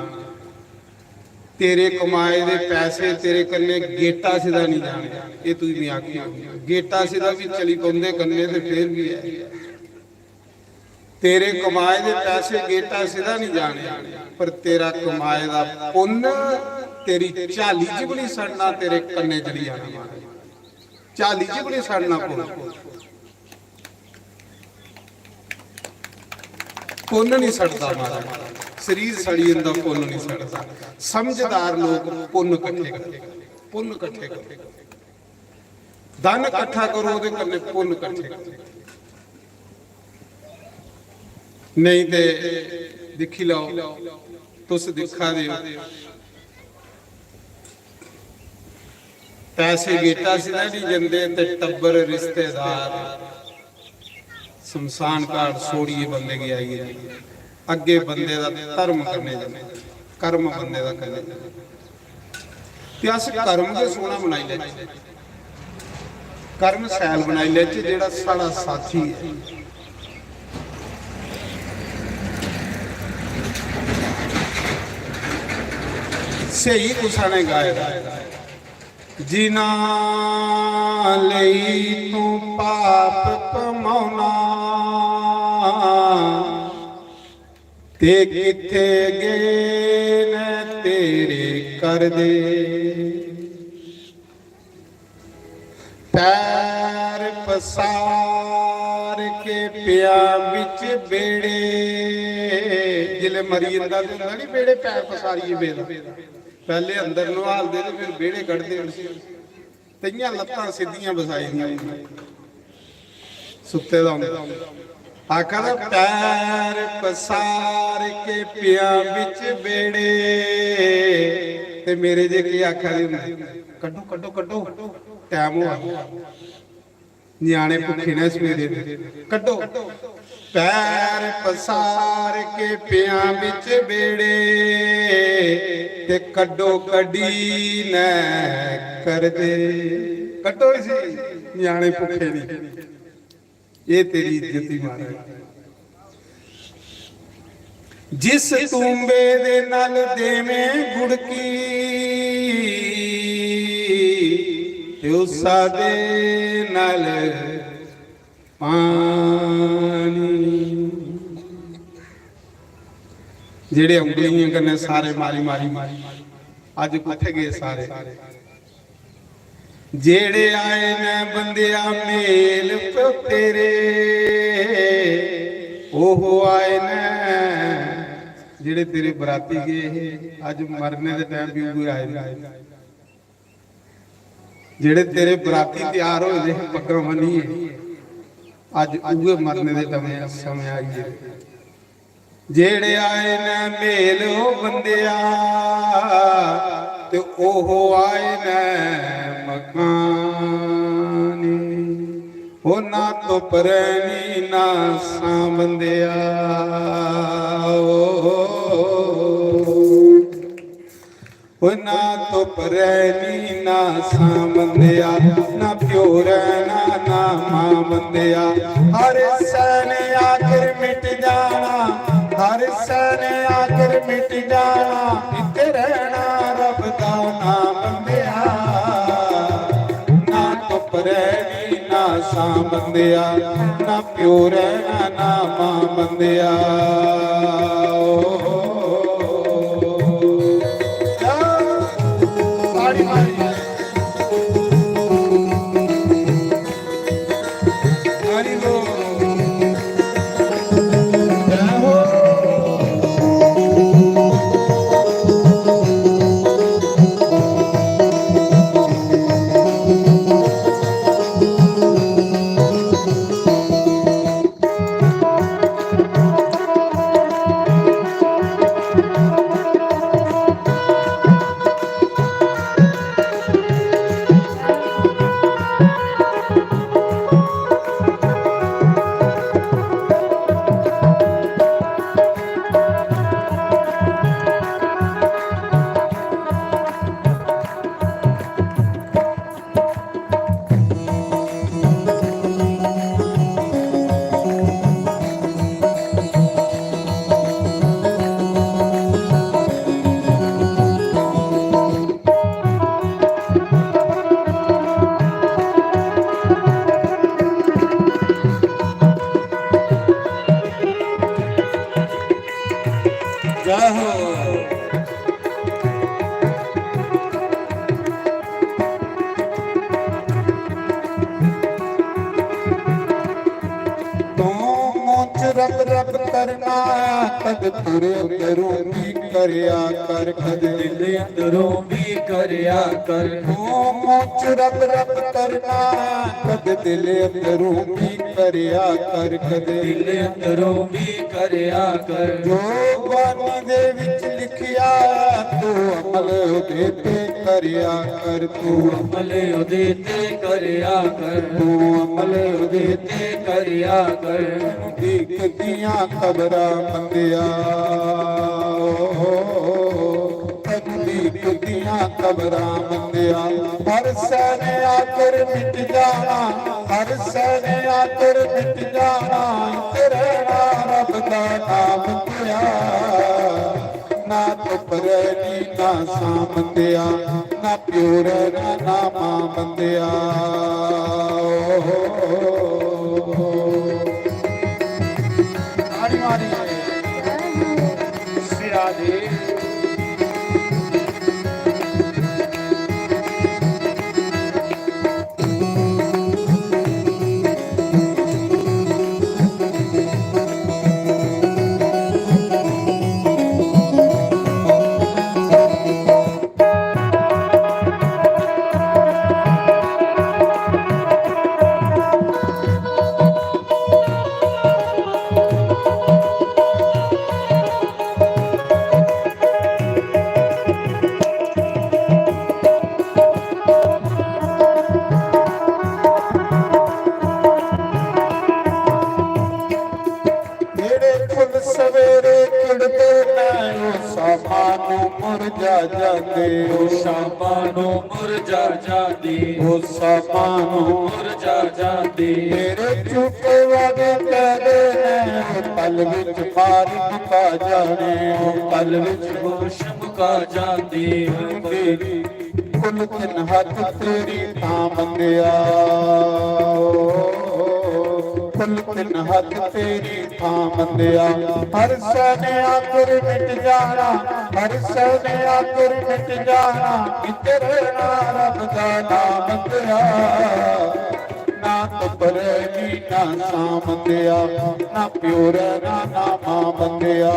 तेरे कमाए दे पैसे तेरे कन्नै गेटा सिधा निं जाने। एह् तुगी में आखी ओड़नी, गेटा सिधा भी चली पौंदे कन्नै ते फिर भी ऐ। तेरे कमाए दे पैसे गेटा सिधा नहीं जाने, पर तेरा कमाए दा पुन्न तेरी झाली च भी नहीं सड़ना, तेरे कन्ने चली जाना महाराज, झाली च भी नहीं सड़ना पुन्न। पुन्न नहीं सड़दा महाराज, शरीर सड़ी जंदा, पुन्न नहीं सड़दा। समझदार लोग पुन्न कट्ठे करदे, पुन्न कट्ठे करदे। धन कट्ठा करो, ओह्दे कन्नै पुन्न कट्ठे करो। नेईं ते दिक्खी लैओ, तुस दिक्खा दे ओ, पैसे गेटा सिधा निं जंदे ते टब्बर रिश्तेदार शमशान घाट छोड़ियै बंदे गी आई गे। अग्गें बंदे दा धर्म करने जंदे, कर्म बंदे दा करने जंदे। ते अस कर्म गै सोह्ना बनाई लैचे, कर्म शैल बनाई लैचे, जेह्ड़ा साढ़ा साथी ऐ। स्हेई कुसै ने गाए दा, जिन्ना लेई तूं पाप कमाना, ते कित्थे गे न तेरे करदे? पैर पसार के पिया बिच बेड़े, जिसलै मरी जंदा ते होंदा नी बेड़े पैर पसारियै बेड़ा, पैह्ले अंदर नुहालदे ते फिर बेड़े कड्ढदे उसी। ते इ'यां लत्तां सिद्धियां बसाई दियां होंदियां, सुत्ते दा होंदा। आखा दा, "पैर पसार के पिया बिच बेड़े।" ते मेरे जे केह् आखा दे होंदे, "कड्ढो, कड्ढो, कड्ढो, टैम होआ दा।" ञ्याणे भुक्खे न सवेरे दे, कड्ढो। पैर पसार के पिया बिच बेड़े, ते कड्ढो कड्ढी न करदे। कड्ढो इसी, ञ्याणे भुक्खे नी। एह् तेरी इज्जत ही महाराज। जिस तूंबे दे नल देवें गुड़की, ते उसा दे नल पानी। जेह्ड़े उंगलियें कन्नै सारे मारी मारी, अज्ज कुत्थै गे सारे? जेह्ड़े आए न बंदेआ मेल प-, तेरे, ओहो आए न। जेह्ड़े तेरे बराती गे हे, अज्ज मरने दे टैम बी उ'ऐ आए न। जेह्ड़े तेरे बराती त्यार होए दे हे पग्गां बन्नियै, अज्ज उ'ऐ मरने दे टमे-, समें आई गे। जेह्ड़े आए न मेल ओ बंदेआ, ते ओहो आए न मकान। ओ ना धुप्प रैह्नी ना छां बंदेआ। ओ, ओ ना धुप्प रैह्नी ना छां बंदेआ, ना प्यो रैह्ना ना मां बंदेआ। हर सै ने आखर मिट जाना, हर सै ने आखर मिट जाना। इत्थै रैह्ना रब दा नां बंदेआ, ना धुप्प रैह्नी ना छां बंदेआ, ना प्यो रैह्ना ना मां बंदेआ। ओ, ताड़ी मारी। हरि बोल। जय हो। जय हो। तूं मूंछ रब रब करना, कद तुरे अंदरों भी करया कर, कद दिल अंदरों भी करया कर। तूं मूंछ रब रब करना, कद दिल अंदरों भी करया कर, कद दिल अंदरों भी करया कर। जो बानी दे विच लिखिया, तू अमल उदे ते करया कर, तू अमल उदे ते करया कर, तू अमल उदे ते करया कर। तकदीक दियां कबरां बंदेआ, तकदीक दियां कबरां बंदेआ। हर सै ने आखर मिट जाना, हर सै ने आखर मिट जाना। इत्थै रैह्ना रब दा नां बंदेआ, ना धुप्प रैह्नी ना छां बंदेआ, ना प्यो रैह्ना ना मां बंदेआ। ओ हो हो हो। ताड़ी मारिए। सिरा दी। जेह्ड़े फुल्ल सवेरे खिड़दे न, ओह् शामां नूं मुरझा जांदे। ओह् शामां नूं मुरझा जांदे। ओह् शामां नूं मुरझा जांदे। तेरे झूठे वादे कैदे न, ओह् पल विच मारी मुका जाने। ओह् पल विच होश मुका जांदे। हुंदी कुल तिन हत्थ तेरी थां बंदेआ, कुल तिन हत्थ तेरी थां बंदेआ। हर सै ने आखर मिट जाना, हर सै ने आखर मिट जाना। इत्थै रैह्ना रब दा नां बंदेआ, ना धुप्प रैह्नी ना छां बंदेआ, ना प्यो रैह्ना ना मां बंदेआ।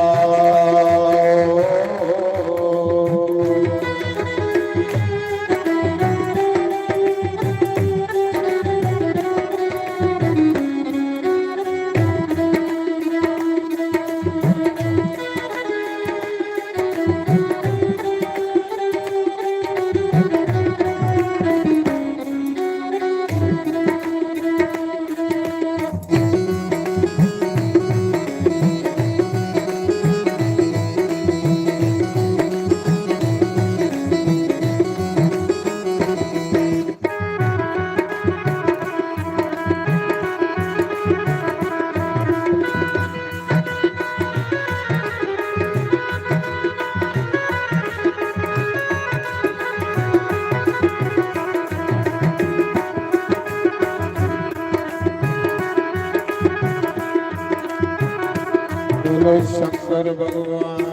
बोलो शंकर भगवान।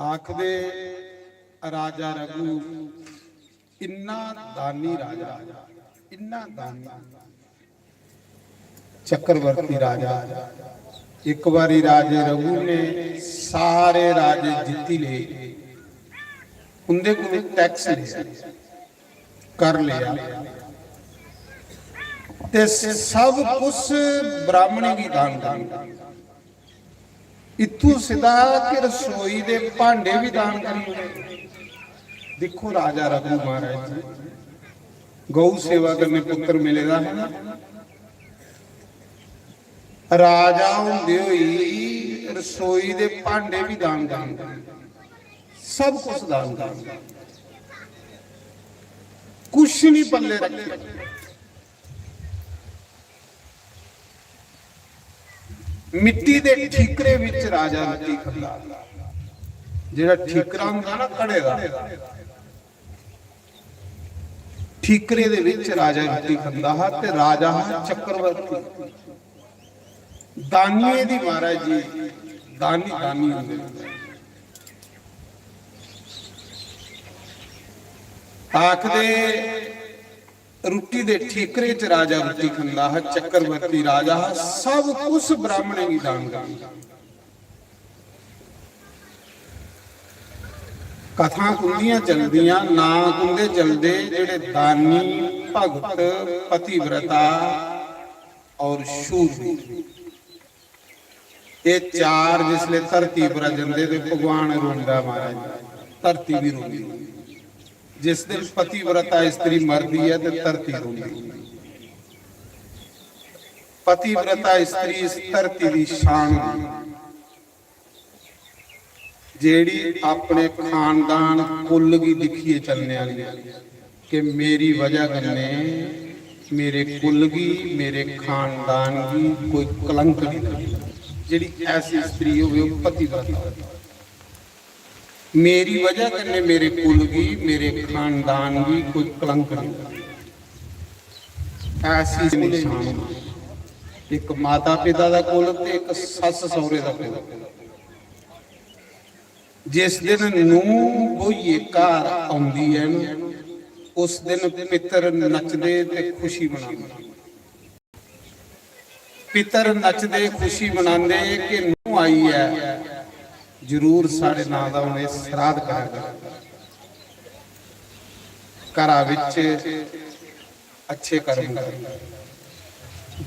आखदे राजा रघु इन्ना दानी राजा, इन्ना दानी चक्रवर्ती राजा। एक बारी राजे रघु ने सारे राजे जीती ले, उंदे कोल टैक्स लिया, कर लिया, ते सब कुछ ब्राह्मणें गी दान कर दित्ता। इत्थों सिद्धा कि रसोई दे भांडे भी दान करी ओड़े। दिक्खो राजा रघु महाराज जी, गौ सेवा करने पुत्र मिले दा है ना, राजा होंदे होई रसोई दे भांडे भी दान करी ओड़े, सब कुछ दान करी ओड़े, कुछ नहीं पल्ले रखे। मिट्टी दे ठीकरे विच राजा रुट्टी खंदा। जेड़ा ठीकरा हुंदा ना घड़े दा, ठीकरे दे विच राजा रुट्टी खंदा हा ते राजा हा चक्रवर्ती। दानिये दी महाराज जी, दानी, दानी हुंदे। आखदे रुट्टी दे ठीकरे च राजा रुट्टी खंदा हा, चक्रवर्ती राजा हा, सब कुछ ब्राह्मणें गी दान करदा। कथां कुंदियां चलदियां, नां कुंदे चलदे, जेड़े दानी, भगत, पतिव्रता और शूरवीर। एह् चार जिसले धरती पर जंदे ते भगवान रोंदा महाराज, धरती भी रोंदी। जिस दिन पतिव्रता स्त्री मरदी ऐ ते धरती रोंदी। पतिव्रता स्त्री इस धरती दी शान होंदी, जेड़ी अपने खानदान कुल गी दिक्खियै चलने आह्ली ऐ। कि मेरी वजह कन्नै मेरे कुल गी, मेरे खानदान गी कोई कलंक नहीं लगे। जेड़ी ऐसी स्त्री होवे, ओह पतिव्रता होवे। मेरी वजह कन्नै मेरे कुल गी, मेरे खानदान गी कोई कलंक नहीं लगे। ऐसी निशान एक माता पिता दा कुल ते एक सस सौरे दा कुल। जिस दिन नूंह ब्होइयै घर औंदी ऐ ना, उस दिन पितर नचदे ते खुशी मनांदे। पितर नचदे, खुशी मनांदे कि नूंह आई ऐ, जरूर साढ़े नांऽ दा उ'नें सराध करग। घरा बिच अच्छे कर्म करन।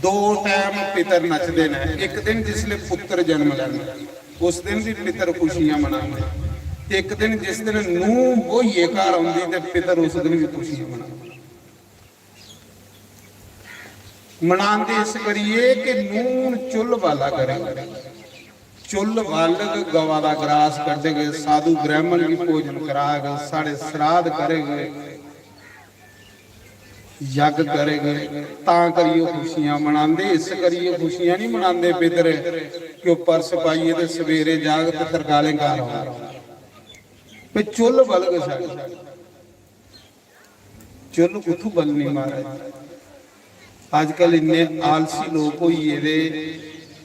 दो टैम पितर नचदे न। इक दिन जिसले पुत्र जन्म लैंदा, उस दिन भी पितर खुशियां मनांदे। ते इक दिन जिस दिन नूंह ब्होइयै घर औंदी ते पितर उस दिन भी खुशियां मनांदे। मनांदे इस करियै कि नूंह चुल्ल बाला करे। चुल्ल बालग, गवा दा ग्रास कड्ढग, साधु ब्राह्मण गी भोजन कराग, साढ़े सराध करग, यज्ञ करग, तां करियै खुशियां मनांदे। इस करियै खुशियां नहीं मनांदे पितर कि ओह् परस पाइयै ते सवेरे जाग ते तरकालें घर औग। ते चुल्ल बलग साढ़ी। चुल्ल कुत्थू बलनी महाराज? अजकल इन्ने आलसी लोक होई गेदे,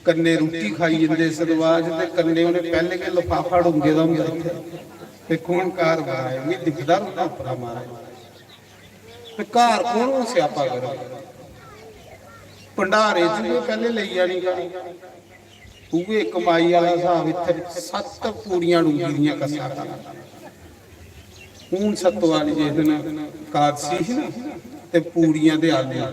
कन्नै रुट्टी खाई जंदे सदवाज ते कन्नै उ'नें पैह्लें गै लफाफा डुंगे दा होंदा इत्थै। ते कौन घर बनाए? मी दिखदा रौंह्दा उप्परा महाराज। ते घर कौन हून स्यापा करै? भंडारे च गै पैह्लें लेई जानी घर। उ'ऐ कमाई आह्ला स्हाब, इत्थै सत्त पूड़ियां डुंगी दियां कस्सा खाना। हून सत्तो आह्ली जिस दिन कादसी ही ना, ते पूड़ियां ते आलू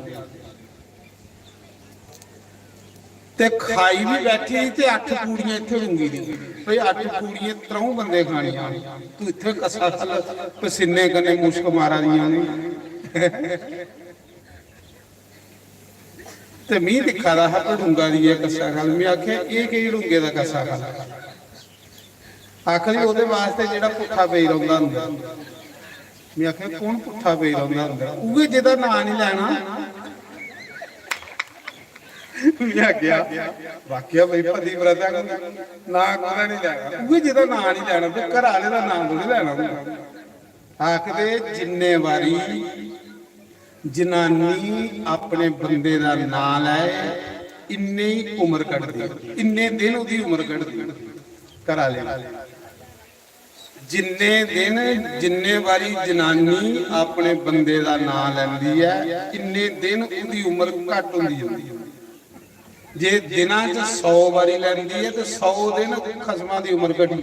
ते खाई बी बैठी ते अट्ठ पूड़ियां इत्थै डुंगी दी। भई अट्ठ पूड़ियां त्र'ऊं बंदे खानियां, तू इत्थै कस्सा खा, पसीने कन्नै मुश्क मारा दियां उ'नें। ते मी दिक्खा दा हा कोई डुंगा दी ऐ कस्सा खल। में आखेआ, "एह् केह् डुंगे दा कस्सा खल?" आखदी, "ओह्दे वास्ते जेह्ड़ा पुट्ठा पेई रौंह्दा होंदा।" में आखेआ, "कौन पुट्ठा पेई रौंह्दा होंदा?" उ'ऐ जेह्दा नांऽ निं लैना। में आखेआ, "वाकेआ भाई पतिव्रता कोई नांऽ कोह्दा निं लैना? उ'ऐ जेह्दा नांऽ निं लैना, ते घरा आह्ले दा नांऽ थोड़ी लैना होंदा।" आखदे, जिन्ने बारी जनानी अपने बंदे दा नांऽ लैए, इन्ने ही उम्र कटदी, इन्ने दिन ओह्दी उम्र कटदी। घरा आह्ले जिन्ने दिन, जिन्ने बारी जनानी अपने बंदे दा नांऽ लैंदी ऐ, इन्ने दिन ओह्दी उम्र घट्ट होंदी जंदी ऐ। जे दिनां च सौ बारी लैंदी ऐ ते सौ दिन खसमा दी उम्र घटी।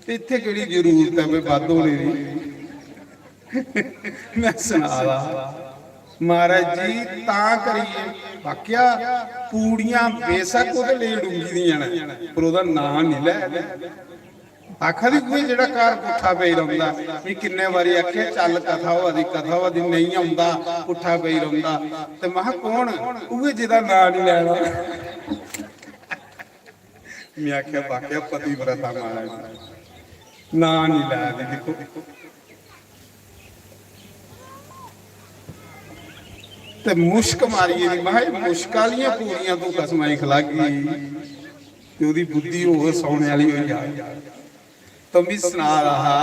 ते इत्थै केह्ड़ी जरूरत ऐ कोई बद्ध होने दी? में सना दा हा, महाराज जी, तां करियै वाक्या पूड़ियां बेशक ओह्दे लेई डुंगी दियां न, पर ओह्दा नांऽ निं लै। आखा दी, "उ'ऐ जेह्ड़ा घर पुट्ठा पेई रौंह्दा, मी किन्ने बारी आखेआ, 'चल, कथा होआ दी, कथा होआ दी,' नेईं औंदा, पुट्ठा पेई रौंह्दा।" ते महां, "कौन?" "उ'ऐ जेह्दा नांऽ निं लैना।" में आखेआ, "वाकेआ पतिव्रता महाराज, नांऽ निं लै दी।" दिक्खो, ते मुश्क मारियै दी, महां, "एह् मुश्क आह्लियां पूड़ियां तूं कसमां गी खलागी, ते ओह्दी बुद्धि होर सौने आह्ली होई जाग।" तो मी सना दा हा,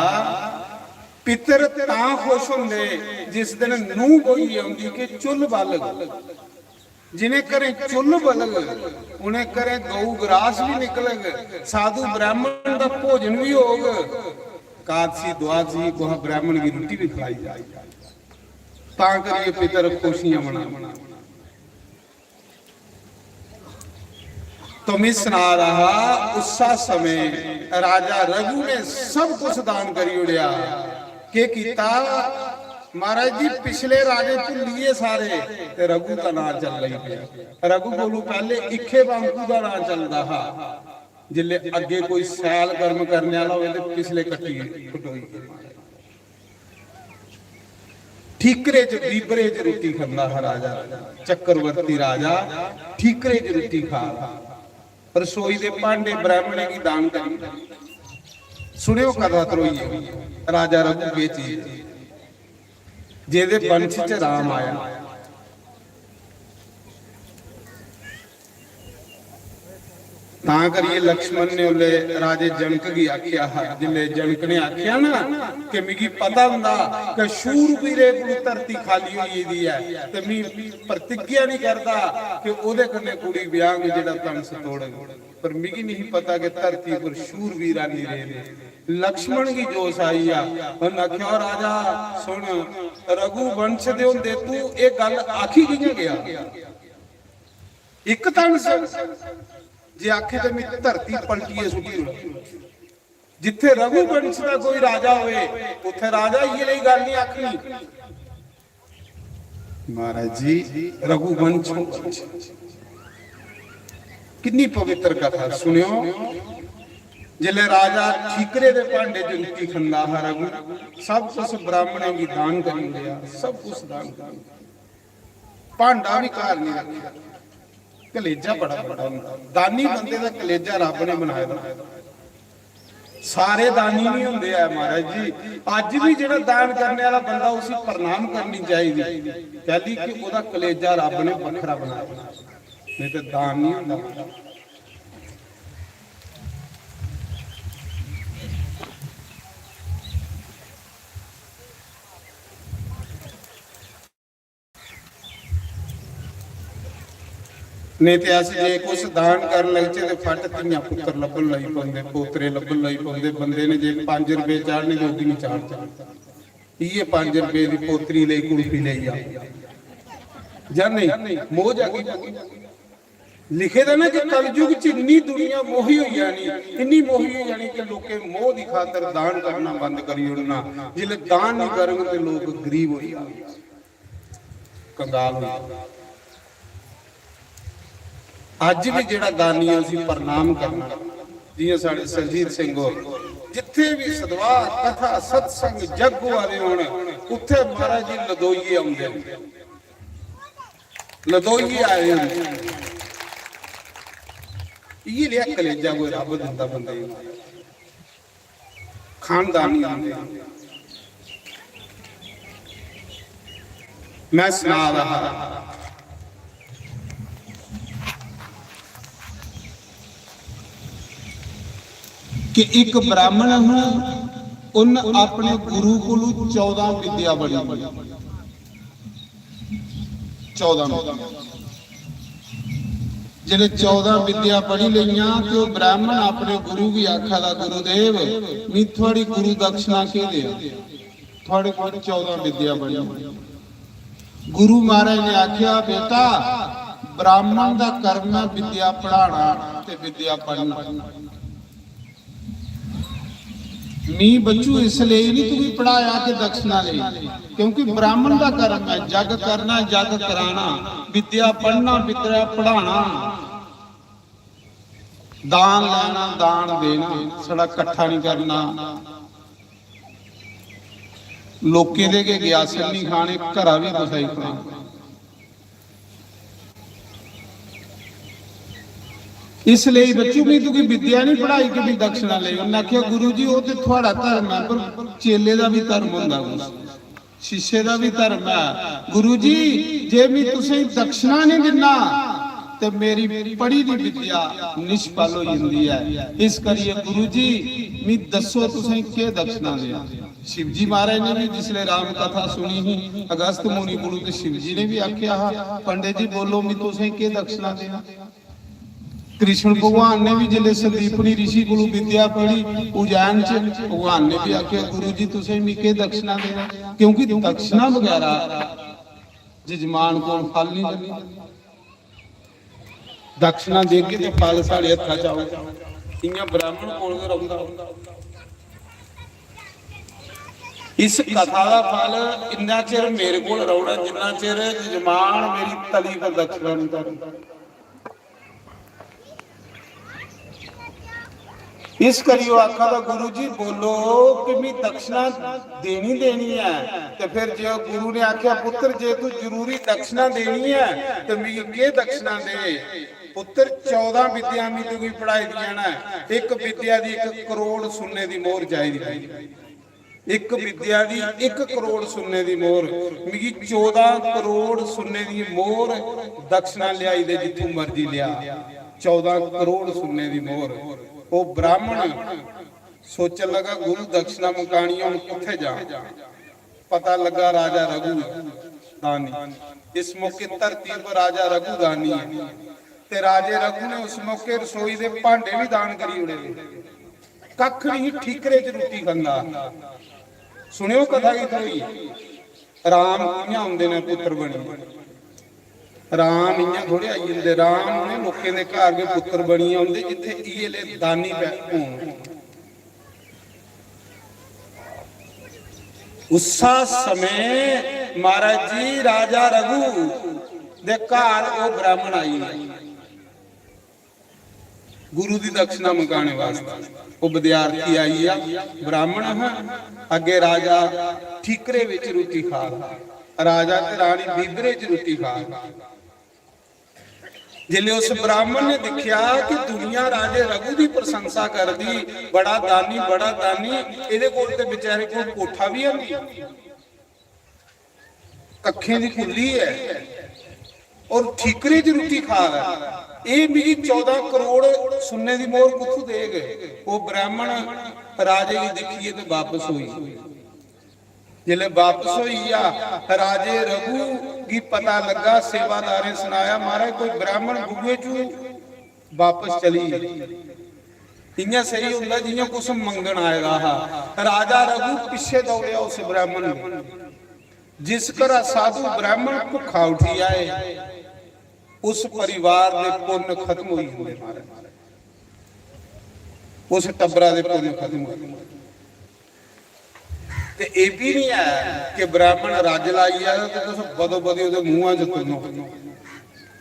पितर तां खुश होंदे जिस दिन नूंह् बोइयै औंदी कि चुल्ल बालग। जिनें घरें चुल्ल बलग, उनें घरें गऊ ग्रास बी निकलग, साधु ब्राह्मण दा भोजन बी होग, कादसी द्वादसी कुसै ब्राह्मण गी रुट्टी बी खलाई जाग। तां करियै पितर खुशियां मनांदे। तो मी सना दा हा, उस्सा समें राजा रघु ने सब कुछ दान करी ओड़ेआ। केह् कीता? महाराज जी, पिछले राजे भुल्लिये सारे, ते रघु दा नांऽ चल लगी पेआ। रघु कोलू पैह्ले इक्खे बांकू दा नांऽ चलदा हा। जिसले अग्गे कोई सैल कर्म करने आह्ला होवे, ते पिछले कट्टी कटोई। ठीकरे च, बीबरे च रुट्टी खंदा हा राजा, चक्रवर्ती राजा ठीकरे च रुट्टी खा। रसोई दे भांडे ब्राह्मणें गी दान करी। सुनेओ कथा त्रोइयै, राजा रघु केह् चीज ऐ, जेह्दे वंश च राम आया। तां करियै लक्ष्मण ने उसलै राजे जनक गी आखेआ हा, जिसलै जनक ने आखेआ ना कि मिगी पता होंदा कि शूरवीरे कोल धरती खाली होई गेदी ऐ ते मी प्रतिज्ञा नहीं करदा कि ओह्दे कन्नै कुड़ी ब्याहंग जेह्ड़ा धन सतोड़ग, पर मिगी नहीं पता कि धरती पर शूरवीर आनी रेह् ने। लक्ष्मण गी जोश आई गेआ, उन्नै आखेआ, "ओ राजा, सुन, रघुवंश दे होंदे तू एह् गल्ल आखी कि'यां गेआ?" इक धन स-, जे आखे ते मी धरती पलटियै सुट्टी ओड़ां। जित्थे रघुवंश दा कोई राजा होए, उत्थे राजा इयै लेई गल्ल नहीं आखनी। महाराज जी, रघुवंश, किन्नी पवित्र कथा सुनियो। जिसले राजा ठीकरे दे भांडे च रुट्टी खंदा हा रघु, सब कुछ ब्राह्मणें गी दान करी ओड़ेआ, सब कुछ दान करी ओड़ेआ। भांडा भी घर नहीं रखेआ। कलेजा बड़ा बड़ा होंदा। दानी बंदे दा कलेजा रब ने बनाए दा। सारे दानी नहीं होंदे ऐ महाराज जी। अज्ज भी जेह्ड़ा दान करने वाला बंदा, उसी प्रणाम करनी चाहिदी, कैली कि ओह्दा कलेजा रब ने बक्खरा बनाए दा। नहीं तो दान नहीं होंदा। नेईं ते अस जे कुछ दान करन लगचै ते फट धियां पुत्तर लब्भन लगी पौंदे, पोतरे लब्भन लगी पौंदे। बंदे ने जे पंज रपेऽ चाढ़ने ते ओह् बी निं चाढ़दा। इ'यै पंज रपेऽ दी पोतरी लेई, कुल्फी लेई आ, जां नेईं? मोह् जागी। लिखे दा ना कि कलयुग च इन्नी दुनिया मोही होई जानी, इन्नी मोही होई जानी कि लोकें मोह दी खातर दान करना बंद करी ओड़ना। जिसलै दान निं करन ते लोक गरीब होई जान, कंगाल होई जान। अज्ज भी जेह्ड़ा दानी ऐ, उसी प्रणाम करना। जि'यां साढ़े सुरजीत सिंह होर, जित्थे भी सदवाह, कथा, सत्संग, जग होआ दे होन, उत्थे महाराज जी लदोइये औंदे न, लदोइये आए होंदे। इ'यै नेहा कलेजा कोई रब दिंदा बंदे गी। खानदानी होंदे। मैं सना दा हा कि इक ब्राह्मण हा, उन्न अपने गुरु कोलू चौदां विद्या पढ़ी। चौदां विद्या। जिसलै चौदां विद्या पढ़ी लेइयां ते ओह् ब्राह्मण अपने गुरु गी आखा दा, "गुरुदेव, मी थुआड़ी गुरु दक्षिणा केह् देआं? थुआड़े कोल चौदां विद्या पढ़ी।" गुरु महाराज ने आखेआ, "बेटा, ब्राह्मण दा कर्म ऐ विद्या पढ़ाना ते विद्या पढ़ना। मी बच्चू इसलेई नहीं तुगी पढ़ाया कि दक्षिणा लेई, क्योंकि ब्राह्मण दा कर्म ऐ, जग करना, जग कराना, विद्या पढ़ना, विद्या पढ़ाना, दान लेना, दान देना, साढ़ा कट्ठा नहीं करना, लोकें दे गै ग्यासन नहीं खाने, घरा भी कुसै गी खलाना।" इसलेई बच्चू, मी तुगी विद्या नहीं पढ़ाई कि मी दक्षिणा लेई। उन्नै आखेआ, "गुरु जी, ओह् ते थुआड़ा धर्म ऐ, पर चेले दा भी धर्म होंदा, कुछ शिष्य दा भी धर्म ऐ। गुरु जी, जे मी तुसें दक्षिणा नहीं दिन्ना, ते मेरी पढ़ी दी विद्या निष्फल होई जंदी ऐ। इस करियै गुरु जी, मी दस्सो, तुसें केह् दक्षिणा देआं?" शिवजी महाराज ने भी जिसले राम कथा सुनी ही अगस्त मुनि कोलू, ते शिवजी ने भी आख्या हा, "पंडित जी, बोलो, मी तुसें केह् दक्षिणा देना?" कृष्ण भगवान ने भी जिसले संदीपनी ऋषि कोलू विद्या पढ़ी उज्जैन च, भगवान ने भी आख्या, "गुरु जी, तुसें मी केह् दक्षिणा देना?" क्योंकि दक्षिणा बगैरा जजमान कोल फल नहीं लगदा। दक्षिणा देगे ते फल साढ़े हत्था च औग। इ'यां ब्राह्मण कोल गै रौंह्दा। इस कथा दा फल इन्ना चिर मेरे कोल रौह्ना जिन्ना चिर जजमान मेरी तली पर दक्षिणा नहीं धरदा। इस करी ओह् आखा दा, "गुरु जी, बोलो कि मी दक्षिणा देनी, देनी ऐ।" ते फिर जे गुरु ने आखेआ, "पुत्तर, जे तू जरूरी दक्षिणा देनी ऐ, ते मिगी केह् दक्षिणा दे?" "पुत्तर, चौदां विद्या मी तुगी पढ़ाई दियां न, इक विद्या दी इक करोड़ सुन्ने दी मोहर चाहिदी।" इक विद्या दी इक करोड़ सुन्ने दी मोहर, मिगी चौदां करोड़ सुन्ने दी मोहर दक्षिणा लियाई दे, जित्थों मर्जी लिया, चौदां करोड़ सुन्ने दी मोहर। ओह् ब्राह्मण सोचन लगा, "गुरु, दक्षिणा मकानी, हून कुत्थै जां?" पता लगा, राजा रघु दानी। इस मौके धरती पर राजा रघु दानी है। ते राजे रघु ने उस मौके रसोई दे भांडे भी दान करी ओड़े। कक्ख नहीं, ठीकरे च रुट्टी खंदा। सुनियो कथा की थोड़ी। राम इ'यां औंदे न पुत्र बनी। राम इ'यां थोड़े आई जंदे। राम उ'नें लोकें दे घर गै पुत्र बनियै औंदे जित्थै इ'यै ले दानी पै-, होन। उस्सा समें महाराज जी राजा रघु दे घर ओह् ब्राह्मण आई गे। गुरु दी दक्षिणा मंगाने वास्तै। ओह् विद्यार्थी आई गेआ, ब्राह्मण हा, अग्गे राजा ठीकरे विच रुट्टी खा दा। राजा ते रानी बीबरे च रुट्टी खा दा। जिसले उस ब्राह्मण ने दिक्खेआ कि दुनिया राजे रघु दी प्रशंसा करदी, "बड़ा दानी, बड़ा दानी," एह्दे कोल ते बेचारे कोल कोठा भी है नहीं, कक्खें दी कुल्ली ऐ और ठीकरे च रुट्टी खा दा ऐ। एह् मिगी चौदां करोड़ सुन्ने दी मोहर कुत्थू देग? ओह् ब्राह्मण राजे गी दिक्खियै ते बापस होई। जिसलै बापस होई गेआ, राजे रघु गी पता लग्गा, सेवादारें सनाया, "महाराज, कोई ब्राह्मण बुए चू बापस चली गे।" इ'यां सेही होंदा जि'यां कुछ मंगन आए दा हा। राजा रघु पिच्छे दौड़ेआ उस ब्राह्मण दे। जिस घरा साधु ब्राह्मण भुक्खा उठी आए, उस परिवार दे पुन्न खत्म होई जंदे महाराज, उस टब्बरा दे पुन्न खत्म होई जंदे। ते एह् बी निं ऐ कि ब्राह्मण रज्ज लाई आया ते तुस बदो बदी ओह्दे मुंहा च तुन्नो।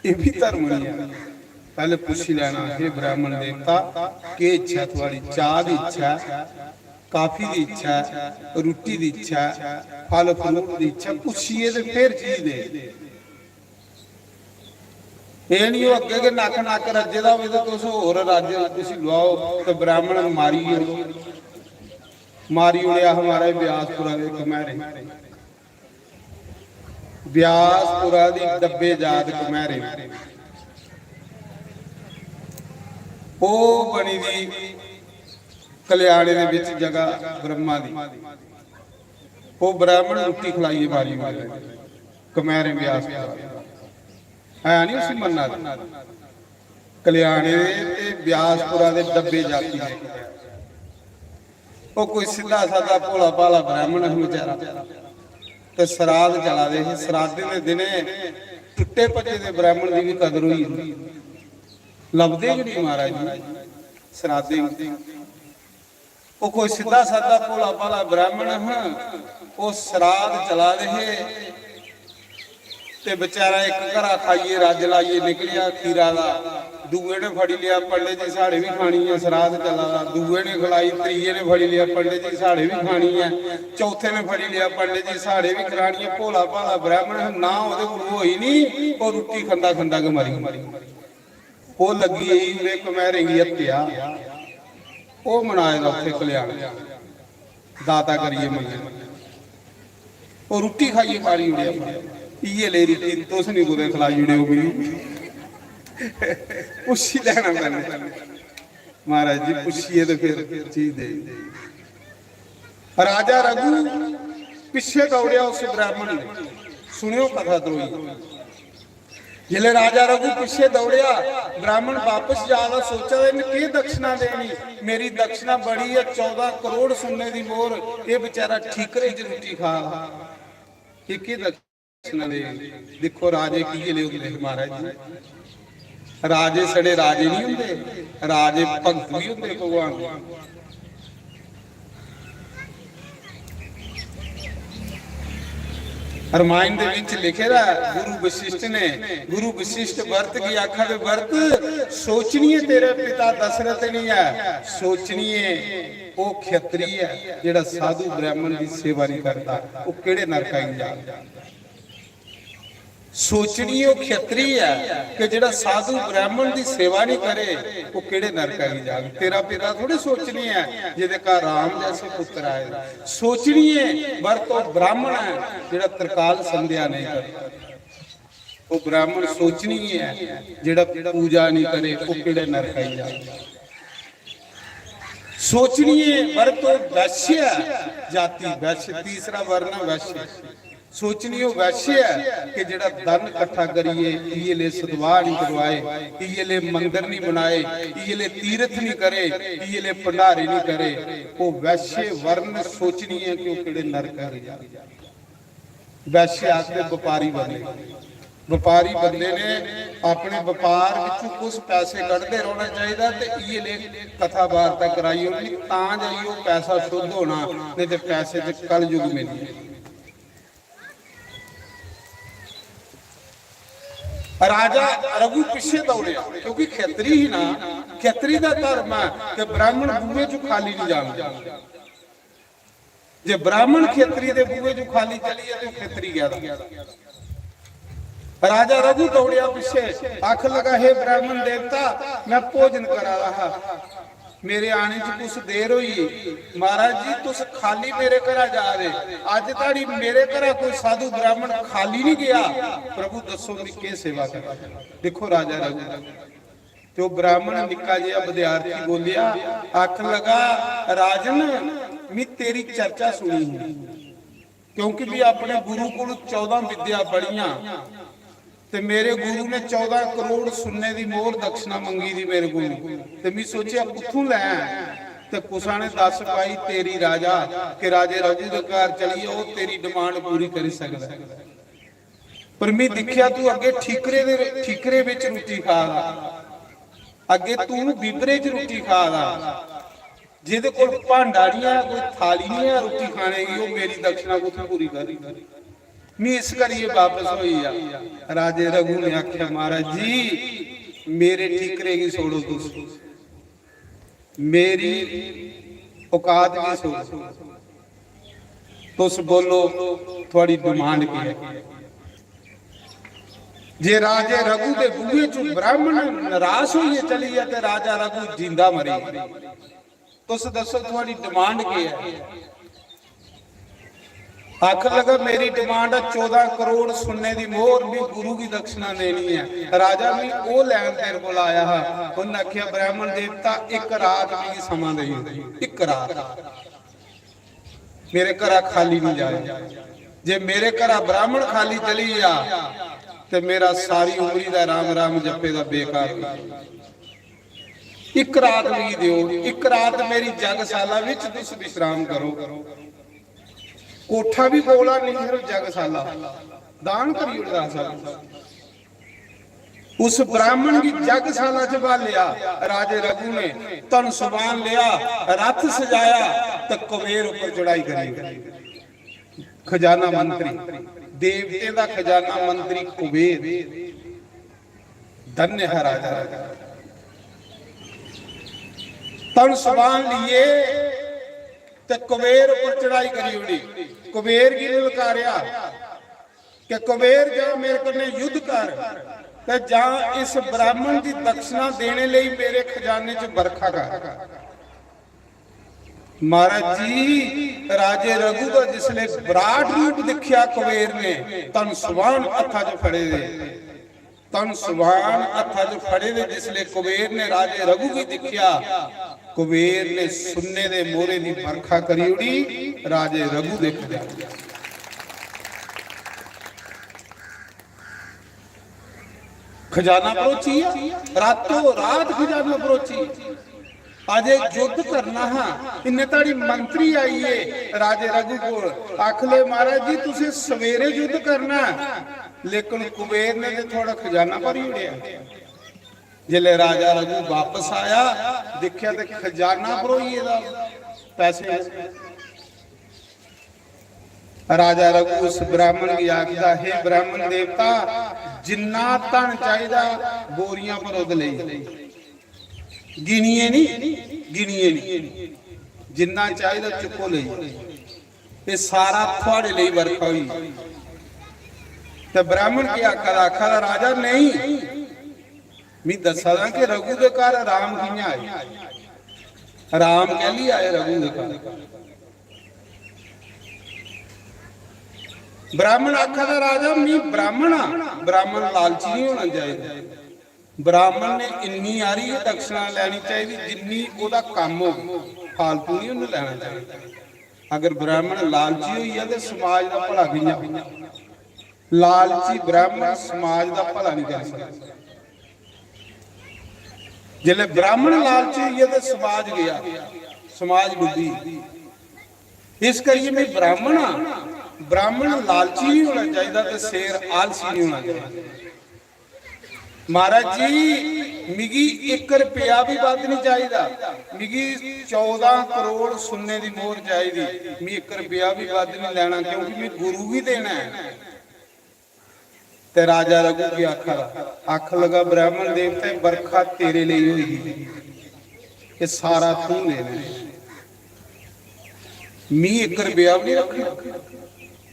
एह् बी धर्म निं ऐ। पैह्ले पुच्छी लैना, "हे ब्राह्मण देवता, केह् इच्छा थुआढ़ी? चाह् दी इच्छा ऐ, काफी दी इच्छा ऐ, रुट्टी दी इच्छा ऐ, फल फ्रूट दी इच्छा ऐ?" पुच्छियै ते फिर चीज दे। एह् निं ओह् अग्गें गै नक्क नक्क रज्जे दा होवे ते तुस होर रज्ज उसी लुआओ ते ब्राह्मण मारी ओड़ो। मारी ओड़ेआ हा महाराज ब्यासपुरा दे घमैरे, ब्यासपुरा दी डब्बे जात घमैरे। ओह् बनी दी कल्याणे दे बिच जगह ब्रह्मा दी। ओह् ब्राह्मण रुट्टी खलाइयै मारी ओड़े। कमैरें ब्यास है नहीं उसी मन्ना दे। कल्याणे दे ते ब्यासपुरा दे डब्बे जाति दे। ओह् कोई सिद्धा सादा भोला भाला ब्राह्मण हा बेचारा, ते सराध चला दे हे। सराधें दे दिनें टुट्टे भज्जे दे ब्राह्मण दी बी कदर होई जंदी। लभदे गै नहीं महाराज जी सराधें गी। ओह् कोई सिद्धा सादा भोला भाला ब्राह्मण हा। ओह् सराध चला दे हे ते बेचारा इक घरा खाइयै रज्ज लाइयै निकलेआ खीरा दा, दूए ने फड़ी लेआ, "पंडित जी, साढ़े बी खानी ऐ, सराध चला दा।" दूए ने खलाई, त्रिये ने फड़ी लेआ, "पंडित जी, साढ़े बी खानी ऐ।" चौथे ने फड़ी लेआ, "पंडित जी, साढ़े बी खानी ऐ।" भोला भाला ब्राह्मण हा, ना ओह्दे कोल होई निं, ओह् रुट्टी खंदा खंदा गै मरी गेआ। ओह् लग्गी गेई उ'नें कमैरें गी हत्या। ओह् मनाए दा उत्थै कल्याण दाता करियै मंगे। ओह् रुट्टी खाइयै मारी ओड़ेआ। इ'यै ले रुट्टी तुस निं कुतै खलाई ओड़ेओ मिगी। पुच्छी लैना पैह्लें। महाराज जी पुच्छियै ते फिर चीज दे। राजा रघु पिच्छे दौड़ेआ उस ब्राह्मण ने। सुनेओ कथा द्रोही। जिसलै राजा रघु पिच्छे दौड़ेआ, ब्राह्मण बापस जा दा, सोचा दे, "इन्न केह् दक्षिणा देनी? मेरी दक्षिणा बड़ी ऐ, चौदां करोड़ सुन्ने दी मोहर।" एह् बेचारा ठीकरे च रुट्टी खा दा। एह् केह् दक्षिणा देनी? दिक्खो, राजे कि'यै ले होंदे हे, महाराज जी। राजे छड़े राजे नहीं होंदे, राजे भगत भी होंदे भगवान दे। रामायण दे विच लिखे दा, गुरु वशिष्ठ ने, गुरु वशिष्ठ व्रत की आखा दे, "व्रत सोचनीय तेरे पिता दशरथ नहीं है, सोचनीय ओ क्षत्रिय है, जेड़ा साधु ब्राह्मण की सेवा नहीं करता, वो केड़े नरका ही जा।" सोचनीय ओ क्षत्रिय है कि जेड़ा साधु ब्राह्मण की सेवा नहीं करे, वो केड़े नरका की जाग। तेरा पिता थोड़े सोचनीय है, जेदे घर राम जैसे पुत्र आए। सोचनीय व्रत ओ ब्राह्मण है, जेड़ा त्रिकाल संध्या नहीं करता। वो ब्राह्मण सोचनीय है, जेड़ा पूजा नहीं करे, वो केड़े नरका ही जाग। सोचनीय व्रत ओ वैश्य है, जाति वैश्य, तीसरा वर्ण है वैश्य। सोचनीय ओ वैश्य है कि जेड़ा धन इकट्ठा करिए इये ले सतवाह नहीं करवाए, इये ले मंदिर नहीं बनाए, इये ले तीर्थ नहीं करे, इये ले भंडारे नहीं करे। वो वैश्य वर्ण सोचनीय है कि वो केड़े नरक है। वैश्य आखदे व्यापारी बंदे। व्यापारी बंदे ने अपने व्यापार विचों कुछ पैसे कढदे रौहना चाहिए ते इये ले कथा वार्ता कराई ओड़नी, तां जाइयै ओह् पैसा शुद्ध होना, नहीं ते पैसे ते कलयुग में नहीं। राजा रघु पिछे दौड़िया, क्योंकि खेतरी ही ना, खेतरी का धर्म है कि ब्राह्मण बूहे चों खाली नहीं जाना। जे ब्राह्मण खेतरी दे बूहे चों खाली चली जाए तो खेतरी गया। राजा रघु दौड़िया पिछे, आख लगा, "हे ब्राह्मण देवता, मैं भोजन करा रहा हा, मेरे आने च कुछ देर हुई। महाराज जी, तुस खाली मेरे घरा जा रहे, अज धड़ी मेरे घरा कोई साधु ब्राह्मण खाली नहीं गया। प्रभु दसो, मैं के सेवा करा?" देखो राजा रघु, ते ओह् ब्राह्मण निक्का जेहा विद्यार्थी बोलिया, आखन लगा, "राजन, मी तेरी चर्चा सुनी ही, क्योंकि भी अपने गुरु कोल चौदां विद्या पढ़ियां, ते मेरे गुरु ने चौदां करोड़ सुन्ने दी मोहर दक्षिणा मंगी दी मेरे कोल, ते मी सोचेआ कुत्थों लैं, ते कुसा ने दस पाई तेरी राजा, कि राजे रघु दे घर चली जाओ, तेरी डिमांड पूरी करी सकदा है।" पर मैं दिखया तू अगे ठीकरे दे, ठीकरे विच रुट्टी खा दा, अगे तू बिबरे च रुट्टी खा दा, जेदे कोल भांडा नहीं है, कोई थाली नहीं है रुट्टी खाने की, वो मेरी दक्षिणा कुत्थों पूरी कर? मैं इस करिए वापस होई आ। राजे रघु ने आख्या, "महाराज जी, मेरे ठीकरे की छोड़ो तुस।" मेरी औकात की सोच। तुस बोलो, थुआड़ी डिमांड की है? जे राजे रघु दे बूहे चों ब्राह्मण निराश होइए चली जाए ते राजा रघु जिंदा मरी जाए। तुस दसो, थुआड़ी डिमांड की है? आखन लगा, "मेरी डिमांड है, चौदां करोड़ सुन्ने दी मोहर, मी गुरु की दक्षिणा देनी है।" राजा, मी ओ लैन तेरे कोल आया हा। उन्हें आख्या, "ब्राह्मण देवता, एक रात मिगी समां देई ओड़, एक रात। मेरे घरा खाली नहीं जाए। जे मेरे घरा ब्राह्मण खाली चली गया, ते मेरा सारी उम्री दा राम राम जपे दा बेकार हो जाए।" इक रात मिगी देओ, इक रात मेरी जगसाला विच तुस विश्राम करो। कोठा भी कोला नहीं, सिर्फ जगसाला दान करी ओड़दा हा सब। उस ब्राह्मण गी जगसाला च बालेआ राजे रघु ने, धन समान लिया, रथ सजाया ते कुबेर उप्पर चढ़ाई करी। खजाना मंत्री, देवतें दा खजाना मंत्री कुबेर। धन्य है राजा रघु। धन समान लिए ते कुबेर उप्पर चढ़ाई करी ओड़ी। कुबेर गी ललकारेआ कि कुबेर, जा मेरे कन्नै युद्ध कर ते जा इस ब्राह्मण दी दक्षिणा देने लेई मेरे खजाने च बरखा कर। महाराज जी, राजे रघु दा जिसले विराट रूप दिखिया कुबेर ने, धन समान हत्था च फड़े दे, धन समान हत्था च फड़े दे जिसले कुबेर ने राजे रघु गी दिखिया, कुबेर ने सुन्ने दे मोहरे दी बरखा करी उड़ी राजे रघु दे खजाने। खजाना परोची आ, रातों रात खजाना परोची। अजे युद्ध करना हा, इन्ने ताड़ी मंत्री आइए राजे रघु कोल, आखले, महाराज जी, तुसें सवेरे युद्ध करना है, लेकिन कुबेर ने ते थोड़ा खजाना भरी उड़ेआ। जिसले राजा रघु वापस आया, दिक्खेआ ते खजाना भरोई गेदा पैसे। राजा रघु उस ब्राह्मण गी आखदा, हे ब्राह्मण देवता, जिन्ना धन चाहिदा बोरियां भरो ते लेई, गिनिए नहीं, गिनिए नहीं, जिन्ना चाहिदा चुक्को लेई। ये सारा थुआड़े लेई बरखा होई। ते ब्राह्मण की आखा दा? आखा दा, राजा नहीं, मी दस्सा दा कि रघु दे घर राम कियां आए, राम कैली आए रघु दे घर। ब्राह्मण आखा दा, राजा, मी ब्राह्मण आ, ब्राह्मण लालची नहीं होना चाहिए। ब्राह्मण ने इन्नी हारी गै दक्षिणा लैनी चाहिदी जिन्नी ओह्दा कम्म होग, फालतू नहीं उन्हें लैना चाहिए। अगर ब्राह्मण लालची होई जा ते समाज दा भला कियां? लालची ब्राह्मण समाज दा भला नहीं कर सकदा। जिसले ब्राह्मण लालची होई जा ते समाज गया, समाज डुब्बी। इस करिए मैं ब्राह्मण हां, ब्राह्मण लालची नहीं होना चाहिए ते शेर आलसी नहीं होना चाहिए। महाराज जी, मिगी इक रपेआ भी बद्ध नहीं चाहिदा, मिगी चौदां करोड़ सुन्ने दी मोहर चाहिदी, मी इक रपेआ भी बद्ध नहीं लेना, क्योंकि मैं गुरु गी देना है। ते राजा रघु की आखा दा, आख लगा, ब्राह्मण देवते, बरखा तेरे लेई होई ही, ये सारा तू लेना है, मी इक रपेआ भी नहीं रखना।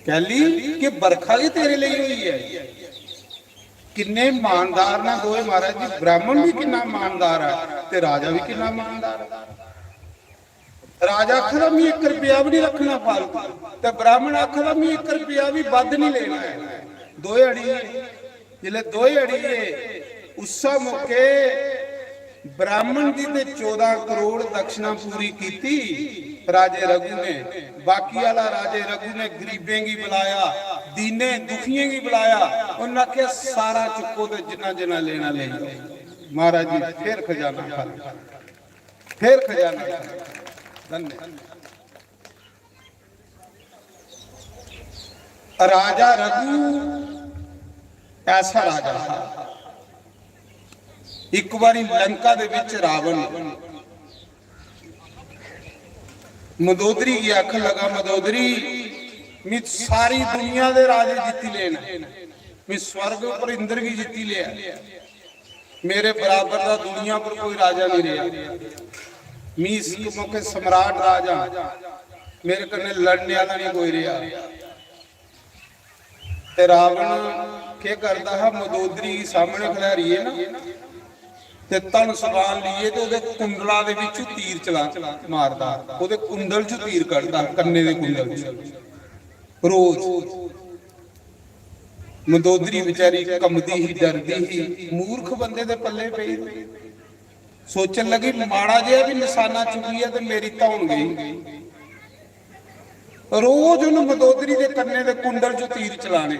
कैली कि बरखा ही तेरे लेई होई है। किन्ने ईमानदार ना दोए महाराज जी, ब्राह्मण भी किन्ना ईमानदार है ते राजा भी किन्ना ईमानदार है। राजा आखदा, "मी इक रपेआ बी निं रक्खना फालतू।" ते ब्राह्मण आखदा, "मी इक रपेआ बी बद्ध निं लेना ऐ।" दोए अड़िये, जिसलै दोए अड़िये, उस्सै मौके ब्राह्मण दी ते चौदां करोड़ दक्षिणा पूरी कीती राजे रघु ने। बाकी आह्ला राजे रघु ने गरीबें गी बुलाया, दीनें दुखियें गी बुलाया। उन्नै आखेआ, "सारा चुक्को ते जिन्ना जिन्ना लेना लेई जाओ।" महाराज जी फिर खजाना खाली। फिर खजाना। धन्य। राजा रघु ऐसा राजा था। एक बारी लंका दे विच रावण मंदोदरी गी आखन लगा, "मंदोदरी, मैं सारी दुनिया दे राजे जीती ले न, मैं स्वर्ग पर इंद्र गी जीती लिया।" मेरे बराबर दा दुनिया पर कोई राजा नहीं रहा। मी इस मौके सम्राट राजा, मेरे कन्नै लड़ने आह्ला नहीं कोई रहा। ते रावण केह् करदा हा, मंदोदरी गी सामने खड़ारियै ना, ते धनुष बाण लेइयै ते ओह्दे कुंडला दे बिच्चों तीर चला, मारदा, ओह्दे कुंडल चों तीर कड्ढदा, कन्ने दे कुंडल च। रोज। मंदोदरी बेचारी कंबदी ही, डरदी ही, मूर्ख बंदे दे पल्ले पेई। सोचन लगी, "माड़ा जेहा भी निशाना चुकिया ते मेरी धौन गई।" रोज उन मंदोदरी दे कन्ने दे कुंडल च तीर चलाने।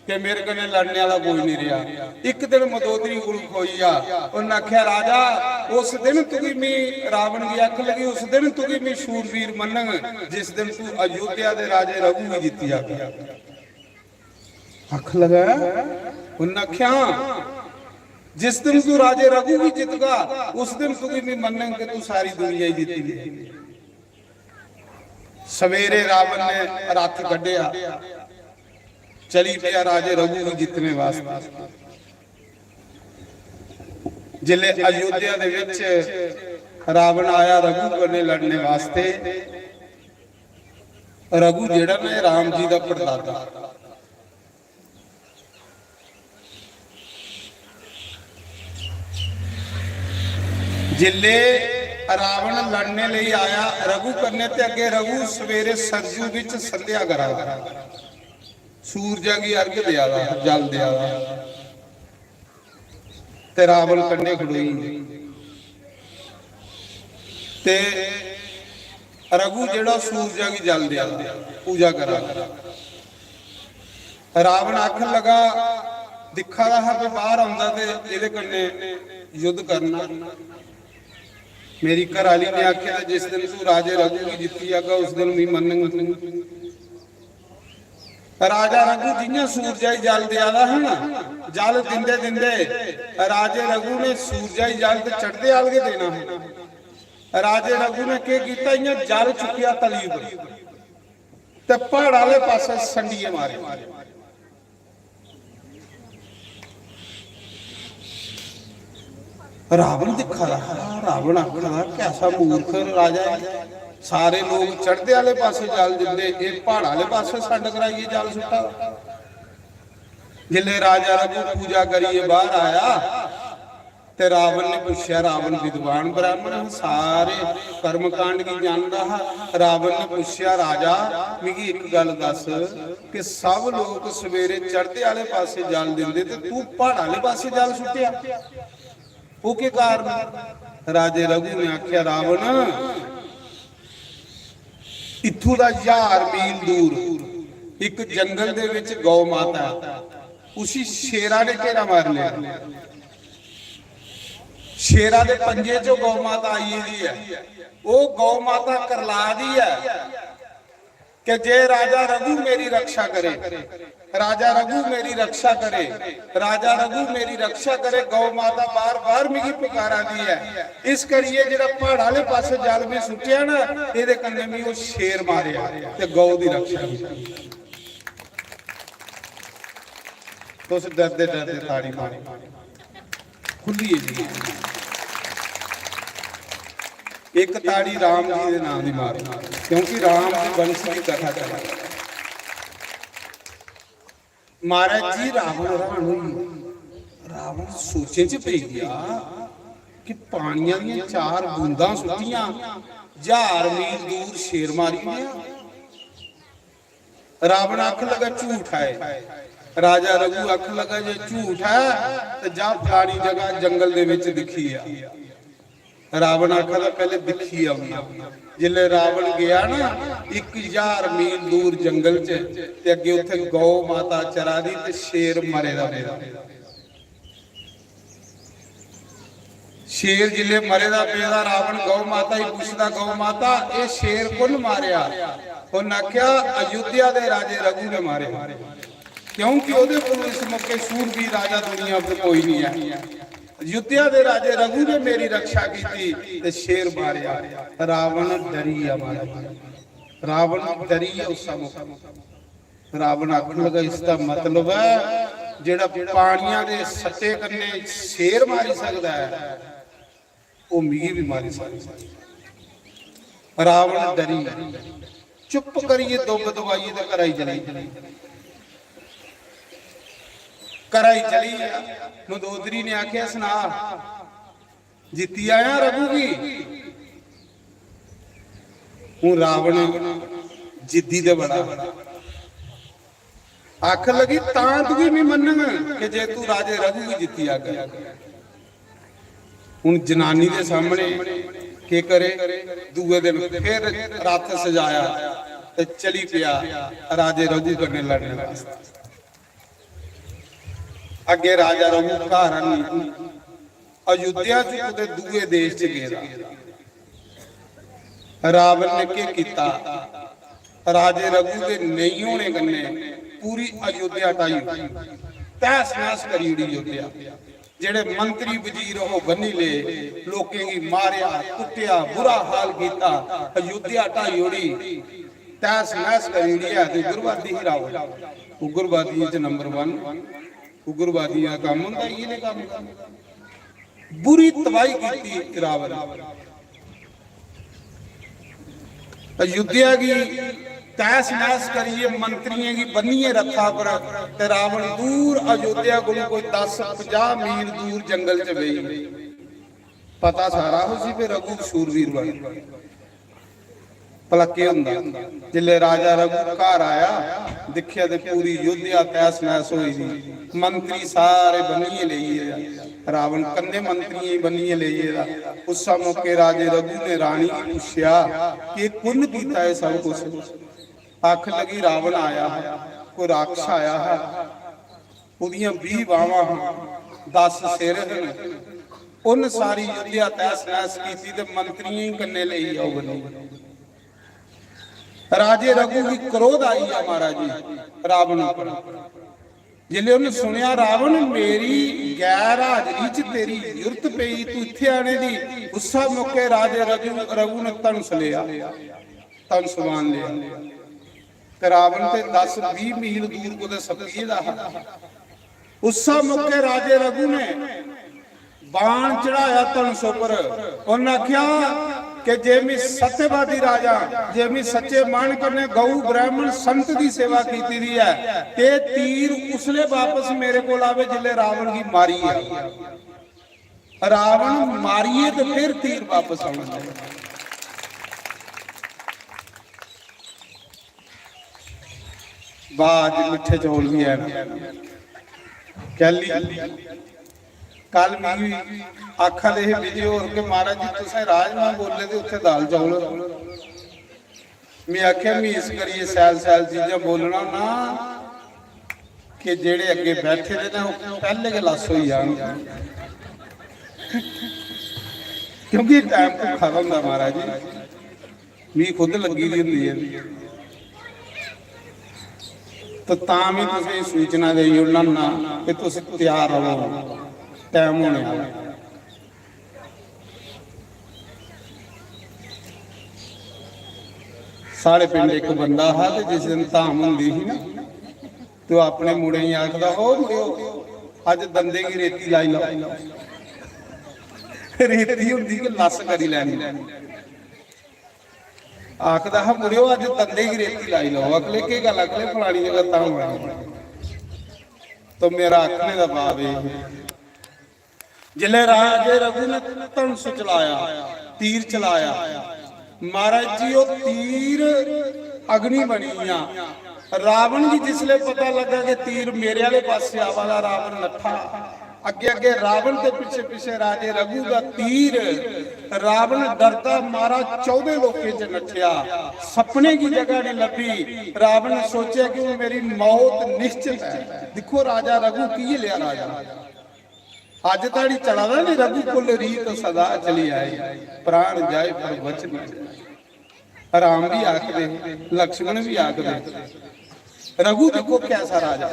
कि मेरे कन्नै लड़ने आह्ला कोई निं रेहा। इक दिन मंदोदरी कोल खड़ोई गेआ, उन्नै आखेआ, "राजा, उस दिन तुगी मी," रावण गी आखन लगी, "उस दिन तुगी मी शूरवीर मन्नङ, जिस दिन तू अयोध्या दे राजे रघु गी जित्ती जागा।" आखन लगा, उन्नै आखेआ, "हां, जिस दिन तू राजे रघु गी जितगा, उस दिन तुगी मी मन्नङ कि तू सारी दुनिया ही जित्ती दी।" सवेरे रावण ने रथ कड्ढेआ, चली पेआ राजे रघु गी जित्तने वास्तै। जिसलै अयोध्या दे विच रावण आया रघु कन्नै लड़ने वास्तै, रघु जेह्ड़ा ना, एह् राम जी दा परदादा। जिसलै रावण लड़ने लेई आया रघु कन्नै, ते अग्गें रघु सवेरे सरजू बिच संध्या करा दा, सूरजा गी अर्घ देआ दा, जल देआ दा, ते रावण कन्नै खड़ोई। ते रघु जेह्ड़ा सूरजा गी जल देआ दा, पूजा करा दा। रावण आखन लगा, दिक्खा दा हा कि बाहर औंदा ते एह्दे कन्नै युद्ध करना। मेरी घरै आह्ली ने आखेआ, "जिस दिन तू राजे रघु गी जित्ती जागा, उस दिन मी मन्नङ।" राजा रघु जि'यां सूरजा गी जल देआ दा हा ना, जल दिंदे दिंदे राजे रघु ने सूरजा गी जल ते चढ़दे आल गै देना हा। राजे रघु ने केह् कीता, इ'यां जल चुक्केआ तली पर ते प्हाड़ आह्ले पासै संडियै मारे। रावण दिक्खा दा हा, रावण आखा दा, "कैसा मूर्ख राजा है, सारे लोग चढ़दे आह्ले पासै जल दिंदे, एह् प्हाड़ आह्ले पासै संड कराइयै जल सुट्टा दा।" जिसलै राजा रघु पूजा करियै बाहर आया, ते रावण ने पुच्छेआ, रावण विद्वान ब्राह्मण हा, सारे कर्मकांड गी जानदा हा। रावण ने पुच्छेआ, "राजा, मिगी इक गल्ल दस्स कि सब लोक सवेरे चढ़दे आह्ले पासै जल दिंदे ते तू प्हाड़ आह्ले पासै जल सुट्टेआ, ओह् केह् कारण?" राजे रघु ने आखेआ, "रावण, इत्थूं दा ज्हार मील दूर इक जंगल दे विच गौ माता ऐ, उसी शेरा ने घेरा मारी लेआ। शेरा दे पंजे चों गौ माता आई गेदी ऐ। ओह् गौ माता करला दी ऐ कि जे राजा रघु मेरी रक्षा करे, राजा रघु मेरी रक्षा करे, राजा रघु मेरी रक्षा करे, गौ माता बार बार मिगी पुकारा दी ऐ। इस करियै जेह्ड़ा प्हाड़ आह्ले पासै जल में सुट्टेआ ना, एह्दे कन्नै मी ओह् शेर मारेआ ते गौ दी रक्षा कीती।" तुस डरदे डरदे ताड़ी मारो, खुल्लियै जी। इक ताड़ी राम जी दे नाम दी मारो, क्योंकि राम जी वंश दी कथा चला दी। महाराज जी, रावण हैरान होई गेआ। रावण सोचें च पेई गेआ कि पानियां दियां चार बूंदां सुट्टियां, ज्हार मील दूर शेर मारी ओड़ेआ। रावण आखन लगा, "झूठ है।" राजा रघु आखन लगा, "जे झूठ है ते जा फलानी जगह जंगल दे विच दिक्खी आ।" रावण आखा दा, "पैह्ले दिक्खी औना।" जिसलै रावण गेआ ना, इक ज्हार मील दूर जंगल च, ते अग्गें उत्थै गौ माता चरा दी ते शेर मरे दा पेदा। शेर जिसलै मरे दा पेदा, रावण गौ माता गी पुछदा, "गौ माता, एह् शेर कु'न मारेआ?" उन्न आखेआ, "अयोध्या दे राजे रघु ने मारेआ, क्योंकि ओह्दे कोल इस मौके शूरवीर राजा दुनिया पर कोई निं ऐ। अयोध्या दे राजे रघु ने मेरी रक्षा कीती ते शेर मारेआ।" रावण डरी गेआ महाराज, रावण डरी गेआ उस मौके। रावण आखन लगा, "इसदा मतलब ऐ जेह्ड़ा पानियां दे सट्टे कन्नै शेर मारी सकदा ऐ, ओह् मिगी बी मारी सकदा ऐ।" रावण डरी चुप्प करियै दुब्ब दबाइयै ते घरा गी चली गेआ। घरा गी चली गेआ। मंदोदरी ने आखेआ, "सना, जित्ती आया रघु गी?" हून रावण जिद्दी ते बड़ा, आखन लगी, "तां तुगी में मन्नङ कि जे तू राजे रघु गी जित्ती आगा।" हून जनानी दे सामने केह् करे, दूए दिन फिर रथ सजाया ते चली पेआ राजे रघु कन्नै लड़ने वास्तै। अग्गे राजा रघु घर आनी, अयोध्या च कुतै दूए देश च गेदा। रावण ने केह् कीता? राजे रघु दे नेईं होने कन्नै पूरी अयोध्या ढाई ओड़ी, तैस नैस करी ओड़ी अयोध्या। जेह्ड़े मंत्री वजीर ओह् बन्नी ले, लोकें गी मारेआ, कुट्टेआ, बुरा हाल कीता, अयोध्या ढाई ओड़ी, तैस नैस करी ओड़ी। ऐ ते उग्रवादी ही रावण, उग्रवादियें च नंबर वन। उग्रवादियें दा कम्म होंदा इ'यै नेह् कम्म करना। बुरी तबाही कीती रावण। अयोध्या गी तैस नैस करियै मंत्रियें गी बन्नियै रथा पर, ते रावण दूर अयोध्या कोलू कोई दस पंजाह मील दूर जंगल च बेही। पता सारा उसी, फिर रघु सूरवीर बन। भला केह् होंदा? जिसलै राजा रघु घर आया, दिक्खेआ ते पूरी अयोध्या तैस नैस होई दी, मंत्री सारे बन्नियै लेई गेदा, रावण कन्नै मंत्रियें गी बन्नियै लेई गेदा। उस्सै मौके राजे रघु ने रानी गी पुच्छेआ कि कुन्न कीता एह् सब कुछ? आखन लगी, रावण आया हा, कोई राक्षस आया हा, ओह्दियां बीह बाह्मां हां, दस सिर हन। उन्न सारी अयोध्या तैस नैस कीती ते मंत्रियें गी कन्नै लेई आओ बन्नी। राजे रघु गी क्रोध आई गेआ महाराज जी रावण उप्पर। जिसलै उन्न सुनेआ, "रावण, मेरी गैर हाजरी च तेरी जुर्त पेई, तू इत्थै आने दी," उस्सै मौके राजे रघु रघु ने धनुष लेआ, धनुष बाण लेआ। ते रावण ते दस बीह मील दूर कुतै सप्पी गेदा हा। उस्सै मौके राजे रघु ने बाण चढ़ाया धनुष उप्पर। उन्नै आखेआ कि जे मैं सत्यवादी राजा, जे मैं सच्चे मन कन्नै गौ ब्राह्मण संत दी सेवा कीती दी ऐ, ते तीर उसले बापस मेरे कोल आवे जिसले रावण गी मारियै। रावण मारियै ते फिर तीर बापस आना चाहिए। बाज मिट्ठे चौल भी है ना। कैली कल मिगी आखा दे हे विजय होर के महाराज जी तुसें राजमा बोले ते उत्थे दाल चौल। मैं आखेआ मैं इस करियै सैल सैल चीजां बोलना ना कि जेड़े अग्गे बैठे दे ना ओह् पैह्ले गै लस होई जान, क्योंकि टाइम भुक्खा दा होंदा महाराज जी। मिगी खुद लग्गी दी होंदी ऐ। ते तां बी तुसें सूचना देई ओड़ना ना कि तुस त्यार रवो, टैम होने आह्ला। साढ़े पिंड इक बंदा हा ते जिस दिन धाम होंदी ही ना, ते ओह् अपने मुड़े गी आखदा, "ओ मुड़ेओ, अज्ज दंदे गी रेती लाई लैओ।" रेती होंदी कि लस करी लैनी। आखदा हा, "मुड़ेओ, अज्ज दंदे गी रेती लाई लैओ।" अगले, "केह् गल्ल?" अगले, "फलानी जगह धाम आई।" तो मेरा आखने दा भाव एह् ऐ, जिसलै राजे रघु ने धनुष चलाया, तीर चलाया, महाराज जी, ओह् तीर अग्नि बनी गेआ। रावण गी जिसलै पता लग्गा कि तीर मेरे आह्ले पासै आवा दा, रावण नट्ठा। अग्गे अग्गे रावण दे पिच्छे पिच्छे राजे रघु दा तीर। रावण डरदा मारा चौदे लोकें च नट्ठेआ, सपने गी जगह नहीं लब्भी। रावण ने सोचेआ कि हून मेरी मौत निश्चित है। दिक्खो राजा रघु की लेआ राजा। अज्ज धोड़ी चला दा नी रघुकुल रीत सदा चली आई, प्राण जाए पर वचन न जाए। राम भी आखदे, लक्ष्मण भी आखदे। रघु दिक्खो कैसा राजा।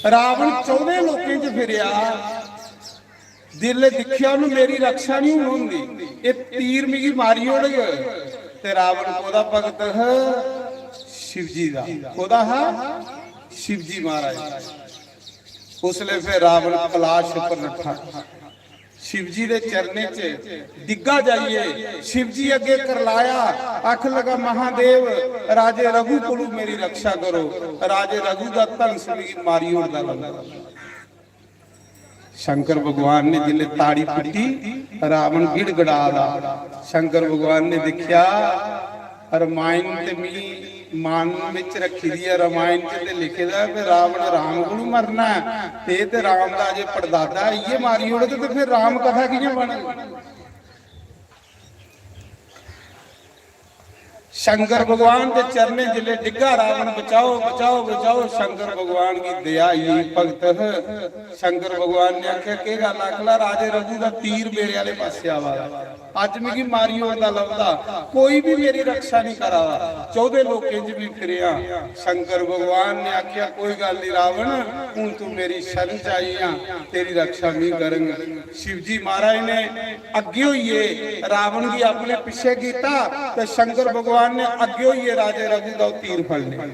रावण चौदे लोकें च फिरेआ, दिल दिक्खेआ उन्हें मेरी रक्षा नहीं हुन होंदी, एह् तीर मिगी मारी ओड़ग। ते रावण कोदा भगत ह? शिवजी दा। कोदा हा? शिवजी महाराज। उसले फिर रावण कलाश उप्पर नट्ठा, शिवजी दे चरणें च डिग्गा जाइए, शिवजी अग्गे करलाया, आखन लगा, "महादेव, राजे रघु कोलू मेरी रक्षा करो, राजे रघु दा धनुष मिगी मारी ओड़दा लगा।" शंकर भगवान ने जिसले ताड़ी पीटी, रावण गिड़गड़ा दा। शंकर भगवान ने दिक्खेआ, रामायण ते मिगी मन बिच रखी दी ऐ, रामायण च ते लिखे दा ऐ कि रावण राम कोलू मरना ऐ, ते एह् ते राम दा अजे परदादा ऐ, इ'यै मारी ओड़ग ते फिर राम कथा कि'यां बनग? शंकर भगवान दे चरणें जिसलै डिग्गा रावण, "बचाओ, बचाओ, बचाओ।" शंकर भगवान गी दया आई, भगत। शंकर भगवान ने आखेआ, "केह् गल्ल आखला, राजे रघु दा तीर मेरे आह्ले पासै आवा दा, अज्ज मिगी मारी ओड़दा लभदा, कोई बी मेरी रक्षा नहीं करा दा, चौदे लोकें च बी फिरेआ।" शंकर भगवान ने आखेआ, "कोई गल्ल नहीं रावण, हून तू मेरी शरण च आई आ, तेरी रक्षा में करंग।" शिवजी महाराज ने अग्गे होइयै रावण गी अपने पिच्छे कीता ते शंकर भगवान ने अग्गे होइयै राजे रघु दा ओह् तीर फड़ लिया।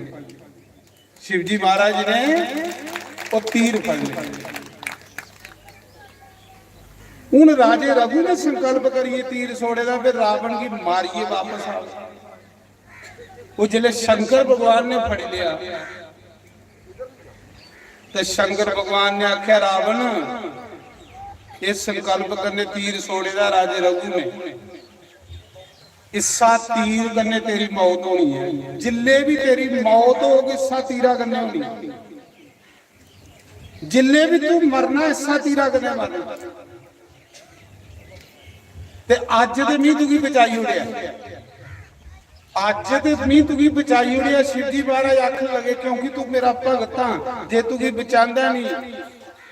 शिवजी महाराज ने ओह् तीर फड़ लिया। हून राजे रघु ने संकल्प करियै तीर छोड़े दा, फिर रावण गी मारियै वापस आओ। ओह् जिसलै शंकर भगवान ने फड़ी लिया ते शंकर भगवान ने आखेआ, "रावण, इस संकल्प कन्नै तीर छोड़े दा राजे रघु ने, इस्सा तीर कन्नै तेरी मौत होनी ऐ। जिल्ले बी तेरी मौत होग, इस्सा तीरा कन्नै होनी ऐ। जिल्ले बी तू मरना, इस्सा तीरा कन्नै मरना। ते अज्ज ते मी तुगी बचाई ओड़ेआ, अज्ज ते मी तुगी बचाई ओड़ेआ।" शिवजी महाराज आखन लगे, "क्योंकि तू मेरा भगत हां, जे तुगी बचांदा नहीं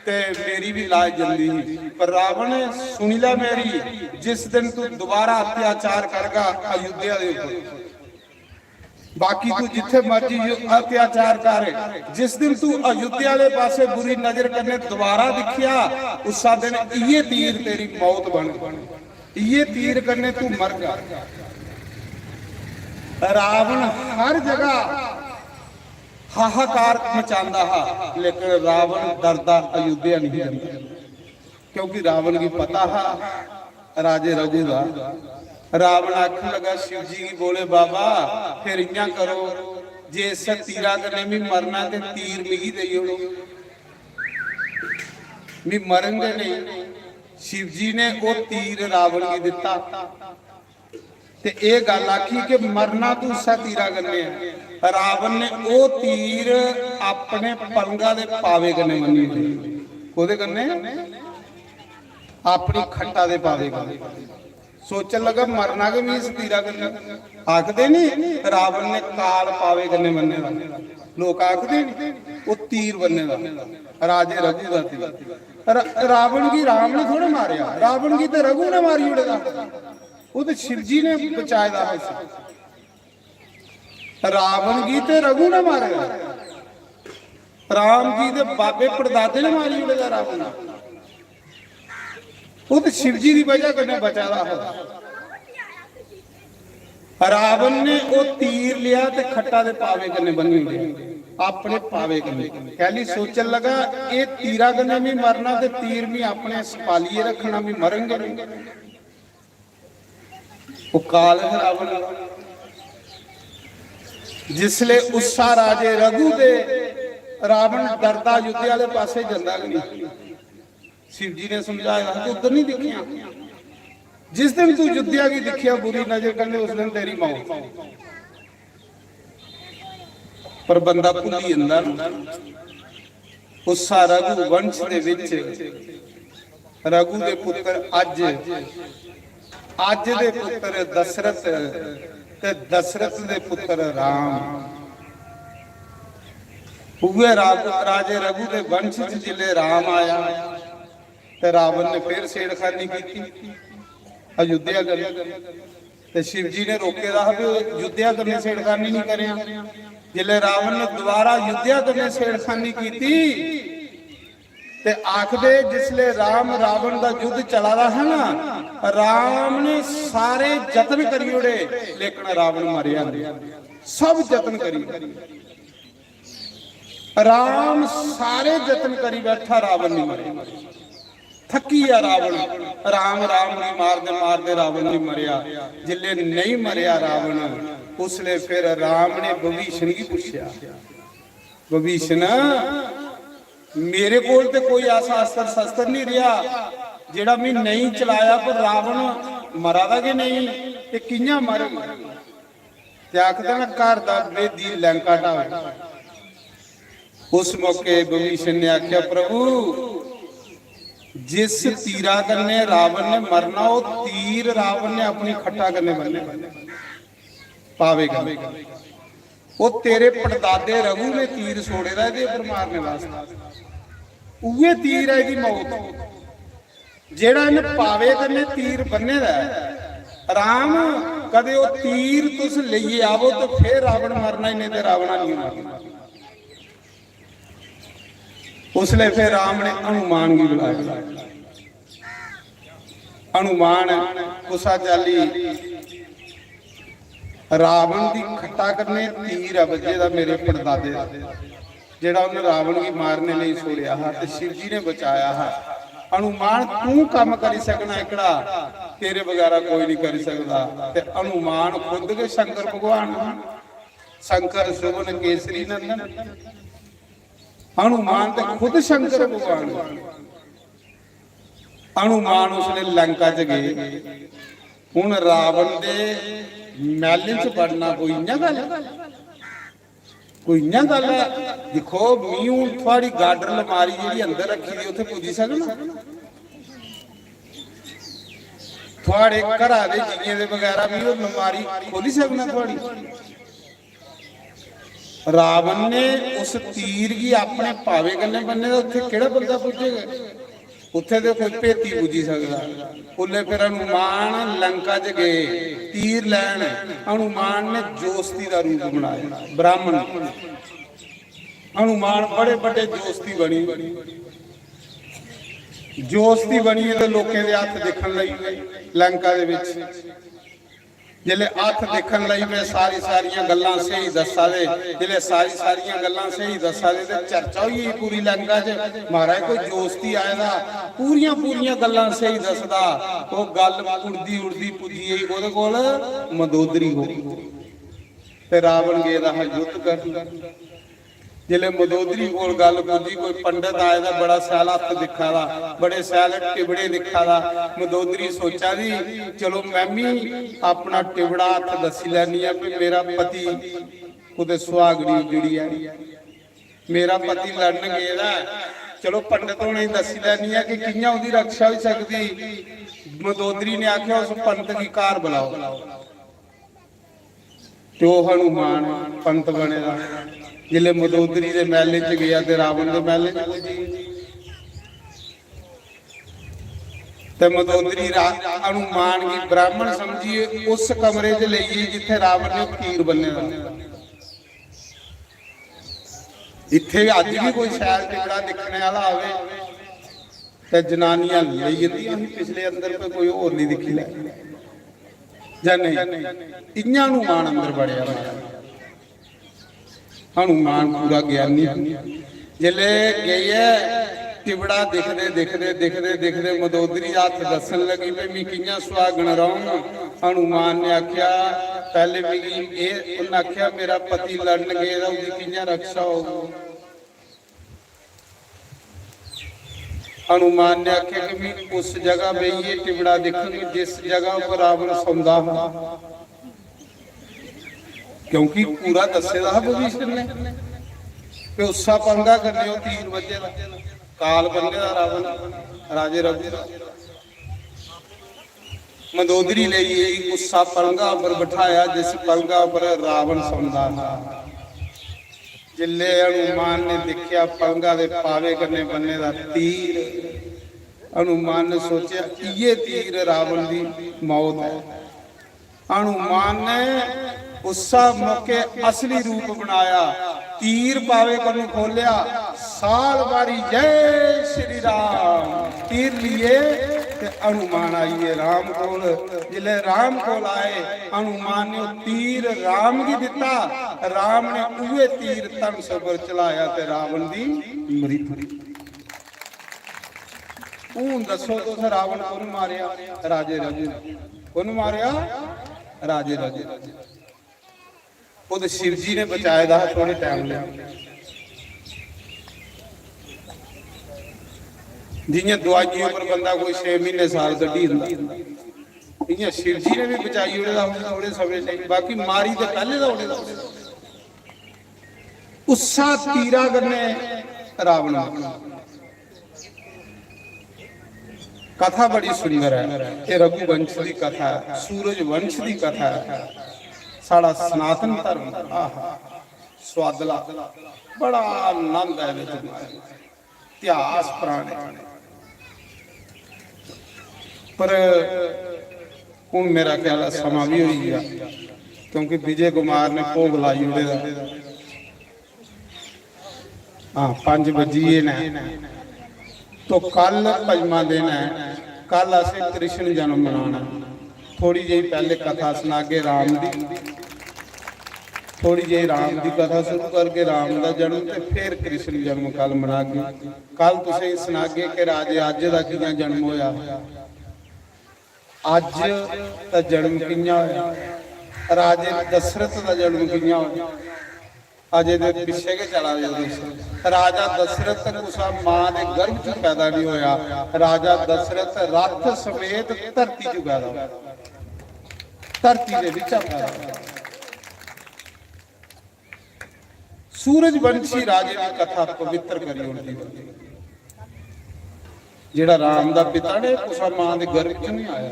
ते मेरी भी लाज जंदी ही। पर रावण, सुनी लै मेरी, जिस दिन तू दोबारा अत्याचार करगा अयोध्या दे ऊपर, बाकी तू जिथे मर्जी यु-, अत्याचार कर, जिस दिन तू अयोध्या आले पासे बुरी नजर कन्नै दोबारा दिखिया, उस्सा दिन इये तीर तेरी मौत बन, इये तीर कन्नै तू मरगा।" रावण हर जगह हाहाकार मचांदा हा, लेकिन रावण डरदा अयोध्या नहीं जंदा, क्योंकि रावण गी पता हा राजे रघु दा। रावण आखन लगा शिव जी गी, "बोले बाबा, फिर इयां करो, जे इस तीरा कन्नै मी मरना ते तीर मिगी देई ओड़ो, मी मरन गै नहीं।" शिव जी ने ओह तीर रावण गी दिता। ते एह गल्ल आखी कि मरना तू उस्सै तीरा कन्नै ऐ। रावण ने ओह तीर अपने पलंगा दे पावे कन्नै बन्नी ओड़े। कोहदे कन्नै? अपनी खट्टा दे पावे कन्नै। सोचन लगा, "मरना गै मी इस तीरा कन्नै।" आखदे नी, रावण ने काल पावे कन्नै बन्ने दा। लोक आखदे नी, ओह तीर बन्ने दा, राजे रघु दा तीर। र-, रावण गी राम ने थोड़े मारेआ, रावण गी ते रघु ने मारी ओड़े दा। ओह ते शिव जी ने बचाए दा हा इसी। रावण गी ते रघु ने मारे दा, राम जी दे बाबे पड़दादे ने मारी ओड़े दा रावण गी। ओह ते शिव जी दी वजह कन्नै बचा दा हा। रावण ने ओह तीर लिया ते खट्टा दे पावे कन्नै बन्नी ओड़ेआ, अपने पावे कन्नै। कैली सोचन लगा, "एह तीरा कन्नै मी मरना ते तीर मी अपने सपालिये रखना, मी मरन गै नहीं।" ओह काल है रावण। जिसले उस्सा राजे रघु दे रावण डरदा अयोध्या आले पासे जंदा गै नहीं। शिव जी ने समझाया कि उधर नहीं दिखिया। जिस दिन तू अयोध्या की दिखिया बुरी नजर कन्नै, उस दिन तेरी मौत। पर बंदा भुल्ली जंदा ना। उस्सा रघु वंश दे विच रघु दे पुत्र अज, अज दे पुत्र दशरथ ते दशरथ दे पुत्र राम। उऐ राघु-, राजे रघु दे वंश च जिले राम आया ते रावण ने फिर छेड़खानी की अयोध्या कन्नै। ते शिव जी ने रोके दा हा भी अयोध्या कन्नै छेड़खानी नहीं करें। जिले रावण ने दोबारा अयोध्या कन्नै छेड़खानी की ते आखदे जिसले राम रावण दा युद्ध चला दा हा ना, राम ने सारे जतन करी ओड़े, लेकिन रावण मरेआ नहीं। सब जतन करी ओड़े। राम सारे जतन करी बैठा, रावण नहीं मरेआ। थकी गया रावण। राम राम गी मारदे मारदे रावण नहीं मरेआ। जिसले नहीं मरेआ रावण, उसले फिर राम ने विभीषण गी पूछेआ, विभीषण, मेरे कोल ते कोई ऐसा अस्त्र शस्त्र नहीं रहा जेड़ा मैं नहीं चलाया, पर रावण मरा दा गै नहीं, ते कियां मरग? ते आखदे न, घर दा भेदी लैंका ढावे। उस मौके विभीषण ने आख्या, प्रभु, जिस तीरा कन्नै रावण ने मरना, ओह तीर रावण ने अपनी खट्टा कन्नै बन्ने। पावे कन्नै। ओह् तेरे पड़दादे रघु ने तीर छोड़े दा एह्दे पर मारने वास्तै। उ'ऐ तीर ऐ एह्दी मौत। जेह्ड़ा इन्न पावे कन्नै तीर बन्ने दा ऐ, राम, कदे ओह् तीर तुस लेइयै आवो ते फिर रावण मरना, इन्ने ते रावणा नहीं मरना। उसलै फिर राम ने हनुमान गी बुलाया। हनुमान कुसा चाल्ली रावण दी खट्टा कन्नै तीर ऐ बज्झे दा मेरे पड़दादे दा, जेह्ड़ा उन्नै रावण गी मारने लेई छोड़ेआ हा ते शिव जी ने बचाया हा। हनुमान, तू कम्म करी सकना एकड़ा, तेरे बगैरा कोई नहीं करी सकदा। ते हनुमान खुद गै शंकर भगवान हा, शंकर सुवन केसरी नंदन। हनुमान ते खुद शंकर भगवान। हनुमान उसले लंका च गए। हुन रावण दे महल च बड़ना कोई इ'यां गल्ल ऐ? कोई इ'यां गल्ल ऐ? दिक्खो, मी हुन थुआड़ी गाडर लमारी जेह्ड़ी अंदर रक्खी दी, उत्थै पुज्जी सकना? थुआड़े घरा दे जीएं दे बगैरा मी ओह् लमारी खोली सकना थुआड़ी? रावण ने उस तीर गी अपने पावे कन्नै बन्ने दा, उत्थै केह्ड़ा बंदा पुज्जेगा? उत्थै ते कोई भेती पुज्जी सकदा। उसलै फिर हनुमान लंका च गए तीर लैन। हनुमान ने जोस्ती दा रूप बनाया, ब्राह्मण। हनुमान बड़े बड्डे जोस्ती बनी। जोस्ती बनियै ते लोकें दे हत्थ दिक्खन लगी पे लंका दे बिच। जिसलै हत्थ दिक्खन लगी पे, सारी सारियां गल्लां स्हेई दस्सा दे, जिसलै सारी सारियां गल्लां स्हेई दस्सा दे ते चर्चा होई गेई पूरी लंका च, "महाराज, कोई जोस्ती आए दा, पूरियां पूरियां गल्लां स्हेई दसदा।" ओह् गल्ल उड़दी उड़दी पुज्जी गेई ओह्दे कोल, मंदोदरी कोल। ते रावण गेदा हा युद्ध करन। जिसलै मंदोदरी कोल गल्ल पुज्जी, कोई पंडत आए दा, बड़ा शैल हत्थ दिक्खा दा, बड़े शैल टिबड़े दिक्खा दा। मंदोदरी सोचा दी, "चलो, मैं मी अपना टिबड़ा हत्थ दस्सी लैनी आं, भी मेरा पति कुतै सुहागनी जुड़ी ऐ, मेरा पति लड़न गेदा ऐ, चलो, पंडत होने गी दस्सी लैनी आं कि कि'यां ओह्दी रक्षा होई सकदी।" मंदोदरी ने आखेआ, "उस पंत गी घर बुलाओ।" ते ओह् हनुमान पंत बने दा। जिसलै मंदोदरी दे मैह्ले च गेआ ते रावण दे मैह्ले च पुज्जी। ते मंदोदरी रा-, हनुमान गी ब्राह्मण समझियै उस कमरे च लेई गेई जित्थै रावण ने तीर बन्ने दा। इत्थै अज्ज बी कोई शैल टिबड़ा दिक्खने आह्ला आवे ते जनानियां लेई जंदियां ही पिछले अंदर, पे कोई होर नहीं दिक्खी लै जां नहीं? इ'यां हनुमान अंदर बड़ेआ महाराज। हनुमान पूरा ज्ञानी हा। जिसलै गइयै टिबड़ा दिखदे, दिखदे, दिखदे, दिखदे मंदोदरी हत्थ दस्सन लगी, "भई, मी कि'यां सुहागन रौह्ङ?" हनुमान ने आखेआ, "पैह्ले मिगी एह्," उन्नै आखेआ, "मेरा पति लड़न गेदा, ओह्दी कि'यां रक्षा होग?" हनुमान ने आखेआ कि मैं उस जगह बेहियै टिबड़ा दिक्खङ जिस जगह पर रावण सौंदा हा, क्योंकि पूरा दस्से दा हा भविष्य ने कि उस्सा पंगा कन्नै ओह् तीर बज्जे दा, काल बन्ने दा रावण राजे रघु दा। मंदोदरी लेई गेई, उस्सा पलंगा पर बठाया जिस पलंगा पर रावण सौंदा हा। जिल्ले हनुमान ने दिक्खेआ पलंगा दे पावे कन्नै बन्ने दा तीर, हनुमान ने सोचेआ, "इ'यै तीर रावण दी मौत ऐ।" हनुमान ने उस्सा मौके असली रूप बनाया, तीर पावे कोलू खोलेआ, साल बारी "जय श्री राम" तीर लिए ते हनुमान आइए राम कोल। जिसले राम कोल आए, हनुमान ने ओह् तीर राम गी दिता। राम ने उए तीर धनुष पर चलाया ते रावण दी मृत्यु। हून दसो तुस, रावण कुन मारेआ? राजे रघु। कुन मारेआ? राजे रघु। ओह् ते शिव जी ने बचाए दा हा थोड़े टाइम लेई। जियां दवाइयें उप्पर बंदा कोई छे म्हीने साल कड्ढी जंदा, इयां शिव जी ने भी बचाई ओड़े दा हा थोड़े समें लेई, बाकी मारी ते पैह्ले दा ओड़े दा। उस्सा तीरा कन्नै रावण। कथा बड़ी सुंदर है, ये रघुवंश की कथा है, सूरज वंश की कथा है। साढ़ा सनातन धर्म, आहा, सुआदला, बड़ा आनंद ऐ एह्दे च। इतिहास पराने। पर हून मेरा ख्याल ऐ समां बी होई गेआ, क्योंकि विजय कुमार ने भोग लाई ओड़े दा। हां, पंज बज्जी गे न। तो कल पंजमा दिन ऐ, कल असें कृष्ण जन्म मनाना। थोड़ी जेही पैह्ले कथा सनागे राम दी, थोड़ी जेही राम दी कथा शुरू करगे, राम दा जन्म, ते फिर कृष्ण जन्म कल मनागे। कल तुसें सनागे कि राजे अज्ज दा कि'यां जन्म होया। अज्ज दा जन्म कि'यां होया, राजे दशरथ दा जन्म कि'यां होया। अजे दे पिच्छे गै चला दे ओ तुस। राजा दशरथ कुसा मां दे गर्भ च पैदा नहीं होया। राजा दशरथ रथ समेत धरती च पैदा होया, धरती दे बिच्चा पैदा होया। सूरजवंशी राजे दी कथा पवित्र करी ओड़दी बंदे। जेड़ा राम दा पिता ने कुसा मां दे गर्भ च नहीं आया,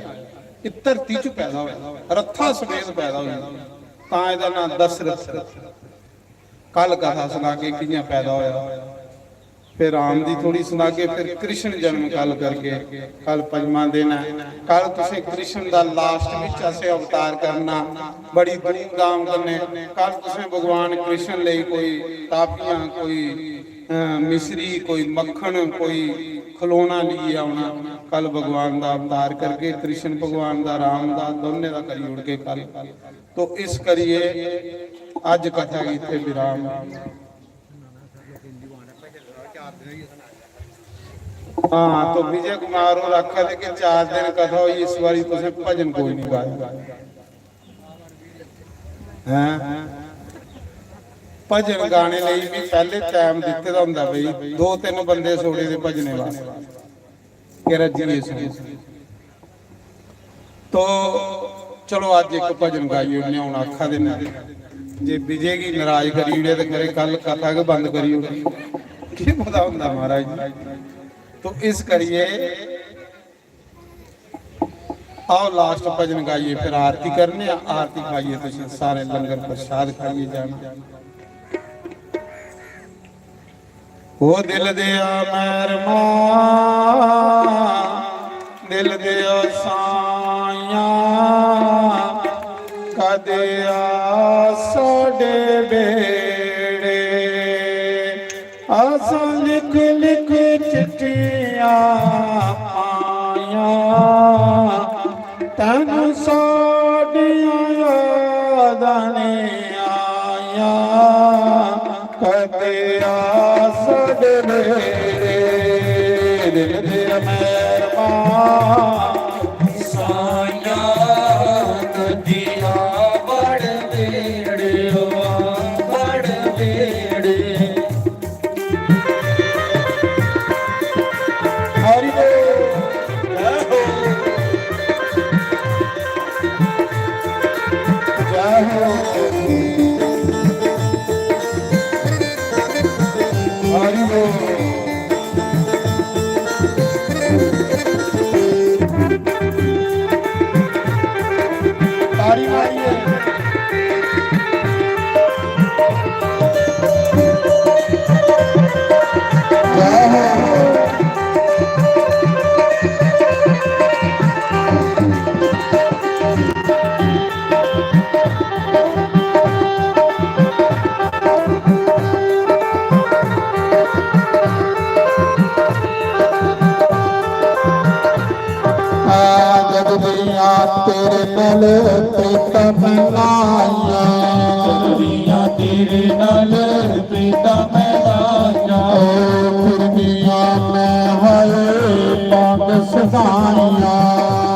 एह् धरती च पैदा होया, रथा समेत पैदा होया, तां एह्दा नां दशरथ। कल कथा सनागे कि'यां पैदा होया, फिर राम दी थोड़ी सनागे, फिर कृष्ण जन्म कल करगे। कल पंजमा दिन ऐ, कल तुसें कृष्ण दा लास्ट बिच असें अवतार करना, बड़ी धूमधाम कन्नै। कल तुसें भगवान कृष्ण लेई कोई टाफियां, कोई, अ, मिश्री, कोई मक्खन, कोई खिलौना लेइयै औना। कल भगवान दा अवतार करगे, कृष्ण भगवान दा, राम दा, दोनें दा करी ओड़गे कल। तो इस करिए अज्ज कथा गी इत्थै विराम। हां, तो विजय कुमार होर आखा दे कि चार दिन कथा होई, इस बारी तुसें भजन कोई नहीं गाया। हैं? भजन गाने लेई भी पैह्ले टाइम दित्ते दा होंदा भाई, दो तिन्न बंदे छोड़े दे भजने वास्तै। के रज्जियै सुनो। तो चलो, अज्ज इक भजन गाई ओड़ने। हून आखा दे न जे विजय गी नाराज करी ओड़ेआ ते खरे कल कथा गै बंद करी ओड़े। केह् पता होंदा महाराज जी। तो इस करियै आओ, लास्ट भजन गाइयै फिर आरती करने आं। आरती खाइयै तुसें सारे लंगर प्रसाद खाइयै जाना। ओ दिल दिया मेहरमा, दिल दिया साया, कदे आ साडे बेड़े। असां लिख लिख चिट्ठियां पाइयां, तैनू साडियां यादां नी आइयां। कदे आ साडे नेड़े, दिल दे मेहरमा। साइयां नदियां बड़ बेड़े, ओ बड़ बेड़े। हरि बोल। जय हो। जय हो। हरि बोल। तारी मारिए। जय हो। आ जगदियां तेरे नाल प्रीतम लाइयां। जगदियां तेरे नाल प्रीतम लाइयां। ओ फिरदियां मैं हाय पंग सदाइयां।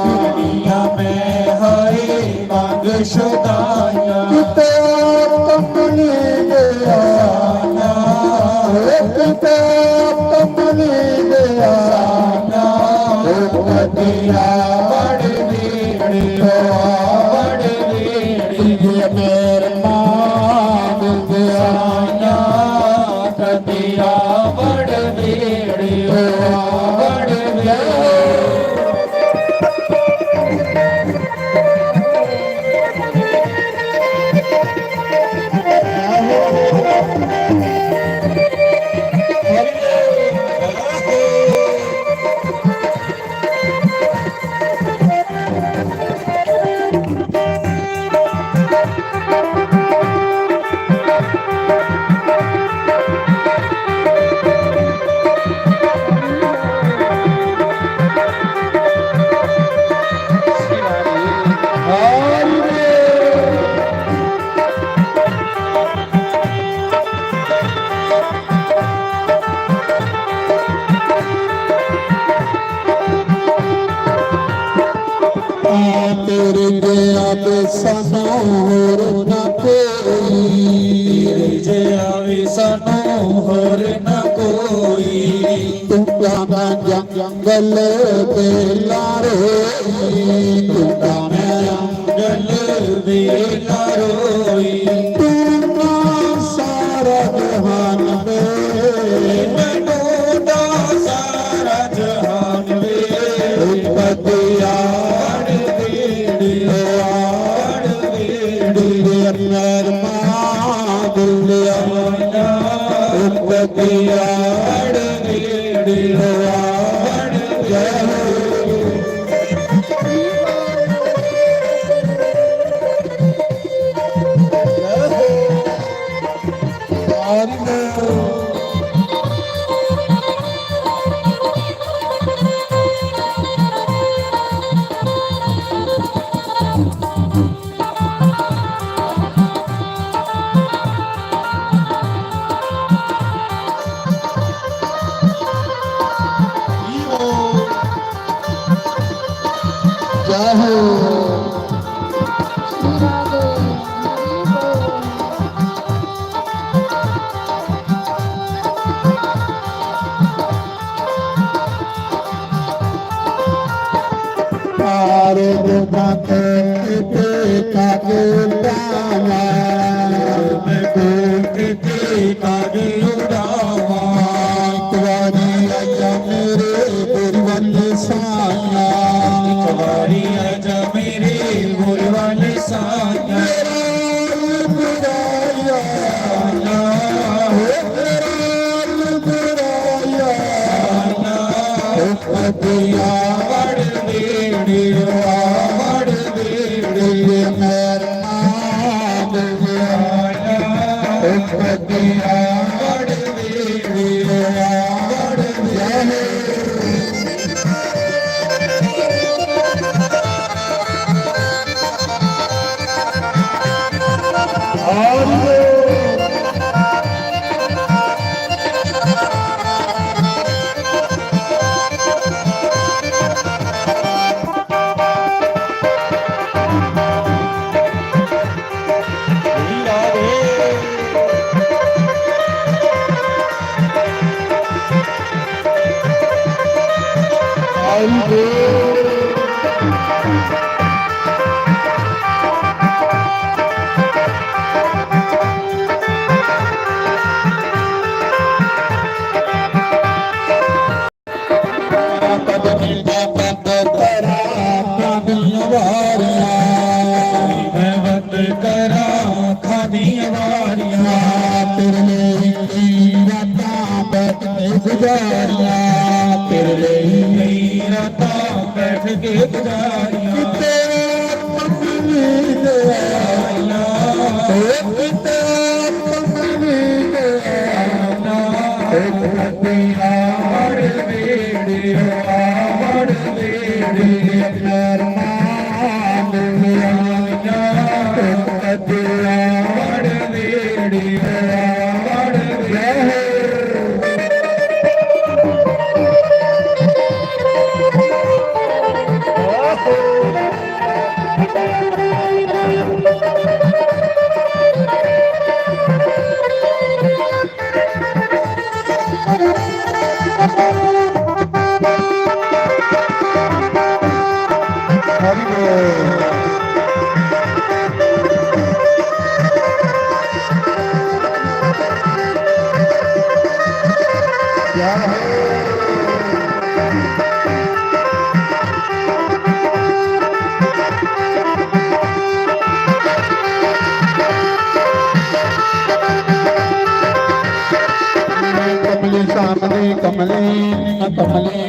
फिरदियां मैं हाय पंग सदाइयां। किते कमली दे आना, किते कमली दे आना। ओ कदिया बड़ वीड़ी, ओ बड़ वीड़ी, ये मेरे मां दे आना। कदिया बड़ वीड़ी, ओ बड़ वीड़ी। तेरे जैसा ना होर ना कोई, तेरे जैसा ना होर ना कोई। तू ना जंगल दे लारोई, तू ना जंगल दे लारोई। तू ना सारा जहान वे, मैनू ना सारा जहान वे। उत्पत्ति आड़ दीड़ी, आड़ दीड़ी, मेहरमा दुल्लिया। उत्पत्ति आड़ दीड़ी, आड़ दीड़ी। जय हो। पार ते काग उड़ावा, मैं कोट ते काग उड़ावा। एक बारी आजा मेरे गुरवल साया, एक बारी आजा मेरे गुरवल साया। मेरा बुराया ना, ओ मेरा बुराया ना, ओ पतिया वड़ दीड़ी, ओ वड़ दीड़ी, मेरा नाम लिया। ओ पतिया वड़ दीड़ी, ओ वड़ दीड़ी। मैं वत करा खादियां वारियां, तेरे लिए कई रातां बैठ के गुजारियां, तेरे लिए कई रातां बैठ के गुजारियां। किते कमी दे आना, ओ किते कमी दे आना, ओ पतिया वड़ दीड़ी, ओ वड़ दीड़ी, मेरा नाम लिया। कमली शाम दी कमली, कमली।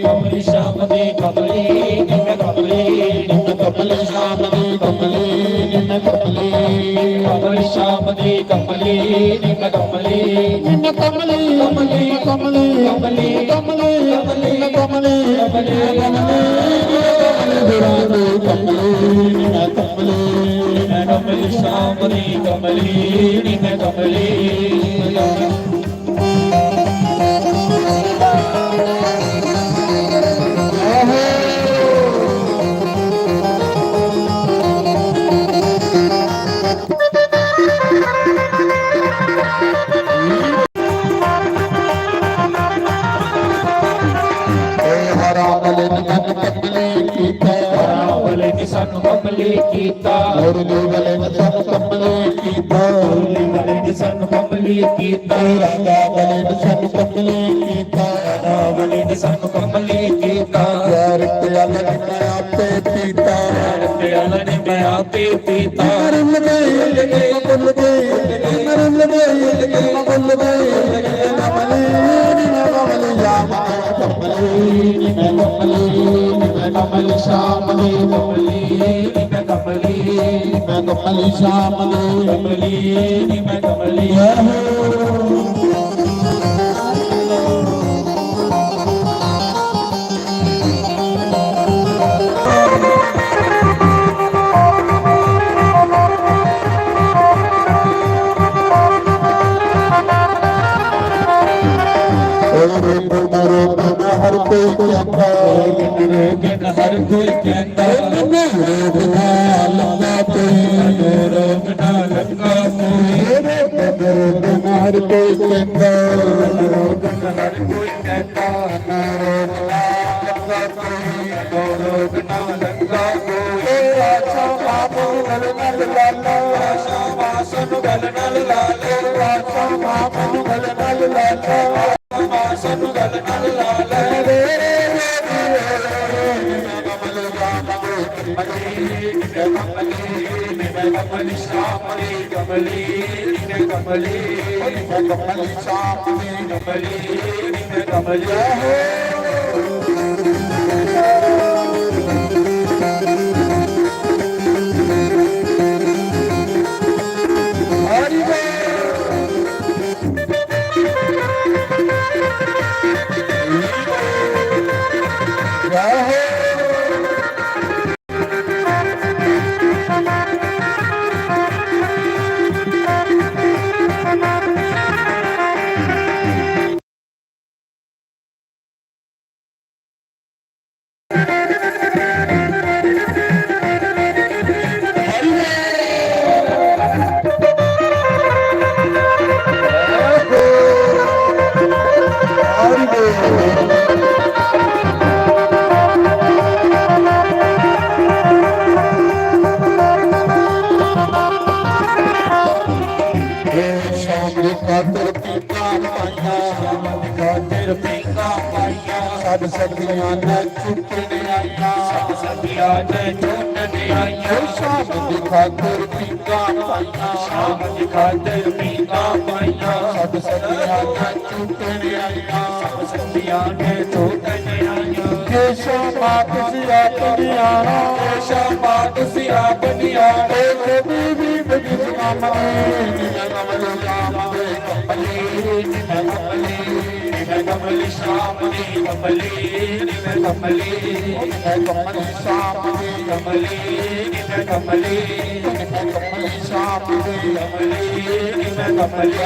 कमली शाम दी कमली, निम्म कमली, निम्म कमली। श्याम दी कमली, निम्मे कमली, कमली श्याम दी कमली, निम्मे कमली, निम्मे कमली, कमली, कमली, कमली, कमली, निम्मे कमली, कमली, कमली, कमली, निम्मे कमली, निम्मे कमली, श्याम दी कमली, निम्मे कमली। ए हराम वाले ने सानू कमली कीता। हराम वाले ने सानू कमली कीता। मुरली वाले ने सानू कमली कीता। मुरली वाले ने सानू कमली कीता। राधा वाले ने सानू कमली कीता। राधा वाले ने सानू कमली कीता। प्यार प्याला ने मैं आपे पीता। प्यार प्याला ने मैं आपे पीता। रंग दे, रंग दे, रंग दे, रंग दे, रंग दे, रंग दे, रंग दे, रंग दे, कमली, निम्मे कमली, निम्मे कमली, श्याम दी कमली, निम्मे कमली, निम्मे कमली, श्याम दी कमली, निम्मे कमली। हर कोई कहता, हर कोई कहता, लंगा कोई, लंगा कोई, हर कोई कहता, हर कोई कहता, खातर पींघा पाइयां, खातर पींघा पाइयां, सब सखियां ने चुटने आइयां, सब सखियां ने चुटने आइयां। शाम दी खातर पींघा पाइयां, शाम दी खातर पींघा पाइयां, सब सखियां ने चुटने आइयां, सब सखियां ने चुटने आइयां। केशव मां तुसी आप नहीं आना, केशव मां तुसी आप नहीं आना। ए बीबी, बीबी, मामा, कमली, श्याम दी कमली, कमली, श्याम दी कमली, कमली, श्याम दी कमली, कमली, श्याम दी कमली, कमली।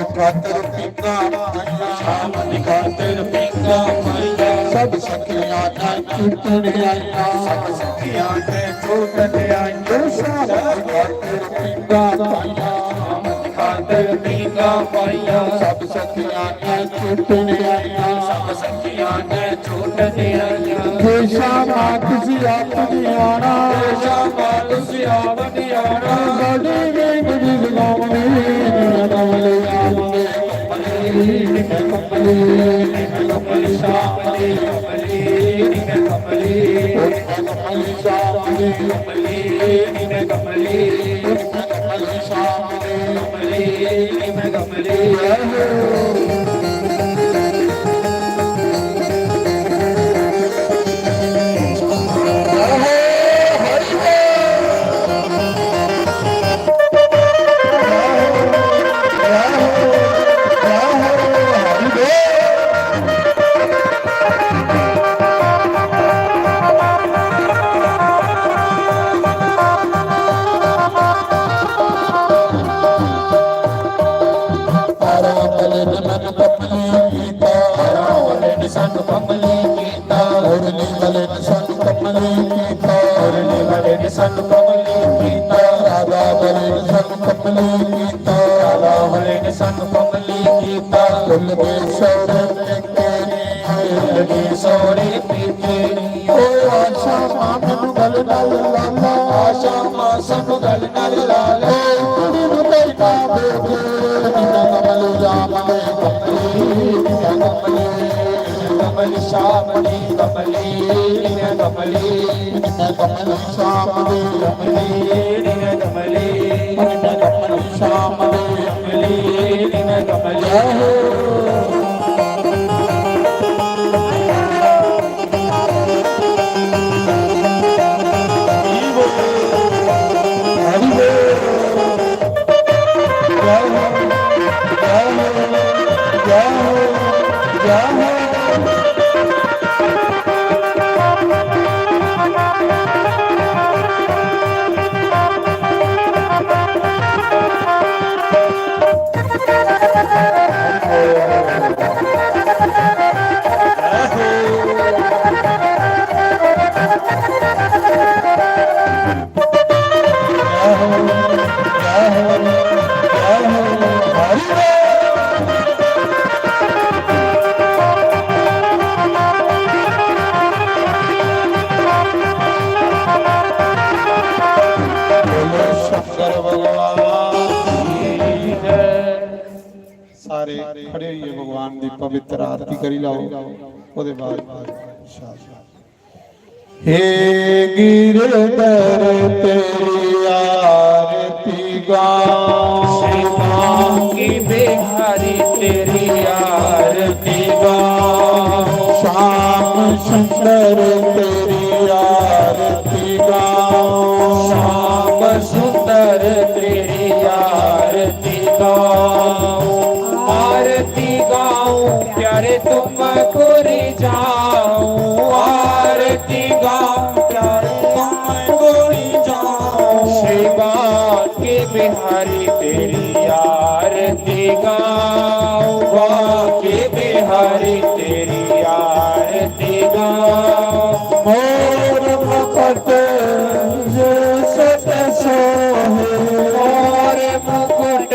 खातर पींघां पाइयां, शाम दी खातर पींघां पाइयां। सब सखियां ने चुटने आइयां, सब सखियां ने चुटने आइयां। शाम दी खातर पींघां पाइयां, शाम दी खातर पींघां पाइयां। सब सखियां ने चुटने आइयां, सब सखियां ने चुटने आइयां। जे शामां तुसी आप नहीं आना, जे शामां तुसी आप नहीं आना। साडी नींद भी जगावनी, नींद कमली आवे। कमली, नींद कमली, नींद कमली, शाम दी कमली, नींद कमली, नींद कमली, शाम दी कमली, नींद कमली, नींद कमली, शाम दी कमली, नींद कमली। सारे खड़े होइए भगवान दी पवित्र आरती करी लाओ। ओदे बाद हे गिरधर तेरी आरती गाओ। श्री बांके बिहारी तेरी आरती गाओ। श्याम सुंदर तेरी आरती गाओ। श्याम सुंदर तेरी आरती गाओ। आरती गाऊं प्यारे तुमको रिझाऊं। आरती गाऊं प्यारे तुमको रिझाऊं। श्री बांके बिहारी तेरी आरती गाऊं। बांके बिहारी तेरी आरती गाऊं। मोर मुकुट जैसे सोहे। मोर मुकुट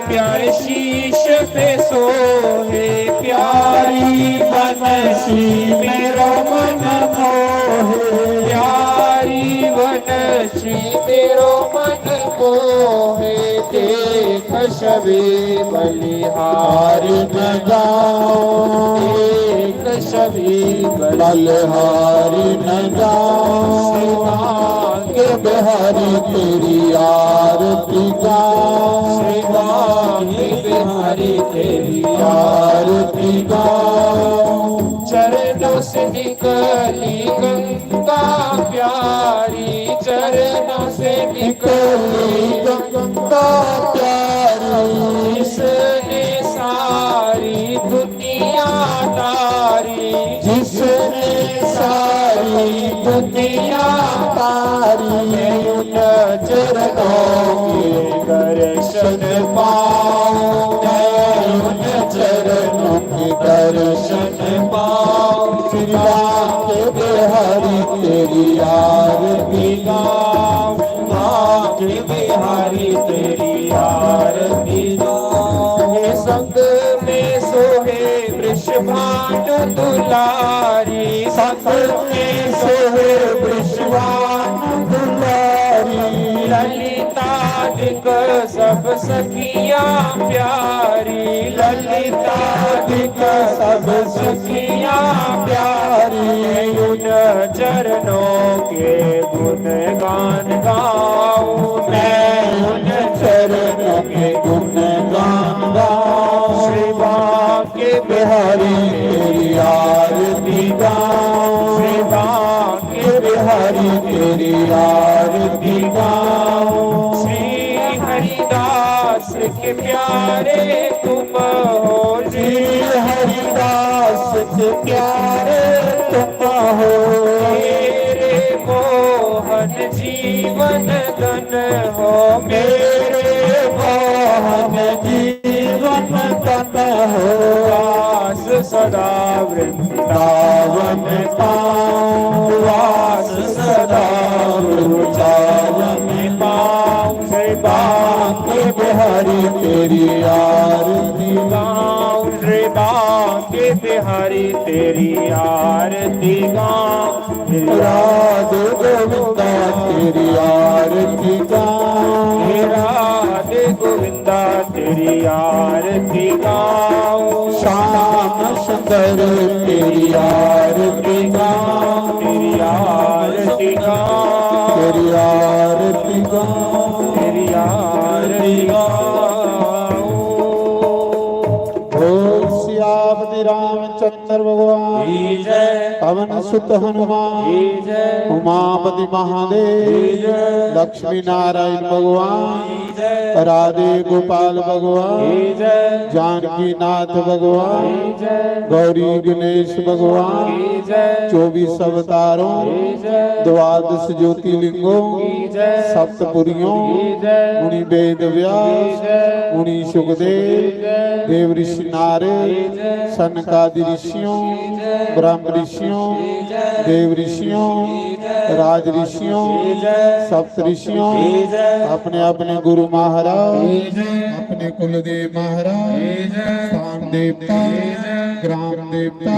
प्यारे शीश पे सोहे। प्यारी बनसी मेरो मन मोहे। प्यारी बनसी मेरो मन मोहे। देख छवि बलिहारी न जाऊं। देख छवि बलिहारी न जाऊं। के बिहारी तेरी आरती गाऊं। श्री बांके बिहारी तेरी आरती गाऊं। चरणों से निकली गंगा प्यारी। चरणों से निकली गंगा प्यारी। इसने सारी दुनिया तारी। जिसने सारी दुनिया तारी। मैं उन चरणों के दर्शन पाऊं। मैं बांके बिहारी तेरी आरती गाऊं, बांके बिहारी तेरी आरती गाऊं। हे संग में सोहे वृषभानु दुलारी, संग में सोहे वृषभानु दुलारी। ललितादिक सब सखियां प्यारी, ललितादिक सब सखियां प्यारी। उन चरणों के गुणगान गाऊं, मैं उन चरणों के गुणगान गाऊं। श्री बांके बिहारी तेरी आरती गाऊं, श्री बांके बिहारी तेरी आरती गाऊं। श्री हरिदास के प्यारे तुम हो, श्री हरिदास के प्यारे तुम हो। मेरे मोहन जीवन धन हो, मेरे मोहन जीवन धन हो। वास सदा वृंदावन पाऊं, वास सदा वृंदावन पाऊं। श्री बांके बिहारी तेरी आरती गाऊं, श्री बांके बिहारी तेरी आरती गाऊं। राधे गोविंदा तेरी आरती गाऊं, राधे गोविंदा तेरी आरती गाऊं। श्याम सुंदर तेरी आरती गाऊं, तेरी आरती गाऊं, तेरी आरती गाऊं, तेरी आरती गाऊं। बोल सियापति रामचंद्र भगवान की जय। पवन सुत हनुमान की जय। उमापति महादेव की जय। लक्ष्मी नारायण भगवान की जय। राधे गोपाल भगवान की जय। जानकी नाथ भगवान की जय। गौरी गणेश भगवान की जय। चौबीस अवतारों की जय। द्वादश ज्योतिर्लिंगों की जय। सप्तपुरियों की जय। मुनि वेद व्यास की जय। मुनि सुखदेव की जय। देव ऋषि नारद की जय। सनकादि ऋषियों, ब्रह्म ऋषियों, देव ऋषियों, राज ऋषियों, सप्त ऋषियों, अपने अपने गुरु महाराज, अपने कुलदेव महाराज, स्थान देवता, ग्राम देवता,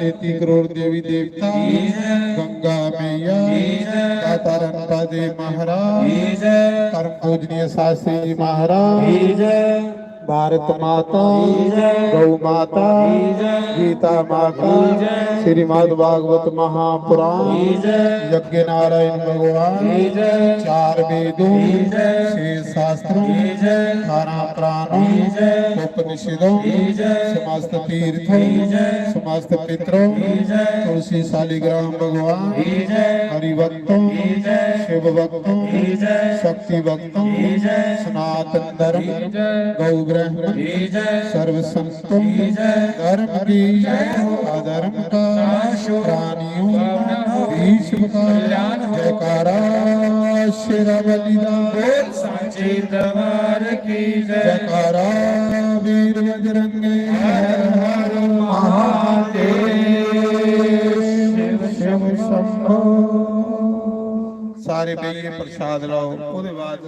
तैंतीस करोड़ देवी देवता, गंगा मैया, दाता रंपा देव महाराज, परम पूजनीय शास्त्री जी महाराज, भारत माता, गौ माता, गीता माता, श्रीमद् भागवत महापुराण, यज्ञ नारायण भगवान, चार वेदों, छह शास्त्रों, अठारह पुराणों, उपनिषदों, समस्त तीर्थों, समस्त पितरों, तुलसी शालिग्राम भगवान, हरिभक्तों, शिव भक्तों, शक्ति भक्तों, सनातन धर्म, गौ ब्राह्मण, सर्व संतों, धर्म की, अधर्म का, प्राणियों, विश्व का, जयकारा शेरा बलिदा, सांची दरबार की जय। जयकारा वीर बजरंगी, हर हर महादेव, शिव शिव शंभो। ਸਾਰੇ ਬਈਏ ਪ੍ਰਸ਼ਾਦ ਲਓ, ਉਹਦੇ ਬਾਅਦ